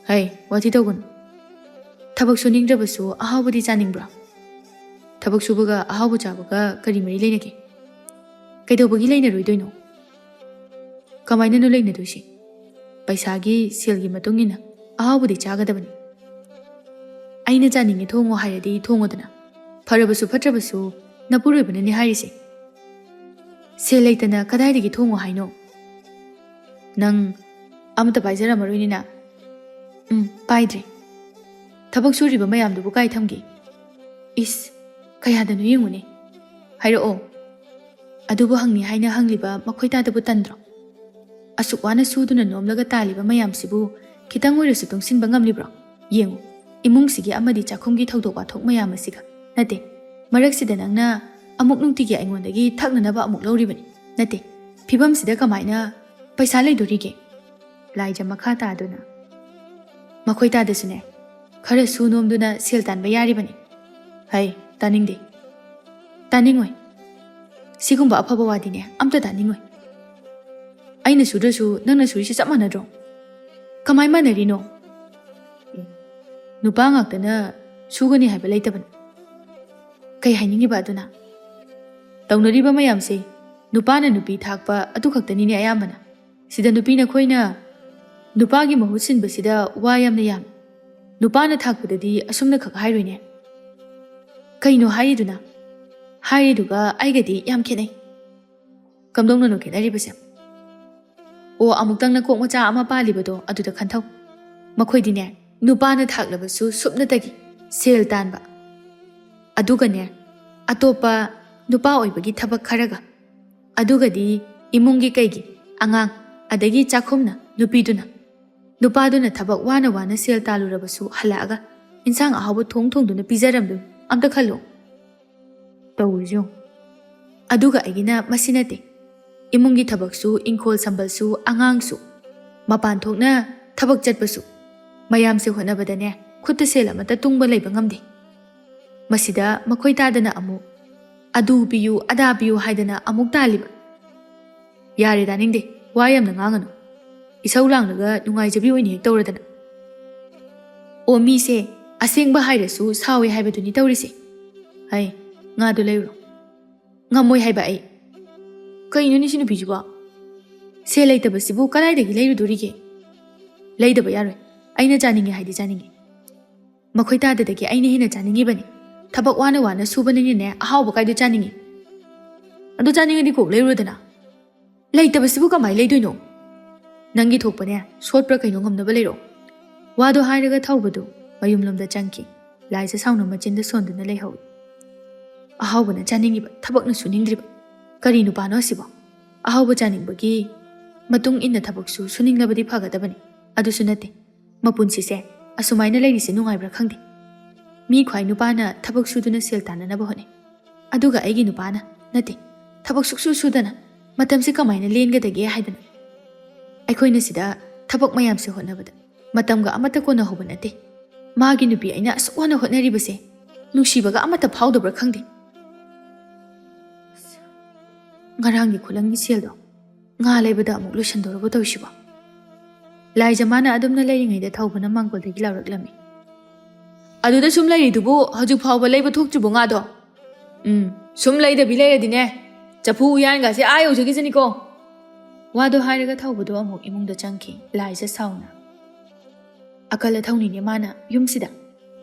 "ꯍꯩ, ꯋꯥꯊꯤ ꯇꯧꯒꯅꯨ꯫ ꯊꯕꯛ ꯁꯨꯅꯤꯡꯗ꯭ꯔꯕꯁꯨ ꯑꯍꯥꯎꯕꯗꯤ ꯆꯥꯅꯤꯡꯕ꯭ꯔꯣ? ꯊꯕꯛ ꯁꯨꯕꯒ ꯑꯍꯥꯎꯕ ꯆꯥꯕꯒ ꯀꯔꯤ ꯃꯔꯤ ꯂꯩꯅꯒꯦ? ꯀꯩꯗꯧꯕꯒꯤ ꯂꯩꯅꯔꯣꯏꯗꯣꯏꯅꯣ? ꯀꯃꯥꯏꯅꯅꯣ ꯂꯩꯅꯗꯣꯏꯁꯦ? ꯄꯩꯁꯥꯒꯤ, ꯁꯦꯜꯒꯤ ꯃꯇꯨꯡ ꯏꯟꯅ ꯑꯍꯥꯎꯕꯗꯤ ꯆꯥꯒꯗꯕꯅꯤ꯫ ꯑꯩꯅ ꯆꯥꯅꯤꯡꯉꯦ ꯊꯣꯡꯉꯣ ꯍꯥꯏꯔꯗꯤ ꯊꯣꯡꯉꯣꯗꯅ꯫ ꯐꯔꯕꯁꯨ ꯐꯠꯇ꯭ꯔꯕꯁꯨ ꯅꯄꯨꯔꯣꯏꯕꯅꯅꯦ ꯍꯥꯏꯔꯤꯁꯦ꯫ ꯁꯦꯜ ꯂꯩꯇꯅ ꯀꯗꯥꯏꯗꯒꯤ ꯊꯣꯡꯉꯣ ꯍꯥꯏꯅꯣ? ꯅꯪ ꯑꯃꯠꯇ ꯄꯥꯏꯖꯔꯝꯃꯔꯣꯏꯅꯤꯅ꯫" "ꯎꯝ, ꯄꯥꯏꯗ꯭ꯔꯦ꯫" "ꯊꯕꯛ ꯁꯨꯔꯤꯕ ꯃꯌꯥꯝꯗꯨꯕꯨ ꯀꯥꯏ ꯊꯝꯒꯦ?" "ꯏꯁ, ꯀꯌꯥꯗꯅꯣ ꯌꯦꯡꯉꯨꯅꯦ꯫" "ꯍꯥꯏꯔꯛꯑꯣ꯫" "ꯑꯗꯨꯕꯨ ꯍꯪꯅꯤ ꯍꯥꯏꯅ ꯍꯪꯂꯤꯕ ꯃꯈꯣꯏ ꯇꯥꯗꯕꯨ ꯇꯟꯗ꯭ꯔꯣ? ꯑꯁꯨꯛ ꯋꯥꯅ ꯁꯨꯗꯨꯅ ꯅꯣꯝꯂꯒ ꯇꯥꯜꯂꯤꯕ ꯃꯌꯥꯝꯁꯤꯕꯨ ꯈꯤꯇꯪ ꯑꯣꯏꯔꯁꯨ ꯇꯨꯡꯁꯤꯟꯕ ꯉꯝꯂꯤꯕ꯭ꯔꯣ? ꯌꯦꯡꯉꯨ, ꯏꯃꯨꯡꯁꯤꯒꯤ ꯑꯃꯗꯤ ꯆꯥꯛꯈꯨꯝꯒꯤ ꯊꯧꯗꯣꯛ ꯋꯥꯊꯣꯛ ꯃꯌꯥꯝ ꯑꯁꯤꯒ ꯅꯠꯇꯦ, ꯃꯔꯛꯁꯤꯗ ꯅꯪꯅ ꯑꯃꯨꯛ ꯅꯨꯡꯇꯤꯒꯤ ꯑꯩꯉꯣꯟꯗꯒꯤ ꯊꯛꯅꯅꯕ ꯑꯃꯨꯛ ꯂꯧꯔꯤꯕꯅꯤ꯫ ꯅꯠꯇꯦ, ꯐꯤꯕꯝꯁꯤꯗ ꯀꯃꯥꯏꯅ ꯄꯩꯁꯥ ꯂꯩꯗꯣꯔꯤꯒꯦ?" ꯂꯥꯏꯖ ꯃꯈꯥ ꯇꯥꯗꯨꯅ, "ꯃꯈꯣꯏ ꯇꯥꯗꯁꯨꯅꯦ, ꯈꯔ ꯁꯨ ꯅꯣꯝꯗꯨꯅ ꯁꯦꯜ ꯇꯥꯟꯕ ꯌꯥꯔꯤꯕꯅꯤ꯫" "ꯍꯩ, ꯇꯥꯅꯤꯡꯗꯦ꯫ ꯇꯥꯅꯤꯡꯉꯣꯏ꯫ ꯁꯤꯒꯨꯝꯕ ꯑꯐꯕ ꯋꯥꯗꯤꯅꯦ ꯑꯝꯇ ꯇꯥꯅꯤꯡꯉꯣꯏ꯫ ꯑꯩꯅ ꯁꯨꯗ꯭ꯔꯁꯨ ꯅꯪꯅ ꯁꯨꯔꯤꯁꯦ ꯆꯞ ꯃꯥꯟꯅꯗ꯭ꯔꯣ? ꯀꯃꯥꯏ ꯃꯥꯟꯅꯔꯤꯅꯣ? ꯑꯦ, ꯅꯨꯄꯥ ꯉꯥꯛꯇꯅ ꯁꯨꯒꯅꯤ ꯍꯥꯏꯕ ꯂꯩꯇꯕꯅꯤ꯫" "ꯀꯩ ꯍꯥꯏꯅꯤꯡꯉꯤꯕ ꯑꯗꯨꯅ?" "ꯇꯧꯅꯔꯤꯕ ꯃꯌꯥꯝꯁꯦ ꯅꯨꯄꯥꯅ ꯅꯨꯄꯤ ꯊꯥꯛꯄ ꯑꯗꯨ ꯈꯛꯇꯅꯤꯅꯦ ꯑꯌꯥꯝꯕꯅ꯫ ꯁꯤꯗ ꯅꯨꯄꯤ ꯅꯈꯣꯏꯅ ꯅꯨꯄꯥꯒꯤ ꯃꯍꯨꯠ ꯁꯤꯟꯕꯁꯤꯗ ꯋꯥ ꯌꯥꯝꯅ ꯌꯥꯝꯃꯤ꯫ ꯅꯨꯄꯥꯅ ꯊꯥꯛꯄꯗꯗꯤ ꯑꯁꯨꯝꯅ ꯈꯛ ꯍꯥꯏꯔꯣꯏꯅꯦ꯫" "ꯀꯩꯅꯣ ꯍꯥꯏꯔꯤꯗꯨꯅ? ꯍꯥꯏꯔꯤꯗꯨꯒ ꯑꯩꯒꯗꯤ ꯌꯥꯝ ꯈꯦꯠꯅꯩ꯫" "ꯀꯝꯗꯧꯅꯅꯣ ꯈꯦꯠꯅꯔꯤꯕꯁꯦ?" "ꯑꯣ, ꯑꯃꯨꯛꯇꯪ ꯅꯀꯣꯛ ꯃꯆꯥ ꯑꯃ ꯄꯥꯜꯂꯤꯕꯗꯣ ꯑꯗꯨꯗ ꯈꯟꯊꯧ꯫ ꯃꯈꯣꯏꯗꯤꯅꯦ, ꯅꯨꯄꯥꯅ ꯊꯥꯛꯂꯕꯁꯨ ꯁꯨꯞꯅꯇꯒꯤ ꯁꯦꯜ ꯇꯥꯟꯕ, ꯑꯗꯨꯒꯅꯦ, ꯑꯇꯣꯞꯄ ꯅꯨꯄꯥ ꯑꯣꯏꯕꯒꯤ ꯊꯕꯛ ꯈꯔꯒ, ꯑꯗꯨꯒꯗꯤ ꯏꯃꯨꯡꯒꯤ ꯀꯩꯒꯤ, ꯑꯉꯥꯡ, ꯑꯗꯒꯤ ꯆꯥꯛꯈꯨꯝꯅ ꯅꯨꯄꯤꯗꯨꯅ, ꯅꯨꯄꯥꯗꯨꯅ ꯊꯕꯛ ꯋꯥꯅ ꯋꯥꯅ ꯁꯦꯜ ꯇꯥꯜꯂꯨꯔꯕꯁꯨ ꯍꯜꯂꯛꯑꯒ ꯏꯟꯁꯥꯡ ꯑꯍꯥꯎꯕ ꯊꯣꯡ ꯊꯣꯡꯗꯨꯅ ꯄꯤꯖꯔꯝꯗꯣꯏꯅꯤ꯫ ꯑꯝꯇ ꯈꯜꯂꯣ꯫ ꯇꯧꯔꯤꯁꯦ ꯌꯦꯡꯉꯨ꯫ ꯑꯗꯨꯒ ꯑꯩꯒꯤꯅ ꯃꯁꯤ ꯅꯠꯇꯦ꯫ ꯏꯃꯨꯡꯒꯤ ꯊꯕꯛꯁꯨ, ꯏꯪꯈꯣꯜ ꯁꯝꯕꯜꯁꯨ, ꯑꯉꯥꯡꯁꯨ, ꯃꯄꯥꯟ ꯊꯣꯛꯅ ꯊꯕꯛ ꯆꯠꯄꯁꯨ, ꯃꯌꯥꯝꯁꯦ ꯍꯣꯠꯅꯕꯗꯅꯦ ꯈꯨꯠꯇ ꯁꯦꯜ ꯑꯃꯠꯇ ꯇꯨꯡꯕ ꯂꯩꯕ ꯉꯝꯗꯦ꯫ ꯃꯁꯤꯗ ꯃꯈꯣꯏ ꯇꯥꯗꯅ ꯑꯃꯨꯛ ꯑꯗꯨ ꯄꯤꯌꯨ, ꯑꯗꯥ ꯄꯤꯌꯨ ꯍꯥꯏꯗꯅ ꯑꯃꯨꯛ ꯇꯥꯜꯂꯤꯕ꯫ ꯌꯥꯔꯦ, ꯇꯥꯅꯤꯡꯗꯦ꯫ ꯋꯥ ꯌꯥꯝꯅ ꯉꯥꯡꯒꯅꯨ꯫ ꯏꯁꯧ ꯂꯥꯡꯂꯒ ꯅꯨꯡꯉꯥꯏꯖꯕꯤ ꯑꯣꯏꯅ ꯍꯦꯛ ꯇꯧꯔꯗꯅ꯫ ꯑꯣ, ꯃꯤꯁꯦ ꯑꯁꯦꯡꯕ ꯍꯥꯏꯔꯁꯨ ꯁꯥꯎꯋꯦ ꯍꯥꯏꯕꯗꯨꯅꯤ ꯇꯧꯔꯤꯁꯦ꯫ ꯍꯩ, ꯉꯥꯗꯨ ꯂꯩꯔꯨꯔꯣ꯫ ꯉꯝꯃꯣꯏ ꯍꯥꯏꯕ ꯑꯩ꯫ ꯀꯩꯅꯣꯅꯦ ꯁꯤ ꯅꯨꯄꯤꯁꯤꯕꯣ? ꯁꯦꯜ ꯂꯩꯇꯕꯁꯤꯕꯨ ꯀꯗꯥꯏꯗꯒꯤ ꯂꯩꯔꯨꯗꯣꯔꯤꯒꯦ? ꯂꯩꯗꯕ ꯌꯥꯔꯣꯏ꯫ ꯑꯩꯅ ꯆꯥꯅꯤꯡꯉꯦ ꯍꯥꯏꯗꯤ ꯆꯥꯅꯤꯡꯉꯦ꯫ ꯃꯈꯣꯏ ꯇꯥꯗꯗꯒꯤ ꯑꯩꯅ ꯍꯦꯟꯅ ꯆꯥꯅꯤꯡꯉꯤꯕꯅꯤ꯫ ꯊꯕꯛ ꯋꯥꯅ ꯋꯥꯅ ꯁꯨꯕꯅꯤꯅꯅꯦ, ꯑꯍꯥꯎꯕ ꯀꯥꯏꯗꯣ ꯆꯥꯅꯤꯡꯉꯤ꯫ ꯑꯗꯨ ꯆꯥꯅꯤꯡꯉꯗꯤ ꯀꯣꯛ ꯂꯩꯔꯨꯗꯅ꯫ ꯂꯩꯇꯕꯁꯤꯕꯨ ꯀꯃꯥꯏ ꯂꯩꯗꯣꯏꯅꯣ? ꯅꯪꯒꯤ ꯊꯣꯛꯄꯅꯦ, ꯁꯣꯠꯄ꯭ꯔꯥ ꯀꯩꯅꯣ ꯉꯝꯅꯕ ꯂꯩꯔꯣ꯫ ꯋꯥꯗꯣ ꯍꯥꯏꯔꯒ ꯊꯧꯕꯗꯨ ꯃꯌꯨꯝꯂꯣꯝꯗ ꯆꯪꯈꯤ꯫ ꯂꯥꯏꯖ ꯁꯥꯎꯅ ꯃꯆꯤꯟꯗ ꯁꯣꯟꯗꯨꯅ ꯂꯩꯍꯧꯏ꯫ ꯑꯍꯥꯎꯕꯅ ꯆꯥꯅꯤꯡꯉꯤꯕ, ꯊꯕꯛꯅ ꯁꯨꯅꯤꯡꯗ꯭ꯔꯤꯕ꯫ ꯀꯔꯤ ꯅꯨꯄꯥꯅꯣ ꯑꯁꯤꯕꯣ? ꯑꯍꯥꯎꯕ ꯆꯥꯅꯤꯡꯕꯒꯤ ꯃꯇꯨꯡ ꯏꯟꯅ ꯊꯕꯛꯁꯨ ꯁꯨꯅꯤꯡꯂꯕꯗꯤ ꯐꯒꯗꯕꯅꯤ꯫ ꯑꯗꯨꯁꯨ ꯅꯠꯇꯦ꯫ ꯃꯄꯨꯟꯁꯤꯁꯦ ꯑꯁꯨꯃꯥꯏꯅ ꯂꯩꯔꯤꯁꯦ ꯅꯨꯡꯉꯥꯏꯕ꯭ꯔꯥ ꯈꯪꯗꯦ꯫ ꯃꯤ ꯈ꯭ꯋꯥꯏ ꯅꯨꯄꯥꯅ ꯊꯕꯛ ꯁꯨꯗꯨꯅ ꯁꯦꯜ ꯇꯥꯟꯅꯅꯕ ꯍꯣꯠꯅꯩ꯫ ꯑꯗꯨꯒ ꯑꯩꯒꯤ ꯅꯨꯄꯥꯅ ꯅꯠꯇꯦ, ꯊꯕꯛ ꯁꯨꯛꯁꯨ ꯁꯨꯗꯅ ꯃꯇꯝꯁꯦ ꯀꯃꯥꯏꯅ ꯂꯦꯟꯒꯗꯒꯦ ꯍꯥꯏꯗꯅ꯫ ꯑꯩꯈꯣꯏꯅ ꯁꯤꯗ ꯊꯕꯛ ꯃꯌꯥꯝꯁꯦ ꯍꯣꯠꯅꯕꯗ ꯃꯇꯝꯒ ꯑꯃꯠꯇ ꯀꯣꯟꯅꯍꯧꯕ ꯅꯠꯇꯦ꯫ ꯃꯥꯒꯤ ꯅꯨꯄꯤ ꯑꯩꯅ ꯑꯁꯨꯛ ꯋꯥꯅ ꯍꯣꯠꯅꯔꯤꯕꯁꯦ ꯅꯨꯡꯁꯤꯕꯒ ꯑꯃꯠꯇ ꯐꯥꯎꯗꯕ꯭ꯔꯥ ꯈꯪꯗꯦ꯫ ꯉꯔꯥꯡꯒꯤ ꯈꯨꯂꯪꯒꯤ ꯁꯦꯜꯗꯣ ꯉꯥ ꯂꯩꯕꯗ ꯑꯃꯨꯛ ꯂꯣꯏꯁꯤꯟꯗꯧꯔꯕ ꯇꯧꯔꯤꯁꯤꯕꯣ? ꯂꯥꯏꯖ ꯃꯥꯅ ꯑꯗꯨꯝꯅ ꯂꯩꯔꯤꯉꯩꯗ ꯊꯧꯕꯅ ꯃꯥꯡꯒꯣꯜꯗꯒꯤ ꯂꯥꯎꯔꯛꯂꯝꯃꯤ꯫ ꯑꯗꯨꯗ ꯁꯨꯝ ꯂꯩꯔꯤꯗꯨꯕꯨ ꯍꯧꯖꯤꯛ ꯐꯥꯎꯕ ꯂꯩꯕ ꯊꯣꯛꯇ꯭ꯔꯤꯕꯣ ꯉꯥꯗꯣ? ꯎꯝ, ꯁꯨꯝ ꯂꯩꯗꯕꯤ ꯂꯩꯔꯗꯤꯅꯦ, ꯆꯐꯨ ꯎꯌꯥꯟꯒꯁꯦ ꯑꯥ ꯌꯧꯖꯈꯤꯁꯅꯤꯀꯣ꯫ ꯋꯥꯗꯣ ꯍꯥꯏꯔꯒ ꯊꯧꯕꯗꯣ ꯑꯃꯨꯛ ꯏꯃꯨꯡꯗ ꯆꯪꯈꯤ, ꯂꯥꯏꯖ ꯁꯥꯎꯅ꯫ ꯑꯀꯜ ꯑꯊꯧꯅꯤꯅꯦ ꯃꯥꯅ ꯌꯨꯝꯁꯤꯗ꯫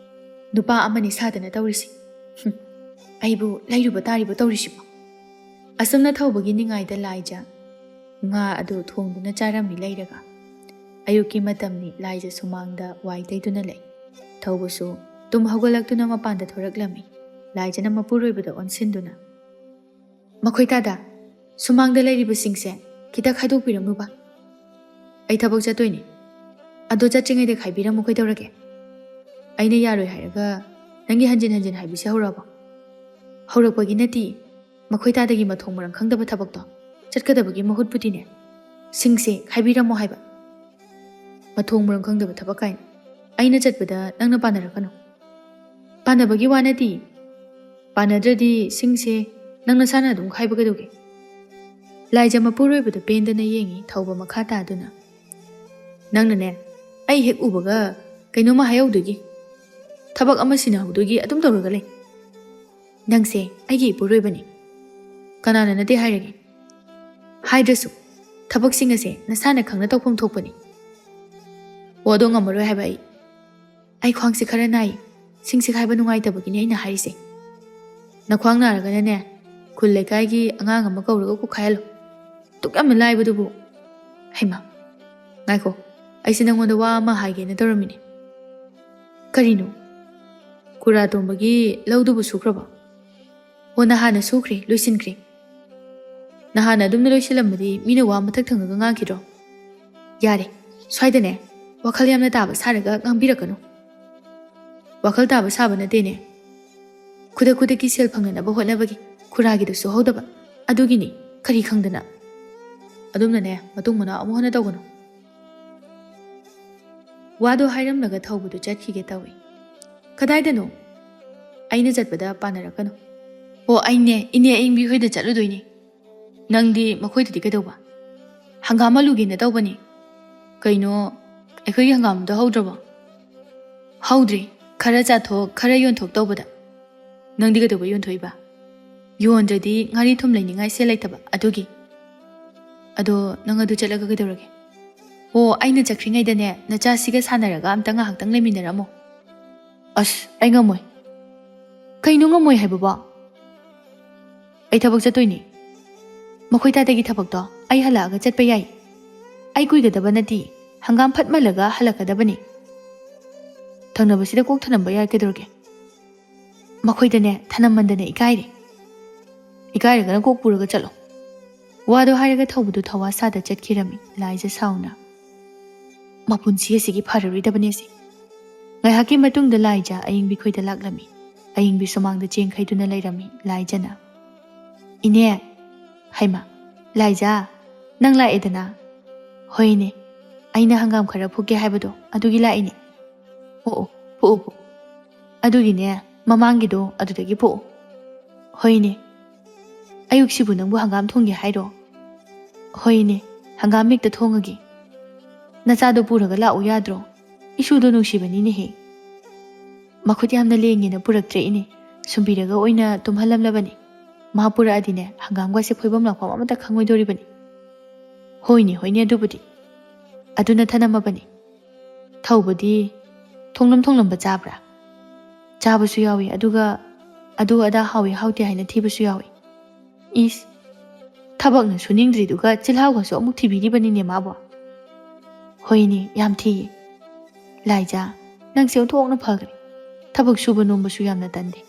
ꯅꯨꯄꯥ ꯑꯃꯅꯤ ꯁꯥꯗꯅ ꯇꯧꯔꯤꯁꯤ꯫ ꯍꯨꯝ, ꯑꯩꯕꯨ ꯂꯩꯔꯨꯕ ꯇꯥꯔꯤꯕ ꯇꯧꯔꯤꯁꯤꯕꯣ? ꯑꯁꯨꯝꯅ ꯊꯧꯕꯒꯤ ꯅꯤꯡꯉꯥꯏꯗ ꯂꯥꯏꯖ ꯉꯥ ꯑꯗꯨ ꯊꯣꯡꯗꯨꯅ ꯆꯥꯔꯝꯃꯤ ꯂꯩꯔꯒ꯫ ꯑꯌꯨꯛꯀꯤ ꯃꯇꯝꯅꯤ, ꯂꯥꯏꯖ ꯁꯨꯃꯥꯡꯗ ꯋꯥꯏ ꯇꯩꯗꯨꯅ ꯂꯩ꯫ ꯊꯧꯕꯁꯨ ꯇꯨꯝ ꯍꯧꯒꯠꯂꯛꯇꯨꯅ ꯃꯄꯥꯟꯗ ꯊꯣꯔꯛꯂꯝꯃꯤ꯫ ꯂꯥꯏꯖꯅ ꯃꯄꯨꯔꯣꯏꯕꯗ ꯑꯣꯟꯁꯤꯟꯗꯨꯅ, "ꯃꯈꯣꯏ ꯇꯥꯗ, ꯁꯨꯃꯥꯡꯗ ꯂꯩꯔꯤꯕꯁꯤꯡꯁꯦ ꯈꯤꯇ ꯈꯥꯏꯗꯣꯛꯄꯤꯔꯝꯃꯨꯕ꯫ ꯑꯩ ꯊꯕꯛ ꯆꯠꯇꯣꯏꯅꯤ꯫ ꯑꯗꯣ ꯆꯠꯇ꯭ꯔꯤꯉꯩꯗ ꯈꯥꯏꯕꯤꯔꯝꯃꯨ ꯀꯩꯗꯧꯔꯒꯦ? ꯑꯩꯅ ꯌꯥꯔꯣꯏ ꯍꯥꯏꯔꯒ ꯅꯪꯒꯤ ꯍꯟꯖꯤꯟ ꯍꯟꯖꯤꯟ ꯍꯥꯏꯕꯤꯁꯦ ꯍꯧꯔꯛꯑꯕꯣ?" "ꯍꯧꯔꯛꯄꯒꯤ ꯅꯠꯇꯦ, ꯃꯈꯣꯏ ꯇꯥꯗꯒꯤ ꯃꯊꯣꯡ ꯃꯔꯝ ꯈꯪꯗꯕ ꯊꯕꯛꯇꯣ ꯆꯠꯀꯗꯕꯒꯤ ꯃꯍꯨꯠꯄꯨꯗꯤꯅꯦ, ꯁꯤꯡꯁꯦ ꯈꯥꯏꯕꯤꯔꯝꯃꯣ ꯍꯥꯏꯕ꯫ ꯃꯊꯣꯡ ꯃꯔꯝ ꯈꯪꯗꯕ ꯊꯕꯛ ꯀꯥꯏꯅ꯫ ꯑꯩꯅ ꯆꯠꯄꯗ ꯅꯪꯅ ꯄꯥꯟꯅꯔꯛꯀꯅꯨ꯫ ꯄꯥꯟꯅꯕꯒꯤ ꯋꯥ ꯅꯠꯇꯦ, ꯄꯥꯟꯅꯗ꯭ꯔꯗꯤ ꯁꯤꯡꯁꯦ ꯅꯪ ꯅꯁꯥꯅ ꯑꯗꯨꯝ ꯈꯥꯏꯕ ꯀꯩꯗꯧꯒꯦ?" ꯂꯥꯏꯖ ꯃꯄꯨꯔꯣꯏꯕꯗ ꯄꯦꯟꯗꯅ ꯌꯦꯡꯉꯤ ꯊꯧꯕ ꯃꯈꯥ ꯇꯥꯗꯨꯅ꯫ "ꯅꯪꯅꯅꯦ, ꯑꯩ ꯍꯦꯛ ꯎꯕꯒ ꯀꯩꯅꯣꯝꯃ ꯍꯥꯏꯍꯧꯗꯣꯏꯒꯤ, ꯊꯕꯛ ꯑꯃ ꯁꯤꯟꯅꯍꯧꯗꯣꯏꯒꯤ ꯑꯗꯨꯝ ꯇꯧꯔꯒ ꯂꯩ꯫ ꯅꯪꯁꯦ ꯑꯩꯒꯤ ꯏꯄꯨꯔꯣꯏꯕꯅꯤ꯫ ꯀꯅꯥꯅ ꯅꯠꯇꯦ ꯍꯥꯏꯔꯒꯦ? ꯍꯥꯏꯗ꯭ꯔꯁꯨ ꯊꯕꯛꯁꯤꯡ ꯑꯁꯦ ꯅꯁꯥꯅ ꯈꯪꯅ ꯇꯧꯐꯝ ꯊꯣꯛꯄꯅꯤ꯫ ꯑꯣ, ꯑꯗꯣ ꯉꯝꯃꯔꯣꯏ ꯍꯥꯏꯕ ꯑꯩ꯫ ꯑꯩ ꯈ꯭ꯋꯥꯡꯁꯦ ꯈꯔ ꯅꯥꯏ꯫ ꯁꯤꯡꯁꯦ ꯈꯥꯏꯕ ꯅꯨꯡꯉꯥꯏꯇꯕꯒꯤꯅꯦ ꯑꯩꯅ ꯍꯥꯏꯔꯤꯁꯦ꯫ ꯅꯈ꯭ꯋꯥꯡ ꯅꯥꯔꯒꯅꯅꯦ, ꯈꯨꯜ ꯂꯩꯀꯥꯏꯒꯤ ꯑꯉꯥꯡ ꯑꯃ ꯀꯧꯔꯒ ꯀꯣꯛ ꯈꯥꯏꯍꯜꯂꯣ꯫ ꯗꯨꯛ ꯌꯥꯝꯅ ꯂꯥꯏꯕꯗꯨꯕꯨ꯫ ꯍꯩꯃꯥ, ꯉꯥꯏꯈꯣ, ꯑꯩꯁꯦ ꯅꯪꯉꯣꯟꯗ ꯋꯥ ꯑꯃ ꯍꯥꯏꯒꯦꯅ ꯇꯧꯔꯝꯃꯤꯅꯦ꯫" "ꯀꯔꯤꯅꯣ? ꯈꯨꯔꯥ ꯇꯣꯝꯕꯒꯤ ꯂꯧꯗꯨꯕꯨ ꯁꯨꯈ꯭ꯔꯕꯣ?" "ꯑꯣ, ꯅꯍꯥꯟꯅ ꯁꯨꯈ꯭ꯔꯦ, ꯂꯣꯏꯁꯤꯟꯈ꯭ꯔꯦ꯫" "ꯅꯍꯥꯟꯅ ꯑꯗꯨꯝꯅ ꯂꯣꯏꯁꯤꯜꯂꯝꯃꯗꯤ ꯃꯤꯅ ꯋꯥ ꯃꯊꯛ ꯊꯪꯉꯒ ꯉꯥꯡꯈꯤꯗ꯭ꯔꯣ?" "ꯌꯥꯔꯦ, ꯁ꯭ꯋꯥꯏꯗꯅꯦ ꯋꯥꯈꯜ ꯌꯥꯝꯅ ꯇꯥꯕ ꯁꯥꯔꯒ ꯉꯥꯡꯕꯤꯔꯛꯀꯅꯨ꯫ ꯋꯥꯈꯜ ꯇꯥꯕ ꯁꯥꯕ ꯅꯠꯇꯦꯅꯦ, ꯈꯨꯗꯛ ꯈꯨꯗꯛꯀꯤ ꯁꯦꯜ ꯐꯪꯅꯅꯕ ꯍꯣꯠꯅꯕꯒꯤ ꯈꯨꯔꯥꯒꯤꯗꯨꯁꯨ ꯍꯧꯗꯕ, ꯑꯗꯨꯒꯤꯅꯤ, ꯀꯔꯤ ꯈꯪꯗꯅ꯫" ꯑꯗꯨꯝꯅꯅꯦ ꯃꯇꯨꯡ ꯃꯅꯥꯎ ꯑꯃꯨꯛ ꯍꯟꯅ ꯇꯧꯒꯅꯨ꯫ ꯋꯥꯗꯣ ꯍꯥꯏꯔꯝꯂꯒ ꯊꯧꯕꯗꯨ ꯆꯠꯈꯤꯒꯦ ꯇꯧꯏ꯫ "ꯀꯗꯥꯏꯗꯅꯣ?" "ꯑꯩꯅ ꯆꯠꯄꯗ ꯄꯥꯟꯅꯔꯛꯀꯅꯨ꯫" "ꯑꯣ, ꯑꯩꯅꯦ, ꯏꯅꯦ ꯑꯌꯤꯡꯕꯤ ꯍꯣꯏꯗ ꯆꯠꯂꯨꯗꯣꯏꯅꯤ꯫ ꯅꯪꯗꯤ ꯃꯈꯣꯏꯗꯗꯤ ꯀꯩꯗꯧꯕ?" "ꯍꯪꯒꯥꯝ ꯑꯂꯨꯒꯦꯅ ꯇꯧꯕꯅꯤ꯫" "ꯀꯩꯅꯣ, ꯑꯩꯈꯣꯏꯒꯤ ꯍꯪꯒꯥꯝꯗꯣ ꯍꯧꯗ꯭ꯔꯕꯣ?" "ꯍꯧꯗ꯭ꯔꯤ, ꯈꯔ ꯆꯥꯊꯣꯛ, ꯈꯔ ꯌꯣꯟꯊꯣꯛ ꯇꯧꯕꯗ꯫" "ꯅꯪꯗꯤ ꯀꯩꯗꯧꯕ ꯌꯣꯟꯊꯣꯛꯏꯕ?" "ꯌꯣꯟꯗ꯭ꯔꯗꯤ ꯉꯥꯔꯤ ꯊꯨꯝ ꯂꯩꯅꯤꯡꯉꯥꯏ ꯁꯦꯜ ꯂꯩꯇꯕ, ꯑꯗꯨꯒꯤ꯫" "ꯑꯗꯣ ꯅꯪ ꯑꯗꯨ ꯆꯠꯂꯒ ꯀꯩꯗꯧꯔꯒꯦ?" "ꯑꯣ, ꯑꯩꯅ ꯆꯠꯈ꯭ꯔꯤꯉꯩꯗꯅꯦ ꯅꯆꯥꯁꯤꯒ ꯁꯥꯟꯅꯔꯒ ꯑꯝꯇ ꯉꯥꯏꯍꯥꯛꯇꯪ ꯂꯩꯃꯤꯟꯅꯔꯝꯃꯣ꯫" "ꯑꯁ, ꯑꯩ ꯉꯝꯃꯣꯏ꯫" "ꯀꯩꯅꯣ ꯉꯝꯃꯣꯏ ꯍꯥꯏꯕꯕꯣ?" "ꯑꯩ ꯊꯕꯛ ꯆꯠꯇꯣꯏꯅꯦ꯫" "ꯃꯈꯣꯏ ꯇꯥꯗꯒꯤ ꯊꯕꯛꯇꯣ ꯑꯩ ꯍꯜꯂꯛꯑꯒ ꯆꯠꯄ ꯌꯥꯏ꯫ ꯑꯩ ꯀꯨꯏꯒꯗꯕ ꯅꯠꯇꯦ, ꯍꯪꯒꯥꯝ ꯐꯠ ꯃꯜꯂꯒ ꯍꯜꯂꯛꯀꯗꯕꯅꯤ꯫ ꯊꯪꯅꯕꯁꯤꯗ ꯀꯣꯛ ꯊꯅꯝꯕ ꯌꯥꯏ, ꯀꯩꯗꯧꯔꯒꯦ?" ꯃꯈꯣꯏꯗꯅꯦ ꯊꯅꯝꯃꯟꯗꯅ ꯏꯀꯥꯏꯔꯦ꯫ ꯏꯀꯥꯏꯔꯒꯅ ꯀꯣꯛ ꯄꯨꯔꯒ ꯆꯠꯂꯣ꯫ ꯋꯥꯗꯣ ꯍꯥꯏꯔꯒ ꯊꯧꯕꯗꯨ ꯊꯧꯋꯥ ꯁꯥꯗ ꯆꯠꯈꯤꯔꯝꯃꯤ ꯂꯥꯏꯖ ꯁꯥꯎꯅ꯫ ꯃꯄꯨꯟꯁꯤ ꯑꯁꯤꯒꯤ ꯐꯔꯔꯣꯏꯗꯕꯅꯦ ꯑꯁꯤ꯫ ꯉꯥꯏꯍꯥꯛꯀꯤ ꯃꯇꯨꯡꯗ ꯂꯥꯏꯖ ꯑꯌꯤꯡꯕꯤ ꯈꯣꯏꯗ ꯂꯥꯛꯂꯝꯃꯤ꯫ ꯑꯌꯤꯡꯕꯤ ꯁꯨꯃꯥꯡꯗ ꯆꯦꯡ ꯈꯩꯗꯨꯅ ꯂꯩꯔꯝꯃꯤ ꯂꯥꯏꯖꯅ꯫ "ꯏꯅꯦ!" "ꯍꯩꯃ, ꯂꯥꯏꯖ, ꯅꯪ ꯂꯥꯛꯑꯦꯗꯅ?" "ꯍꯣꯏꯅꯦ, ꯑꯩꯅ ꯍꯪꯒꯥꯝ ꯈꯔ ꯐꯨꯛꯀꯦ ꯍꯥꯏꯕꯗꯣ ꯑꯗꯨꯒꯤ ꯂꯥꯛꯏꯅꯦ꯫" "ꯑꯣ ꯑꯣ, ꯐꯨꯛꯑꯣ ꯐꯨꯛꯑꯣ꯫ ꯑꯗꯨꯒꯤꯅꯦ, ꯃꯃꯥꯡꯒꯤꯗꯣ ꯑꯗꯨꯗꯒꯤ ꯐꯨꯛꯑꯣ꯫" "ꯍꯣꯏꯅꯦ꯫ ꯑꯌꯨꯛꯁꯤꯕꯨ ꯅꯪꯕꯨ ꯍꯪꯒꯥꯝ ꯊꯣꯡꯒꯦ ꯍꯥꯏꯔꯣ?" "ꯍꯣꯏꯅꯦ, ꯍꯪꯒꯥꯝ ꯍꯦꯛꯇ ꯊꯣꯡꯉꯒꯦ꯫ ꯅꯆꯥꯗꯣ ꯄꯨꯔꯒ ꯂꯥꯛꯎ ꯌꯥꯗ꯭ꯔꯣ? ꯏꯁꯨꯗꯣ ꯅꯨꯡꯁꯤꯕꯅꯤꯅꯦꯍꯦ꯫" "ꯃꯈꯨꯠ ꯌꯥꯝꯅ ꯂꯦꯡꯉꯦꯅ ꯄꯨꯔꯛꯇ꯭ꯔꯦ ꯏꯅꯦ, ꯁꯨꯝꯕꯤꯔꯒ ꯑꯣꯏꯅ ꯇꯨꯝꯍꯜꯂꯝꯂꯕꯅꯤ꯫ ꯃꯥ ꯄꯨꯔꯛꯑꯗꯤꯅꯦ, ꯍꯪꯒꯥꯝꯒꯁꯦ ꯐꯣꯏꯐꯝ ꯂꯥꯛꯐꯝ ꯑꯃꯠꯇ ꯈꯪꯉꯣꯏꯗꯣꯔꯤꯕꯅꯤ꯫" "ꯍꯣꯏꯅꯦ ꯍꯣꯏꯅꯦ, ꯑꯗꯨꯕꯨꯗꯤ꯫ ꯑꯗꯨꯅ ꯊꯅꯝꯃꯕꯅꯤ꯫ ꯊꯧꯕꯗꯤ ꯊꯣꯡꯂꯝ ꯊꯣꯡꯂꯝꯕ ꯆꯥꯕ꯭ꯔꯥ?" "ꯆꯥꯕꯁꯨ ꯌꯥꯎꯏ, ꯑꯗꯨꯒ ꯑꯗꯨ ꯑꯗꯥ ꯍꯥꯎꯏ ꯍꯥꯎꯇꯦ ꯍꯥꯏꯅ ꯊꯤꯕꯁꯨ ꯌꯥꯎꯏ꯫" "ꯏꯁ, ꯊꯕꯛꯅ ꯁꯨꯅꯤꯡꯗ꯭ꯔꯤꯗꯨꯒ ꯆꯤꯜꯍꯥꯎꯒꯁꯨ ꯑꯃꯨꯛ ꯊꯤꯕꯤꯔꯤꯕꯅꯤꯅꯦ ꯃꯥꯕꯣ꯫" "ꯍꯣꯏꯅꯦ, ꯌꯥꯝ ꯊꯤꯌꯦ꯫ ꯂꯥꯏꯖꯥ, ꯅꯪꯁꯦ ꯑꯣꯟꯊꯣꯛꯅ ꯐꯈ꯭ꯔꯦ꯫ ꯊꯕꯛ ꯁꯨꯕ ꯅꯣꯝꯕꯁꯨ ꯌꯥꯝꯅ ꯇꯟꯗꯦ꯫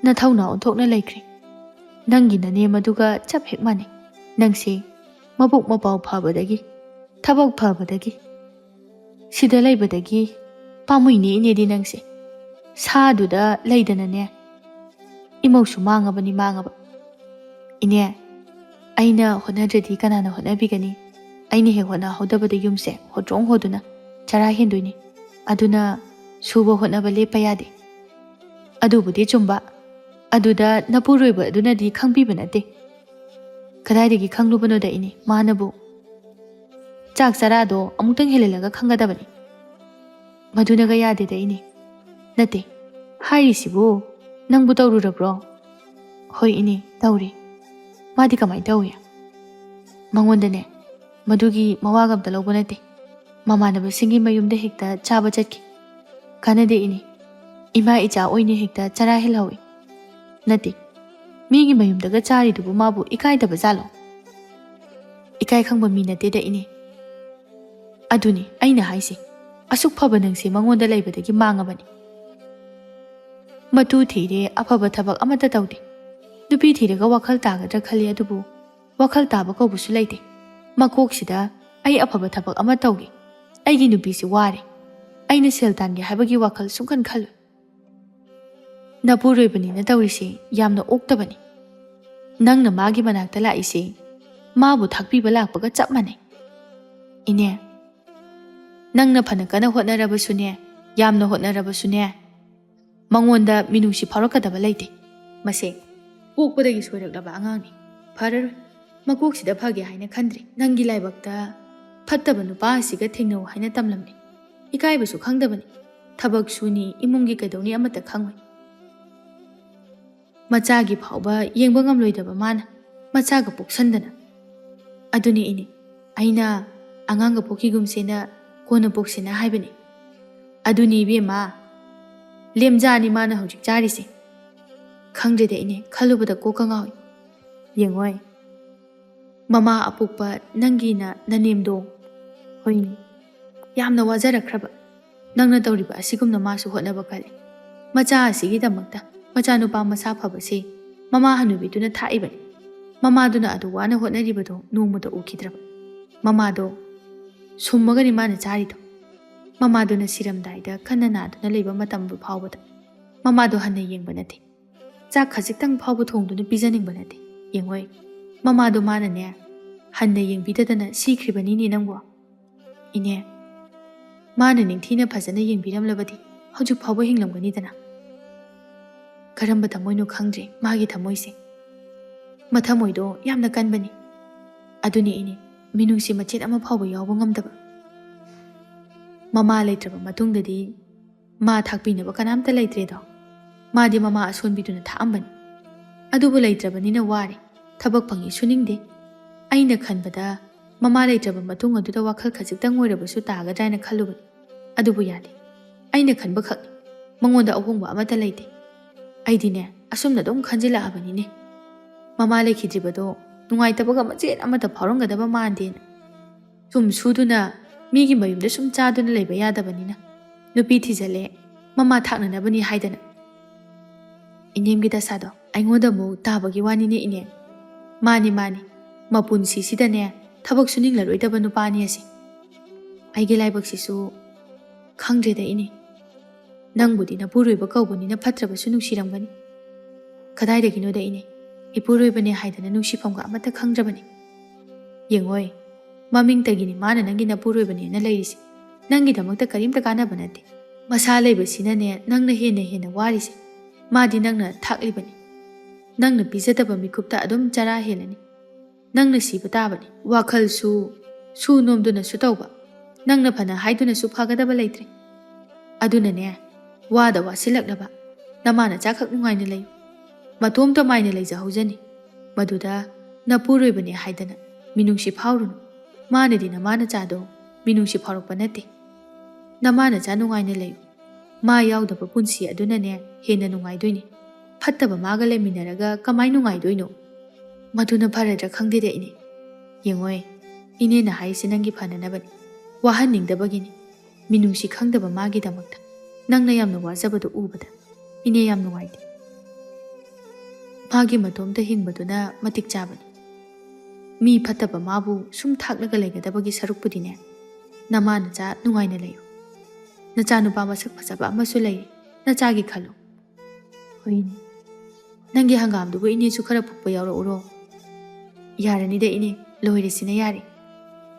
ꯅꯊꯧꯅꯥ ꯑꯣꯟꯊꯣꯛꯅ ꯂꯩꯈ꯭ꯔꯦ꯫ ꯅꯪꯒꯤ ꯅꯅꯦꯝ ꯑꯗꯨꯒ ꯆꯞ ꯍꯦꯛ ꯃꯥꯟꯅꯩ꯫ ꯅꯪꯁꯦ ꯃꯕꯨꯛ ꯃꯄꯥꯎ ꯐꯕꯗꯒꯤ, ꯊꯕꯛ ꯐꯕꯗꯒꯤ, ꯁꯤꯗ ꯂꯩꯕꯗꯒꯤ ꯄꯥꯝꯃꯨꯏꯅꯦ ꯏꯅꯦꯗꯤ ꯅꯪꯁꯦ꯫ ꯁꯥꯗꯨꯗ ꯂꯩꯗꯅꯅꯦ, ꯏꯃꯧꯁꯨ ꯃꯥꯡꯉꯕꯅꯤ, ꯃꯥꯡꯉꯕ꯫" "ꯏꯅꯦ, ꯑꯩꯅ ꯍꯣꯠꯅꯗ꯭ꯔꯗꯤ ꯀꯅꯥꯅ ꯍꯣꯠꯅꯕꯤꯒꯅꯤ? ꯑꯩꯅ ꯍꯦꯛ ꯍꯣꯠꯅꯍꯧꯗꯕꯗ ꯌꯨꯝꯁꯦ ꯍꯣꯇ꯭ꯔꯣꯡ ꯍꯣꯗꯨꯅ ꯆꯔꯥ ꯍꯦꯟꯗꯣꯏꯅꯤ꯫ ꯑꯗꯨꯅ ꯁꯨꯕ ꯍꯣꯠꯅꯕ ꯂꯦꯞꯄ ꯌꯥꯗꯦ꯫" "ꯑꯗꯨꯕꯨꯗꯤ ꯆꯨꯝꯕ꯫ ꯑꯗꯨꯗ ꯅꯄꯨꯔꯣꯏꯕ ꯑꯗꯨꯅꯗꯤ ꯈꯪꯕꯤꯕ ꯅꯠꯇꯦ꯫" "ꯀꯗꯥꯏꯗꯒꯤ ꯈꯪꯂꯨꯕꯅꯣꯗ ꯏꯅꯦ, ꯃꯥꯅꯕꯨ?" "ꯆꯥꯛ ꯆꯔꯥꯗꯣ ꯑꯃꯨꯛꯇꯪ ꯍꯦꯜꯍꯜꯂꯒ ꯈꯪꯒꯗꯕꯅꯤ꯫" "ꯃꯗꯨꯅꯒ ꯌꯥꯗꯦꯗ ꯏꯅꯦ꯫" "ꯅꯠꯇꯦ, ꯍꯥꯏꯔꯤꯁꯤꯕꯨ ꯅꯪꯕꯨ ꯇꯧꯔꯨꯔꯕ꯭ꯔꯣ?" "ꯍꯣꯏ ꯏꯅꯦ, ꯇꯧꯔꯦ꯫" "ꯃꯥꯗꯤ ꯀꯃꯥꯏꯅ ꯇꯧꯏ?" "ꯃꯉꯣꯟꯗꯅꯦ, ꯃꯗꯨꯒꯤ ꯃꯋꯥꯒ ꯑꯝꯇ ꯂꯧꯕ ꯅꯠꯇꯦ꯫ ꯃꯃꯥꯟꯅꯕꯁꯤꯡꯒꯤ ꯃꯌꯨꯝꯗ ꯍꯦꯛꯇ ꯆꯥꯕ ꯆꯠꯈꯤ꯫ ꯀꯥꯟꯅꯗꯦ ꯏꯅꯦ, ꯏꯃꯥ ꯏꯆꯥ ꯑꯣꯏꯅ ꯍꯦꯛꯇ ꯆꯔꯥ ꯍꯦꯜꯍꯧꯏ꯫" "ꯅꯠꯇꯦ, ꯃꯤꯒꯤ ꯃꯌꯨꯝꯗꯒ ꯆꯥꯔꯤꯗꯨꯕꯨ ꯃꯥꯕꯨ ꯏꯀꯥꯏꯗꯕ ꯖꯥꯠꯂꯣ?" "ꯏꯀꯥꯏ ꯈꯪꯕ ꯃꯤ ꯅꯠꯇꯦꯗ ꯏꯅꯦ꯫" "ꯑꯗꯨꯅꯤ ꯑꯩꯅ ꯍꯥꯏꯁꯦ, ꯑꯁꯨꯛ ꯐꯕ ꯅꯪꯁꯦ ꯃꯉꯣꯟꯗ ꯂꯩꯕꯗꯒꯤ ꯃꯥꯡꯉꯕꯅꯤ꯫" ꯃꯇꯨ ꯊꯤꯔꯦ, ꯑꯐꯕ ꯊꯕꯛ ꯑꯃꯠꯇ ꯇꯧꯗꯦ꯫ ꯅꯨꯄꯤ ꯊꯤꯔꯒ ꯋꯥꯈꯜ ꯇꯥꯒꯗ꯭ꯔꯥ ꯈꯜꯂꯤ, ꯑꯗꯨꯕꯨ ꯋꯥꯈꯜ ꯇꯥꯕ ꯀꯧꯕꯁꯨ ꯂꯩꯇꯦ꯫ ꯃꯀꯣꯛꯁꯤꯗ "ꯑꯩ ꯑꯐꯕ ꯊꯕꯛ ꯑꯃ ꯇꯧꯒꯦ, ꯑꯩꯒꯤ ꯅꯨꯄꯤꯁꯤ ꯋꯥꯔꯦ, ꯑꯩꯅ ꯁꯦꯜ ꯇꯥꯟꯒꯦ" ꯍꯥꯏꯕꯒꯤ ꯋꯥꯈꯜ ꯁꯨꯡꯈꯟ ꯈꯜꯂꯣꯏ꯫ ꯅꯄꯨꯔꯣꯏꯕꯅꯤꯅ ꯇꯧꯔꯤꯁꯦ ꯌꯥꯝꯅ ꯑꯣꯛꯇꯕꯅꯤ꯫ ꯅꯪꯅ ꯃꯥꯒꯤ ꯃꯅꯥꯛꯇ ꯂꯥꯛꯏꯁꯦ ꯃꯥꯕꯨ ꯊꯥꯛꯄꯤꯕ ꯂꯥꯛꯄꯒ ꯆꯞ ꯃꯥꯟꯅꯩ꯫ ꯏꯅꯦ, ꯅꯪꯅ ꯐꯅ ꯀꯟꯅ ꯍꯣꯠꯅꯔꯕꯁꯨꯅꯦ, ꯌꯥꯝꯅ ꯍꯣꯠꯅꯔꯕꯁꯨꯅꯦ, ꯃꯉꯣꯟꯗ ꯃꯤꯅꯨꯡꯁꯤ ꯐꯥꯎꯔꯛꯀꯗꯕ ꯂꯩꯇꯦ꯫ ꯃꯁꯦ ꯄꯣꯛꯄꯗꯒꯤ ꯁꯣꯏꯔꯛꯂꯕ ꯑꯉꯥꯡꯅꯤ꯫ ꯐꯔꯔꯣꯏ꯫ ꯃꯀꯣꯛꯁꯤꯗ ꯐꯒꯦ ꯍꯥꯏꯅ ꯈꯟꯗ꯭ꯔꯦ꯫ ꯅꯪꯒꯤ ꯂꯥꯏꯕꯛꯇ ꯐꯠꯇꯕ ꯅꯨꯄꯥ ꯑꯁꯤꯒ ꯊꯦꯡꯅꯧ ꯍꯥꯏꯅ ꯇꯝꯂꯝꯃꯤ꯫ ꯏꯀꯥꯏꯕꯁꯨ ꯈꯪꯗꯕꯅꯤ꯫ ꯊꯕꯛ ꯁꯨꯅꯤ, ꯏꯃꯨꯡꯒꯤ ꯀꯩꯗꯧꯅꯤ ꯑꯃꯠꯇ ꯈꯪꯉꯣꯏ꯫ ꯃꯆꯥꯒꯤ ꯐꯥꯎꯕ ꯌꯦꯡꯕ ꯉꯝꯂꯣꯏꯗꯕ ꯃꯥꯅ ꯃꯆꯥꯒ ꯄꯣꯛꯁꯟꯗꯅ꯫ ꯑꯗꯨꯅꯦ ꯏꯅꯦ, ꯑꯩꯅ ꯑꯉꯥꯡꯒ ꯄꯣꯛꯈꯤꯒꯨꯝꯁꯦꯅ ꯀꯣꯟꯅ ꯄꯣꯛꯁꯦꯅ ꯍꯥꯏꯕꯅꯤ꯫ ꯑꯗꯨꯅꯤ ꯏꯕꯦꯝꯃ, ꯂꯦꯝꯖꯥꯅꯤ ꯃꯥꯅ ꯍꯧꯖꯤꯛ ꯆꯥꯔꯤꯁꯦ꯫ ꯈꯪꯗ꯭ꯔꯦꯗ ꯏꯅꯦ, ꯈꯜꯂꯨꯕꯗ ꯀꯣꯛꯀ ꯉꯥꯎꯏ꯫ ꯌꯦꯡꯉꯣꯏ, ꯃꯃꯥ ꯑꯄꯣꯛꯄ ꯅꯪꯒꯤꯅ ꯅꯅꯦꯝꯗꯣ꯫ ꯍꯣꯏꯅꯦ, ꯌꯥꯝꯅ ꯋꯥꯖꯔꯛꯈ꯭ꯔꯕ꯫ ꯅꯪꯅ ꯇꯧꯔꯤꯕ ꯑꯁꯤꯒꯨꯝꯅ ꯃꯥꯁꯨ ꯍꯣꯠꯅꯕ ꯀꯜꯂꯤ꯫ ꯃꯆꯥ ꯑꯁꯤꯒꯤꯗꯃꯛꯇ ꯃꯆꯥꯅꯨꯄꯥ ꯃꯁꯥ ꯐꯕꯁꯤ ꯃꯃꯥ ꯍꯅꯨꯕꯤꯗꯨꯅ ꯊꯥꯛꯏꯕꯅꯤ꯫ ꯃꯃꯥꯗꯨꯅ ꯑꯗꯨ ꯋꯥꯅ ꯍꯣꯠꯅꯔꯤꯕꯗꯣ ꯅꯣꯡꯃꯇ ꯎꯈꯤꯗ꯭ꯔꯕ꯫ ꯃꯃꯥꯗꯣ ꯁꯨꯝꯃꯒꯅꯤ ꯃꯥꯅ ꯆꯥꯔꯤꯗꯣ꯫ ꯃꯃꯥꯗꯨꯅ ꯁꯤꯔꯝꯗꯥꯏꯗ ꯀꯟꯅ ꯅꯥꯗꯨꯅ ꯂꯩꯕ ꯃꯇꯝ ꯐꯥꯎꯕꯗ ꯃꯃꯥꯗꯣ ꯍꯟꯅ ꯌꯦꯡꯕ ꯅꯠꯇꯦ꯫ ꯆꯥꯛ ꯈꯖꯤꯛꯇꯪ ꯐꯥꯎꯕ ꯊꯣꯡꯗꯨꯅ ꯄꯤꯖꯅꯤꯡꯕ ꯅꯠꯇꯦ꯫ ꯌꯦꯡꯉꯣꯏ, ꯃꯃꯥꯗꯣ ꯃꯥꯅꯅꯦ ꯍꯟꯅ ꯌꯦꯡꯕꯤꯗꯗꯅ ꯁꯤꯈ꯭ꯔꯤꯕꯅꯤꯅꯦ ꯅꯪꯕꯣ꯫ ꯏꯅꯦ, ꯃꯥꯅ ꯅꯤꯡꯊꯤꯅ ꯐꯖꯅ ꯌꯦꯡꯕꯤꯔꯝꯂꯕꯗꯤ ꯍꯧꯖꯤꯛ ꯐꯥꯎꯕ ꯍꯤꯡꯂꯝꯒꯅꯤꯗꯅ꯫ ꯀꯔꯝꯕ ꯊꯃꯣꯏꯅꯣ ꯈꯪꯗ꯭ꯔꯦ ꯃꯥꯒꯤ ꯊꯃꯣꯏꯁꯦ꯫ ꯃꯊꯃꯣꯏꯗꯣ ꯌꯥꯝꯅ ꯀꯟꯕꯅꯤ꯫ ꯑꯗꯨꯅꯤ ꯏꯅꯦ, ꯃꯤꯅꯨꯡꯁꯤ ꯃꯆꯦꯠ ꯑꯃ ꯐꯥꯎꯕ ꯌꯥꯎꯕ ꯉꯝꯗꯕ꯫ ꯃꯃꯥ ꯂꯩꯇ꯭ꯔꯕ ꯃꯇꯨꯡꯗꯗꯤ ꯃꯥ ꯊꯥꯛꯄꯤꯅꯕ ꯀꯅꯥꯝꯇ ꯂꯩꯇ꯭ꯔꯦꯗꯣ꯫ ꯃꯥꯗꯤ ꯃꯃꯥ ꯑꯁꯣꯟꯕꯤꯗꯨꯅ ꯊꯥꯛꯑꯝꯕꯅꯤ꯫ ꯑꯗꯨꯕꯨ ꯂꯩꯇ꯭ꯔꯕꯅꯤꯅ ꯋꯥꯔꯦ꯫ ꯊꯕꯛ ꯐꯪꯉꯤ ꯁꯨꯅꯤꯡꯗꯦ꯫ ꯑꯩꯅ ꯈꯟꯕꯗ ꯃꯃꯥ ꯂꯩꯇ꯭ꯔꯕ ꯃꯇꯨꯡ ꯑꯗꯨꯗ ꯋꯥꯈꯜ ꯈꯖꯤꯛꯇꯪ ꯑꯣꯏꯔꯕꯁꯨ ꯇꯥꯒꯗ꯭ꯔꯥ ꯍꯥꯏꯅ ꯈꯜꯂꯨꯕꯅꯤ꯫ ꯑꯗꯨꯕꯨ ꯌꯥꯗꯦ꯫ ꯑꯩꯅ ꯈꯟꯕꯈꯛꯅꯤ꯫ ꯃꯉꯣꯟꯗ ꯑꯍꯣꯡꯕ ꯑꯃꯠꯇ ꯂꯩꯇꯦ꯫ ꯑꯩꯗꯤꯅꯦ, ꯑꯁꯨꯝꯅ ꯑꯗꯨꯝ ꯈꯟꯖꯤꯜꯂꯛꯑꯕꯅꯤꯅꯦ꯫ ꯃꯃꯥ ꯂꯩꯈꯤꯗ꯭ꯔꯤꯕꯗꯣ ꯅꯨꯡꯉꯥꯏꯇꯕꯒ ꯃꯆꯦꯠ ꯑꯃꯠꯇ ꯐꯥꯎꯔꯝꯒꯗꯕ ꯃꯥꯟꯗꯦꯅ꯫ ꯁꯨꯝ ꯁꯨꯗꯨꯅ ꯃꯤꯒꯤ ꯃꯌꯨꯝꯗ ꯁꯨꯝ ꯆꯥꯗꯨꯅ ꯂꯩꯕ ꯌꯥꯗꯕꯅꯤꯅ ꯅꯨꯄꯤ ꯊꯤꯖꯜꯂꯦ, ꯃꯃꯥ ꯊꯥꯛꯅꯅꯕꯅꯤ ꯍꯥꯏꯗꯅ꯫ ꯏꯅꯦꯝꯒꯤ ꯗꯁꯥꯗꯣ ꯑꯩꯉꯣꯟꯗ ꯑꯃꯨꯛ ꯇꯥꯕꯒꯤ ꯋꯥꯅꯤꯅꯦ, ꯏꯅꯦꯝ꯫ ꯃꯥꯅꯤ, ꯃꯥꯅꯤ, ꯃꯄꯨꯟꯁꯤꯁꯤꯗꯅꯦ ꯊꯕꯛ ꯁꯨꯅꯤꯡꯂꯔꯣꯏꯗꯕ ꯅꯨꯄꯥꯅꯤ ꯑꯁꯤ꯫ ꯑꯩꯒꯤ ꯂꯥꯏꯕꯛꯁꯤꯁꯨ ꯈꯪꯗ꯭ꯔꯦꯗ, ꯏꯅꯦ꯫ ꯅꯪꯕꯨꯗꯤ ꯅꯄꯨꯔꯣꯏꯕ ꯀꯧꯕꯅꯤꯅ ꯐꯠꯇ꯭ꯔꯕꯁꯨ ꯅꯨꯡꯁꯤꯔꯝꯒꯅꯤ꯫ ꯀꯗꯥꯏꯗꯒꯤꯅꯣꯗ, ꯏꯅꯦ, ꯏꯄꯨꯔꯣꯏꯕꯅꯦ ꯍꯥꯏꯗꯅ ꯅꯨꯡꯁꯤꯐꯝꯒ ꯑꯃꯠꯇ ꯈꯪꯗ꯭ꯔꯕꯅꯤ꯫ ꯌꯦꯡꯉꯣꯏ, ꯃꯃꯤꯡꯇꯒꯤꯅꯤ ꯃꯥꯅ ꯅꯪꯒꯤ ꯅꯄꯨꯔꯣꯏꯕꯅꯦꯅ ꯂꯩꯔꯤꯁꯦ꯫ ꯅꯪꯒꯤꯗꯃꯛꯇ ꯀꯔꯤꯝꯇ ꯀꯥꯟꯅꯕ ꯅꯠꯇꯦ꯫ ꯃꯁꯥ ꯂꯩꯕꯁꯤꯅꯅꯦ ꯅꯪꯅ ꯍꯦꯟꯅ ꯍꯦꯟꯅ ꯋꯥꯔꯤꯁꯦ꯫ ꯃꯥꯗꯤ ꯅꯪꯅ ꯊꯥꯛꯂꯤꯕꯅꯤ꯫ ꯅꯪꯅ ꯄꯤꯖꯗꯕ ꯃꯤꯀꯨꯞꯇ ꯑꯗꯨꯝ ꯆꯔꯥ ꯍꯦꯜꯂꯅꯤ꯫ ꯅꯪꯅ ꯁꯤꯕ ꯇꯥꯕꯅꯤ꯫ ꯋꯥꯈꯜꯁꯨ ꯁꯨ ꯅꯣꯝꯗꯨꯅꯁꯨ ꯇꯧꯕ, ꯅꯪꯅ ꯐꯅ ꯍꯥꯏꯗꯨꯅꯁꯨ ꯐꯒꯗꯕ ꯂꯩꯇ꯭ꯔꯦ꯫ ꯑꯗꯨꯅꯅꯦ, ꯋꯥꯗ ꯋꯥꯁꯤꯜꯂꯛꯂꯕ ꯅꯃꯥ ꯅꯆꯥꯈꯛ ꯅꯨꯡꯉꯥꯏꯅ ꯂꯩꯌꯨ꯫ ꯃꯇꯣꯝꯇ ꯃꯥꯏꯅ ꯂꯩꯖꯍꯧꯖꯅꯤ꯫ ꯃꯗꯨꯗ ꯅꯄꯨꯔꯣꯏꯕꯅꯦ ꯍꯥꯏꯗꯅ ꯃꯤꯅꯨꯡꯁꯤ ꯐꯥꯎꯔꯨꯅꯨ꯫ ꯃꯥꯅꯗꯤ ꯅꯃꯥ ꯅꯆꯥꯗꯣ ꯃꯤꯅꯨꯡꯁꯤ ꯐꯥꯎꯔꯛꯄ ꯅꯠꯇꯦ꯫ ꯅꯃꯥ ꯅꯆꯥ ꯅꯨꯡꯉꯥꯏꯅ ꯂꯩꯌꯨ꯫ ꯃꯥ ꯌꯥꯎꯗꯕ ꯄꯨꯟꯁꯤ ꯑꯗꯨꯅꯅꯦ ꯍꯦꯟꯅ ꯅꯨꯡꯉꯥꯏꯗꯣꯏꯅꯤ꯫ ꯐꯠꯇꯕ ꯃꯥꯒ ꯂꯩꯃꯤꯟꯅꯔꯒ ꯀꯃꯥꯏ ꯅꯨꯡꯉꯥꯏꯗꯣꯏꯅꯣ? ꯃꯗꯨꯅ ꯐꯔꯗ꯭ꯔꯥ ꯈꯪꯗꯦꯗ, ꯏꯅꯦ꯫ ꯌꯦꯡꯉꯣꯏ, ꯏꯅꯦꯅ ꯍꯥꯏꯔꯤꯁꯦ ꯅꯪꯒꯤ ꯐꯅꯅꯕꯅꯤ꯫ ꯋꯥꯍꯟꯅꯤꯡꯗꯕꯒꯤꯅꯤ꯫ ꯃꯤꯅꯨꯡꯁꯤ ꯈꯪꯗꯕ ꯃꯥꯒꯤꯗꯃꯛꯇ ꯅꯪꯅ ꯌꯥꯝꯅ ꯋꯥꯖꯕꯗꯨ ꯎꯕꯗ ꯏꯅꯦ ꯌꯥꯝ ꯅꯨꯡꯉꯥꯏꯇꯦ꯫ ꯃꯥꯒꯤ ꯃꯇꯣꯝꯇ ꯍꯤꯡꯕꯗꯨꯅ ꯃꯇꯤꯛ ꯆꯥꯕꯅꯤ꯫ ꯃꯤ ꯐꯠꯇꯕ ꯃꯥꯕꯨ ꯁꯨꯝ ꯊꯥꯛꯂꯒ ꯂꯩꯒꯗꯕꯒꯤ ꯁꯔꯨꯛꯄꯨꯗꯤꯅꯦ, ꯅꯃꯥ ꯅꯆꯥ ꯅꯨꯡꯉꯥꯏꯅ ꯂꯩꯌꯨ꯫ ꯅꯆꯥꯅꯨꯄꯥ ꯃꯁꯛ ꯐꯖꯕ ꯑꯃꯁꯨ ꯂꯩꯔꯤ, ꯅꯆꯥꯒꯤ ꯈꯜꯂꯨ꯫ ꯍꯣꯏꯅꯦ, ꯅꯪꯒꯤ ꯍꯪꯒꯥꯝꯗꯨꯕꯨ ꯏꯅꯦꯁꯨ ꯈꯔ ꯐꯨꯛꯄ ꯌꯥꯎꯔꯛꯎꯔꯣ? ꯌꯥꯔꯅꯤꯗ ꯏꯅꯦ, ꯂꯣꯏꯔꯦꯁꯤꯅ ꯌꯥꯔꯦ꯫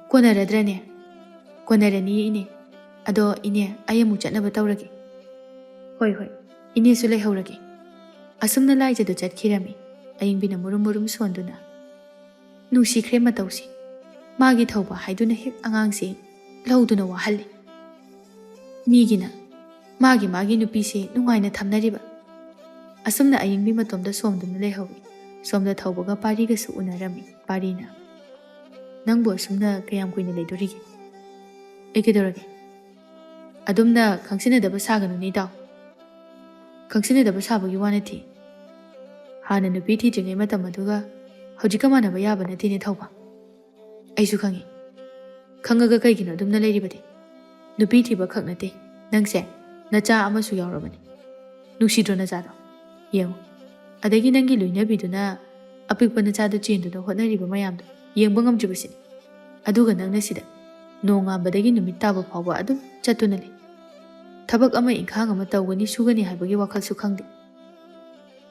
ꯀꯣꯟꯅꯔꯗ꯭ꯔꯅꯦ? ꯀꯣꯟꯅꯔꯅꯤꯌꯦ ꯏꯅꯦ꯫ ꯑꯗꯣ ꯏꯅꯦ, ꯑꯩ ꯑꯃꯨꯛ ꯆꯠꯅꯕ ꯇꯧꯔꯒꯦ꯫ ꯍꯣꯏ, ꯍꯣꯏ, ꯏꯅꯦꯁꯨ ꯂꯩꯍꯧꯔꯒꯦ꯫ ꯑꯁꯨꯝꯅ ꯂꯥꯏꯖꯗꯨ ꯆꯠꯈꯤꯔꯝꯃꯤ, ꯑꯌꯤꯡꯕꯤꯅ ꯃꯨꯔꯨꯝ ꯃꯨꯔꯨꯝ ꯁꯣꯟꯗꯨꯅ꯫ ꯅꯨꯡꯁꯤꯈ꯭ꯔꯦ ꯃꯇꯧꯁꯤ꯫ ꯃꯥꯒꯤ ꯊꯧꯕ ꯍꯥꯏꯗꯨꯅ ꯍꯦꯛ ꯑꯉꯥꯡꯁꯤ ꯂꯧꯗꯨꯅ ꯋꯥꯍꯜꯂꯤ꯫ ꯃꯤꯒꯤꯅ ꯃꯥꯒꯤ ꯃꯥꯒꯤ ꯅꯨꯄꯤꯁꯤ ꯅꯨꯡꯉꯥꯏꯅ ꯊꯝꯅꯔꯤꯕ꯫ ꯑꯁꯨꯝꯅ ꯑꯌꯤꯡꯕꯤ ꯃꯇꯣꯝꯗ ꯁꯣꯝꯗꯨꯅ ꯂꯩꯍꯧꯏ꯫ ꯁꯣꯝꯗ ꯊꯧꯕꯒ ꯄꯥꯔꯤꯒꯁꯨ ꯎꯅꯔꯝꯃꯤ꯫ ꯄꯥꯔꯤꯅ, "ꯅꯪꯕꯨ ꯑꯁꯨꯝꯅ ꯀꯌꯥꯝ ꯀꯨꯏꯅ ꯂꯩꯗꯣꯔꯤꯒꯦ?" "ꯑꯩ ꯀꯩꯗꯧꯔꯒꯦ? ꯑꯗꯨꯝꯅ ꯈꯪꯁꯤꯟꯅꯗꯕ ꯁꯥꯒꯅꯨꯅꯦ, ꯏꯇꯥꯎ꯫ ꯈꯪꯁꯤꯟꯅꯗꯕ ꯁꯥꯕꯒꯤ ꯋꯥ ꯅꯠꯇꯦ꯫ ꯍꯥꯟꯅ ꯅꯨꯄꯤ ꯊꯤꯗ꯭ꯔꯤꯉꯩ ꯃꯇꯝ ꯑꯗꯨꯒ ꯍꯧꯖꯤꯛꯀ ꯃꯥꯟꯅꯕ ꯌꯥꯕ ꯅꯠꯇꯦꯅꯦ, ꯊꯧꯕ꯫ ꯑꯩꯁꯨ ꯈꯪꯉꯤ꯫ ꯈꯪꯉꯒ ꯀꯩꯒꯤꯅꯣ ꯑꯗꯨꯝꯅ ꯂꯩꯔꯤꯕꯗꯤ? ꯅꯨꯄꯤ ꯊꯤꯕ ꯈꯛ ꯅꯠꯇꯦ, ꯅꯪꯁꯦ ꯅꯆꯥ ꯑꯃꯁꯨ ꯌꯥꯎꯔꯕꯅꯤ꯫ ꯅꯨꯡꯁꯤꯗ꯭ꯔꯣ ꯅꯆꯥꯗꯣ?" ꯌꯦꯡꯉꯨ, ꯑꯗꯒꯤ ꯅꯪꯒꯤ ꯂꯣꯏꯅꯕꯤꯗꯨꯅ ꯑꯄꯤꯛꯄ ꯅꯆꯥꯗꯨ ꯆꯦꯟꯗꯨꯅ ꯍꯣꯠꯅꯔꯤꯕ ꯃꯌꯥꯝꯗꯣ ꯌꯦꯡꯕ ꯉꯝꯗ꯭ꯔꯤꯕꯁꯤꯅꯤ꯫ ꯑꯗꯨꯒ ꯅꯪꯅ ꯁꯤꯗ ꯅꯣꯡꯉꯥꯟꯕꯗꯒꯤ ꯅꯨꯃꯤꯠ ꯇꯥꯕ ꯐꯥꯎꯕ ꯑꯗꯨꯝ ꯆꯠꯇꯨꯅ ꯂꯩ꯫ ꯊꯕꯛ ꯑꯃ ꯏꯪꯈꯥꯡ ꯑꯃ ꯇꯧꯒꯅꯤ ꯁꯨꯒꯅꯤ ꯍꯥꯏꯕꯒꯤ ꯋꯥꯈꯜꯁꯨ ꯈꯪꯗꯦ꯫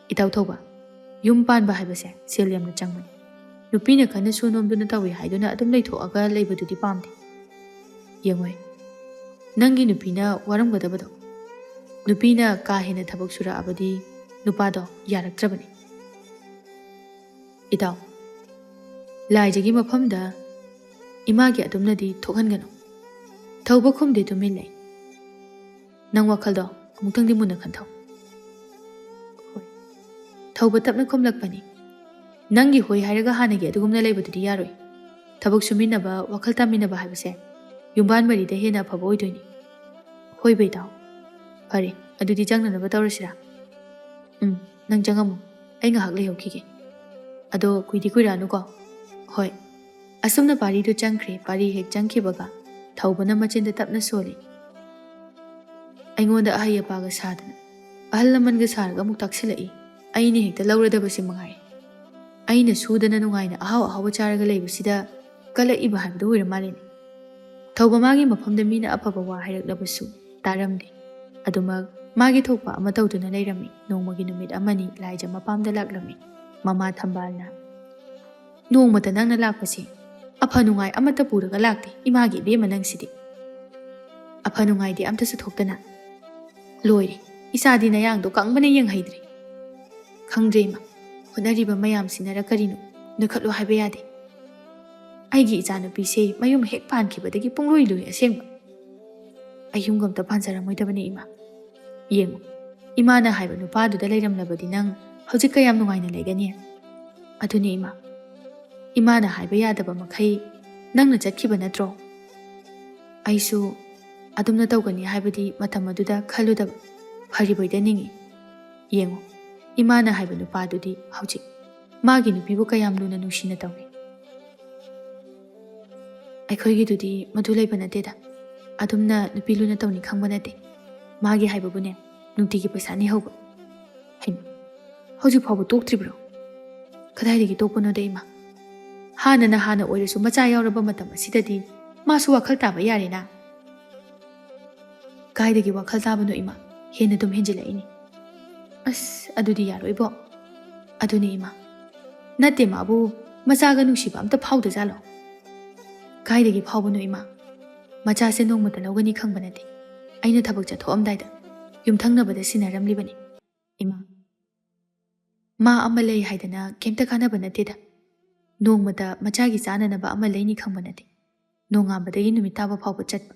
ꯏꯇꯥꯎ ꯊꯧꯕ, ꯌꯨꯝ ꯄꯥꯟꯕ ꯍꯥꯏꯕꯁꯦ ꯁꯦꯜ ꯌꯥꯝꯅ ꯆꯪꯕꯅꯤ꯫ ꯅꯨꯄꯤꯅ ꯀꯟꯅ ꯁꯨ ꯅꯣꯝꯗꯨꯅ ꯇꯧꯏ ꯍꯥꯏꯗꯨꯅ ꯑꯗꯨꯝ ꯂꯩꯊꯣꯛꯑꯒ ꯂꯩꯕꯗꯨꯗꯤ ꯄꯥꯝꯗꯦ꯫ ꯌꯦꯡꯉꯣꯏ, ꯅꯪꯒꯤ ꯅꯨꯄꯤꯅ ꯋꯥꯔꯝꯒꯗꯕꯗꯣ꯫ ꯅꯨꯄꯤꯅ ꯀꯥ ꯍꯦꯟꯅ ꯊꯕꯛ ꯁꯨꯔꯛꯑꯕꯗꯤ ꯅꯨꯄꯥꯗꯣ ꯌꯥꯔꯛꯇ꯭ꯔꯕꯅꯤ꯫ ꯏꯇꯥꯎ, ꯂꯥꯏꯖꯒꯤ ꯃꯐꯝꯗ ꯏꯃꯥꯒꯤ ꯑꯗꯨꯝꯅꯗꯤ ꯊꯣꯛꯍꯟꯒꯅꯨ꯫ ꯊꯧꯕ ꯈꯨꯝꯗꯦ, ꯇꯨꯃꯤꯟ ꯂꯩ꯫ ꯅꯪ ꯋꯥꯈꯜꯗꯣ ꯑꯃꯨꯛꯇꯪꯗꯤ ꯃꯨꯟꯅ ꯈꯟꯊꯧ꯫ ꯍꯣꯏ꯫ ꯊꯧꯕ ꯇꯞꯅ ꯈꯨꯝꯂꯛꯄꯅꯤ꯫ ꯅꯪꯒꯤ ꯍꯣꯏ ꯍꯥꯏꯔꯒ ꯍꯥꯟꯅꯒꯤ ꯑꯗꯨꯒꯨꯝꯅ ꯂꯩꯕꯗꯨꯗꯤ ꯌꯥꯔꯣꯏ꯫ ꯊꯕꯛ ꯁꯨꯃꯤꯟꯅꯕ, ꯋꯥꯈꯜ ꯇꯥꯃꯤꯟꯅꯕ ꯍꯥꯏꯕꯁꯦ ꯌꯨꯝꯕꯥꯟ ꯃꯔꯤꯗ ꯍꯦꯟꯅ ꯑꯐꯕ ꯑꯣꯏꯗꯣꯏꯅꯤ꯫ ꯍꯣꯏ ꯕꯦꯇꯥꯎ꯫ ꯐꯔꯦ, ꯑꯗꯨꯗꯤ ꯆꯪꯅꯅꯕ ꯇꯧꯔꯁꯤꯔꯥ? ꯎꯝ, ꯅꯪ ꯆꯪꯉꯝꯃꯨ꯫ ꯑꯩ ꯉꯥꯏꯍꯥꯛ ꯂꯩꯍꯧꯈꯤꯒꯦ꯫ ꯑꯗꯣ ꯀꯨꯏꯗꯤ ꯀꯨꯏꯔꯛꯑꯅꯨꯀꯣ꯫ ꯍꯣꯏ꯫ ꯑꯁꯨꯝꯅ ꯄꯥꯔꯤꯗꯨ ꯆꯪꯈ꯭ꯔꯦ꯫ ꯄꯥꯔꯤ ꯍꯦꯛ ꯆꯪꯈꯤꯕꯒ ꯊꯧꯕꯅ ꯃꯆꯤꯟꯗ ꯇꯞꯅ ꯁꯣꯜꯂꯤ꯫ ꯑꯩꯉꯣꯟꯗ ꯑꯍꯩ ꯑꯄꯥꯒ ꯁꯥꯗꯅ, ꯑꯍꯜ ꯂꯃꯟꯒ ꯁꯥꯔꯒ ꯑꯃꯨꯛ ꯇꯥꯛꯁꯤꯜꯂꯛꯏ꯫ ꯑꯩꯅ ꯍꯦꯛꯇ ꯂꯧꯔꯗꯕꯁꯤ ꯃꯉꯥꯏ꯫ ꯑꯩꯅ ꯁꯨꯗꯅ ꯅꯨꯡꯉꯥꯏꯅ ꯑꯍꯥꯎ ꯑꯍꯥꯎꯕ ꯆꯥꯔꯒ ꯂꯩꯕꯁꯤꯗ ꯀꯜꯂꯛꯏꯕ ꯍꯥꯏꯕꯗꯨ ꯑꯣꯏꯔ ꯃꯥꯜꯂꯦꯅꯦ꯫ ꯊꯧꯕ ꯃꯥꯒꯤ ꯃꯐꯝꯗ ꯃꯤꯅ ꯑꯐꯕ ꯋꯥ ꯍꯥꯏꯔꯛꯂꯕꯁꯨ ꯇꯥꯔꯝꯗꯦ꯫ ꯑꯗꯨꯃꯛ ꯃꯥꯒꯤ ꯊꯣꯛꯄ ꯑꯃ ꯇꯧꯗꯨꯅ ꯂꯩꯔꯝꯃꯤ꯫ ꯅꯣꯡꯃꯒꯤ ꯅꯨꯃꯤꯠ ꯑꯃꯅꯤ ꯂꯥꯏꯖ ꯃꯄꯥꯝꯗ ꯂꯥꯛꯂꯝꯃꯤ꯫ ꯃꯃꯥ ꯊꯝꯕꯥꯜꯅ, "ꯅꯣꯡꯃꯇ ꯅꯪꯅ ꯂꯥꯛꯄꯁꯦ ꯑꯐ ꯅꯨꯡꯉꯥꯏ ꯑꯃꯠꯇ ꯄꯨꯔꯒ ꯂꯥꯛꯇꯦ ꯏꯃꯥꯒꯤ ꯏꯕꯦꯝꯃ ꯅꯪꯁꯤꯗꯤ꯫ ꯑꯐ ꯅꯨꯡꯉꯥꯏꯗꯤ ꯑꯝꯇꯁꯨ ꯊꯣꯛꯇꯅ꯫ ꯂꯣꯏꯔꯦ, ꯏꯆꯥꯗꯤ ꯅꯌꯥꯡꯗꯣ ꯀꯪꯕꯅ ꯌꯦꯡꯍꯩꯗ꯭ꯔꯦ꯫ ꯈꯪꯗ꯭ꯔꯦ ꯏꯃꯥ, ꯍꯣꯠꯅꯔꯤꯕ ꯃꯌꯥꯝꯁꯤꯅꯔ ꯀꯔꯤꯅꯣ, ꯅꯣꯏꯈꯠꯂꯣ ꯍꯥꯏꯕ ꯌꯥꯗꯦ꯫ ꯑꯩꯒꯤ ꯏꯆꯥꯅꯨꯄꯤꯁꯦ ꯃꯌꯨꯝ ꯍꯦꯛ ꯄꯥꯟꯈꯤꯕꯗꯒꯤ ꯄꯨꯡꯂꯣꯏ ꯂꯣꯏ ꯑꯁꯦꯡꯕ꯫ ꯑꯩ ꯌꯨꯝꯒ ꯑꯝꯇ ꯄꯥꯟꯖꯔꯝꯃꯣꯏꯗꯕꯅꯤ ꯏꯃꯥ꯫ ꯌꯦꯡꯉꯨ, ꯏꯃꯥꯅ ꯍꯥꯏꯕ ꯅꯨꯄꯥꯗꯨꯗ ꯂꯩꯔꯝꯂꯕꯗꯤ ꯅꯪ ꯍꯧꯖꯤꯛ ꯀꯌꯥꯝ ꯅꯨꯡꯉꯥꯏꯅ ꯂꯩꯒꯅꯤ?" "ꯑꯗꯨꯅꯤ ꯏꯃꯥ, ꯏꯃꯥꯅ ꯍꯥꯏꯕ ꯌꯥꯗꯕ ꯃꯈꯩ ꯅꯪꯅ ꯆꯠꯈꯤꯕ ꯅꯠꯇ꯭ꯔꯣ? ꯑꯩꯁꯨ ꯑꯗꯨꯝꯅ ꯇꯧꯒꯅꯤ ꯍꯥꯏꯕꯗꯤ ꯃꯇꯝ ꯑꯗꯨꯗ ꯈꯜꯂꯨꯗꯕ꯫ ꯐꯔꯤꯕꯩꯗ ꯅꯤꯡꯉꯤ꯫ ꯌꯦꯡꯉꯨ, ꯏꯃꯥꯅ ꯍꯥꯏꯕ ꯅꯨꯄꯥꯗꯨꯗꯤ ꯍꯧꯖꯤꯛ ꯃꯥꯒꯤ ꯅꯨꯄꯤꯕꯨ ꯀꯌꯥꯝ ꯂꯨꯅ ꯅꯨꯡꯁꯤꯅ ꯇꯧꯏ꯫ ꯑꯩꯈꯣꯏꯒꯤꯗꯨꯗꯤ ꯃꯗꯨ ꯂꯩꯕ ꯅꯠꯇꯦꯗ꯫ ꯑꯗꯨꯝꯅ ꯅꯨꯄꯤ ꯂꯨꯅ ꯇꯧꯅꯤ ꯈꯪꯕ ꯅꯠꯇꯦ꯫ ꯃꯥꯒꯤ ꯍꯥꯏꯕꯕꯨꯅꯦ, ꯅꯨꯡꯇꯤꯒꯤ ꯄꯩꯁꯥ ꯅꯤꯍꯧꯕ꯫" ꯍꯩꯃꯥ, ꯍꯧꯖꯤꯛ ꯐꯥꯎꯕ ꯇꯣꯛꯇ꯭ꯔꯤꯕ꯭ꯔꯣ? ꯀꯗꯥꯏꯗꯒꯤ ꯇꯣꯛꯄꯅꯣꯗ, ꯏꯃꯥ? ꯍꯥꯟꯅꯅ ꯍꯥꯟꯅ ꯑꯣꯏꯔꯁꯨ, ꯃꯆꯥ ꯌꯥꯎꯔꯕ ꯃꯇꯝ ꯑꯁꯤꯗꯗꯤ ꯃꯥꯁꯨ ꯋꯥꯈꯜ ꯇꯥꯕ ꯌꯥꯔꯦꯅ꯫ ꯀꯥꯏꯗꯒꯤ ꯋꯥꯈꯜ ꯇꯥꯕꯅꯣ, ꯏꯃꯥ? ꯍꯦꯟꯅ ꯑꯗꯨꯝ ꯍꯦꯟꯖꯤꯜꯂꯛꯏꯅꯦ꯫ ꯑꯁ, ꯑꯗꯨꯗꯤ ꯌꯥꯔꯣꯏꯕꯣ꯫ ꯑꯗꯨꯅꯦ, ꯏꯃꯥ꯫ ꯅꯠꯇꯦ, ꯃꯥꯕꯨ ꯃꯆꯥꯒ ꯅꯨꯡꯁꯤꯕ ꯑꯝꯇ ꯐꯥꯎꯗꯖꯥꯠꯂꯣ? ꯀꯥꯏꯗꯒꯤ ꯐꯥꯎꯕꯅꯣ, ꯏꯃꯥ? ꯃꯆꯥꯁꯦ ꯅꯣꯡꯃꯇ ꯂꯧꯒꯅꯤ ꯈꯪꯕ ꯅꯠꯇꯦ꯫ ꯑꯩꯅ ꯊꯕꯛ ꯆꯠꯊꯣꯛꯑꯝꯗꯥꯏꯗ ꯌꯨꯝꯊꯪꯅꯕꯗ ꯁꯤꯟꯅꯔꯝꯂꯤꯕꯅꯤ, ꯏꯃꯥ꯫ ꯃꯥ ꯑꯃ ꯂꯩ ꯍꯥꯏꯗꯅ ꯀꯩꯝꯇ ꯀꯥꯟꯅꯕ ꯅꯠꯇꯦꯗ꯫ ꯅꯣꯡꯃꯇ ꯃꯆꯥꯒꯤ ꯆꯥꯅꯅꯕ ꯑꯃ ꯂꯩꯅꯤ ꯈꯪꯕ ꯅꯠꯇꯦ꯫ ꯅꯣꯡꯉꯥꯟꯕꯗꯒꯤ ꯅꯨꯃꯤꯠ ꯇꯥꯕ ꯐꯥꯎꯕ ꯆꯠꯄ,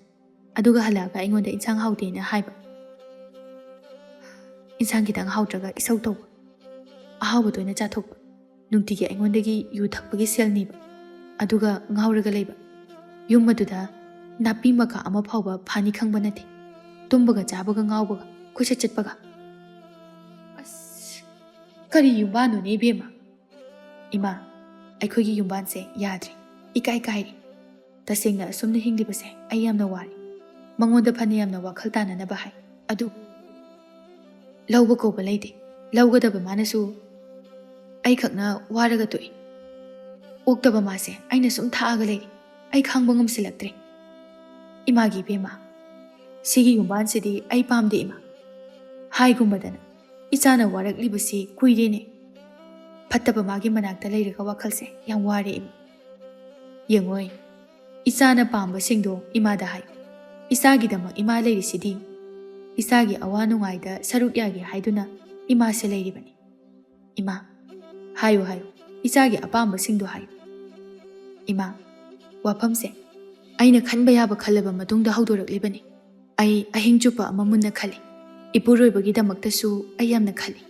ꯑꯗꯨꯒ ꯍꯜꯂꯛꯑꯒ ꯑꯩꯉꯣꯟꯗ ꯏꯟꯁꯥꯡ ꯍꯥꯎꯇꯦꯅ ꯍꯥꯏꯕ, ꯏꯟꯁꯥꯡ ꯈꯤꯇꯪ ꯍꯥꯎꯇ꯭ꯔꯒ ꯏꯁꯧ ꯇꯧꯕ, ꯑꯍꯥꯎꯕ ꯇꯣꯏꯅ ꯆꯥꯊꯣꯛꯄ, ꯅꯨꯡꯇꯤꯒꯤ ꯑꯩꯉꯣꯟꯗꯒꯤ ꯌꯨ ꯊꯛꯄꯒꯤ ꯁꯦꯜ ꯅꯤꯕ, ꯑꯗꯨꯒ ꯉꯥꯎꯔꯒ ꯂꯩꯕ꯫ ꯌꯨꯝ ꯑꯗꯨꯗ ꯅꯥꯄꯤ ꯃꯀꯥ ꯑꯃ ꯐꯥꯎꯕ ꯐꯥꯅꯤ ꯈꯪꯕ ꯅꯠꯇꯦ꯫ ꯇꯨꯝꯕꯒ ꯆꯥꯕꯒ ꯉꯥꯎꯕꯒ, ꯀꯣꯏꯆꯠ ꯆꯠꯄꯒ꯫ ꯑꯁ, ꯀꯔꯤ ꯌꯨꯝꯕꯥꯟꯅꯣꯅꯦ, ꯏꯕꯦꯝꯃ? ꯏꯃꯥ, ꯑꯩꯈꯣꯏꯒꯤ ꯌꯨꯝꯕꯥꯟꯁꯦ ꯌꯥꯗ꯭ꯔꯦ, ꯏꯀꯥꯏ ꯀꯥꯏꯔꯦ꯫ ꯇꯁꯦꯡꯅ ꯑꯁꯨꯝꯅ ꯍꯤꯡꯂꯤꯕꯁꯦ ꯑꯩ ꯌꯥꯝꯅ ꯋꯥꯔꯦ꯫ ꯃꯉꯣꯟꯗ ꯐꯅ ꯌꯥꯝꯅ ꯋꯥꯈꯜ ꯇꯥꯅꯅꯕ ꯍꯥꯏ, ꯑꯗꯨꯕꯨ ꯂꯧꯕ ꯀꯧꯕ ꯂꯩꯇꯦ꯫ ꯂꯧꯒꯗꯕ ꯃꯥꯅꯁꯨ ꯑꯩꯈꯛꯅ ꯋꯥꯔꯒ ꯇꯣꯛꯏ꯫ ꯑꯣꯛꯇꯕ ꯃꯥꯁꯦ ꯑꯩꯅ ꯁꯨꯝ ꯊꯥꯛꯑꯒ ꯂꯩꯔꯤ꯫ ꯑꯩ ꯈꯥꯡꯕ ꯉꯝꯁꯤꯜꯂꯛꯇ꯭ꯔꯦ꯫ ꯏꯃꯥꯒꯤ ꯏꯕꯦꯝꯃ, ꯁꯤꯒꯤ ꯌꯨꯝꯕꯥꯟꯁꯤꯗꯤ ꯑꯩ ꯄꯥꯝꯗꯦ, ꯏꯃꯥ꯫ ꯍꯥꯏꯒꯨꯝꯕꯗꯅ, ꯏꯆꯥꯅ ꯋꯥꯔꯛꯂꯤꯕꯁꯤ ꯀꯨꯏꯔꯦꯅꯦ꯫ ꯐꯠꯇꯕ ꯃꯥꯒꯤ ꯃꯅꯥꯛꯇ ꯂꯩꯔꯒ ꯋꯥꯈꯜꯁꯦ ꯌꯥꯝ ꯋꯥꯔꯦ, ꯏꯃꯥ꯫ ꯌꯦꯡꯉꯣꯏ, ꯏꯆꯥꯅ ꯄꯥꯝꯕꯁꯤꯡꯗꯣ ꯏꯃꯥꯗ ꯍꯥꯏꯌꯨ꯫ ꯏꯆꯥꯒꯤꯗꯃꯛ ꯏꯃꯥ ꯂꯩꯔꯤꯁꯤꯗꯤ꯫ ꯏꯆꯥꯒꯤ ꯑꯋꯥ ꯅꯨꯡꯉꯥꯏꯗ ꯁꯔꯨꯛ ꯌꯥꯒꯦ ꯍꯥꯏꯗꯨꯅ ꯏꯃꯥꯁꯦ ꯂꯩꯔꯤꯕꯅꯤ꯫ ꯏꯃꯥ, ꯍꯥꯏꯌꯨ, ꯍꯥꯏꯌꯨ, ꯏꯆꯥꯒꯤ ꯑꯄꯥꯝꯕꯁꯤꯡꯗꯣ ꯍꯥꯏꯌꯨ꯫ ꯏꯃꯥ, ꯋꯥꯐꯝꯁꯦ ꯑꯩꯅ ꯈꯟꯕ ꯌꯥꯕ ꯈꯜꯂꯕ ꯃꯇꯨꯡꯗ ꯍꯧꯗꯣꯔꯛꯂꯤꯕꯅꯤ꯫ ꯑꯩ ꯑꯍꯤꯡ ꯆꯨꯞꯄ ꯑꯃ ꯃꯨꯟꯅ ꯈꯜꯂꯤ꯫ ꯏꯄꯨꯔꯣꯏꯕꯒꯤꯗꯃꯛꯇꯁꯨ ꯑꯩ ꯌꯥꯝꯅ ꯈꯜꯂꯤ꯫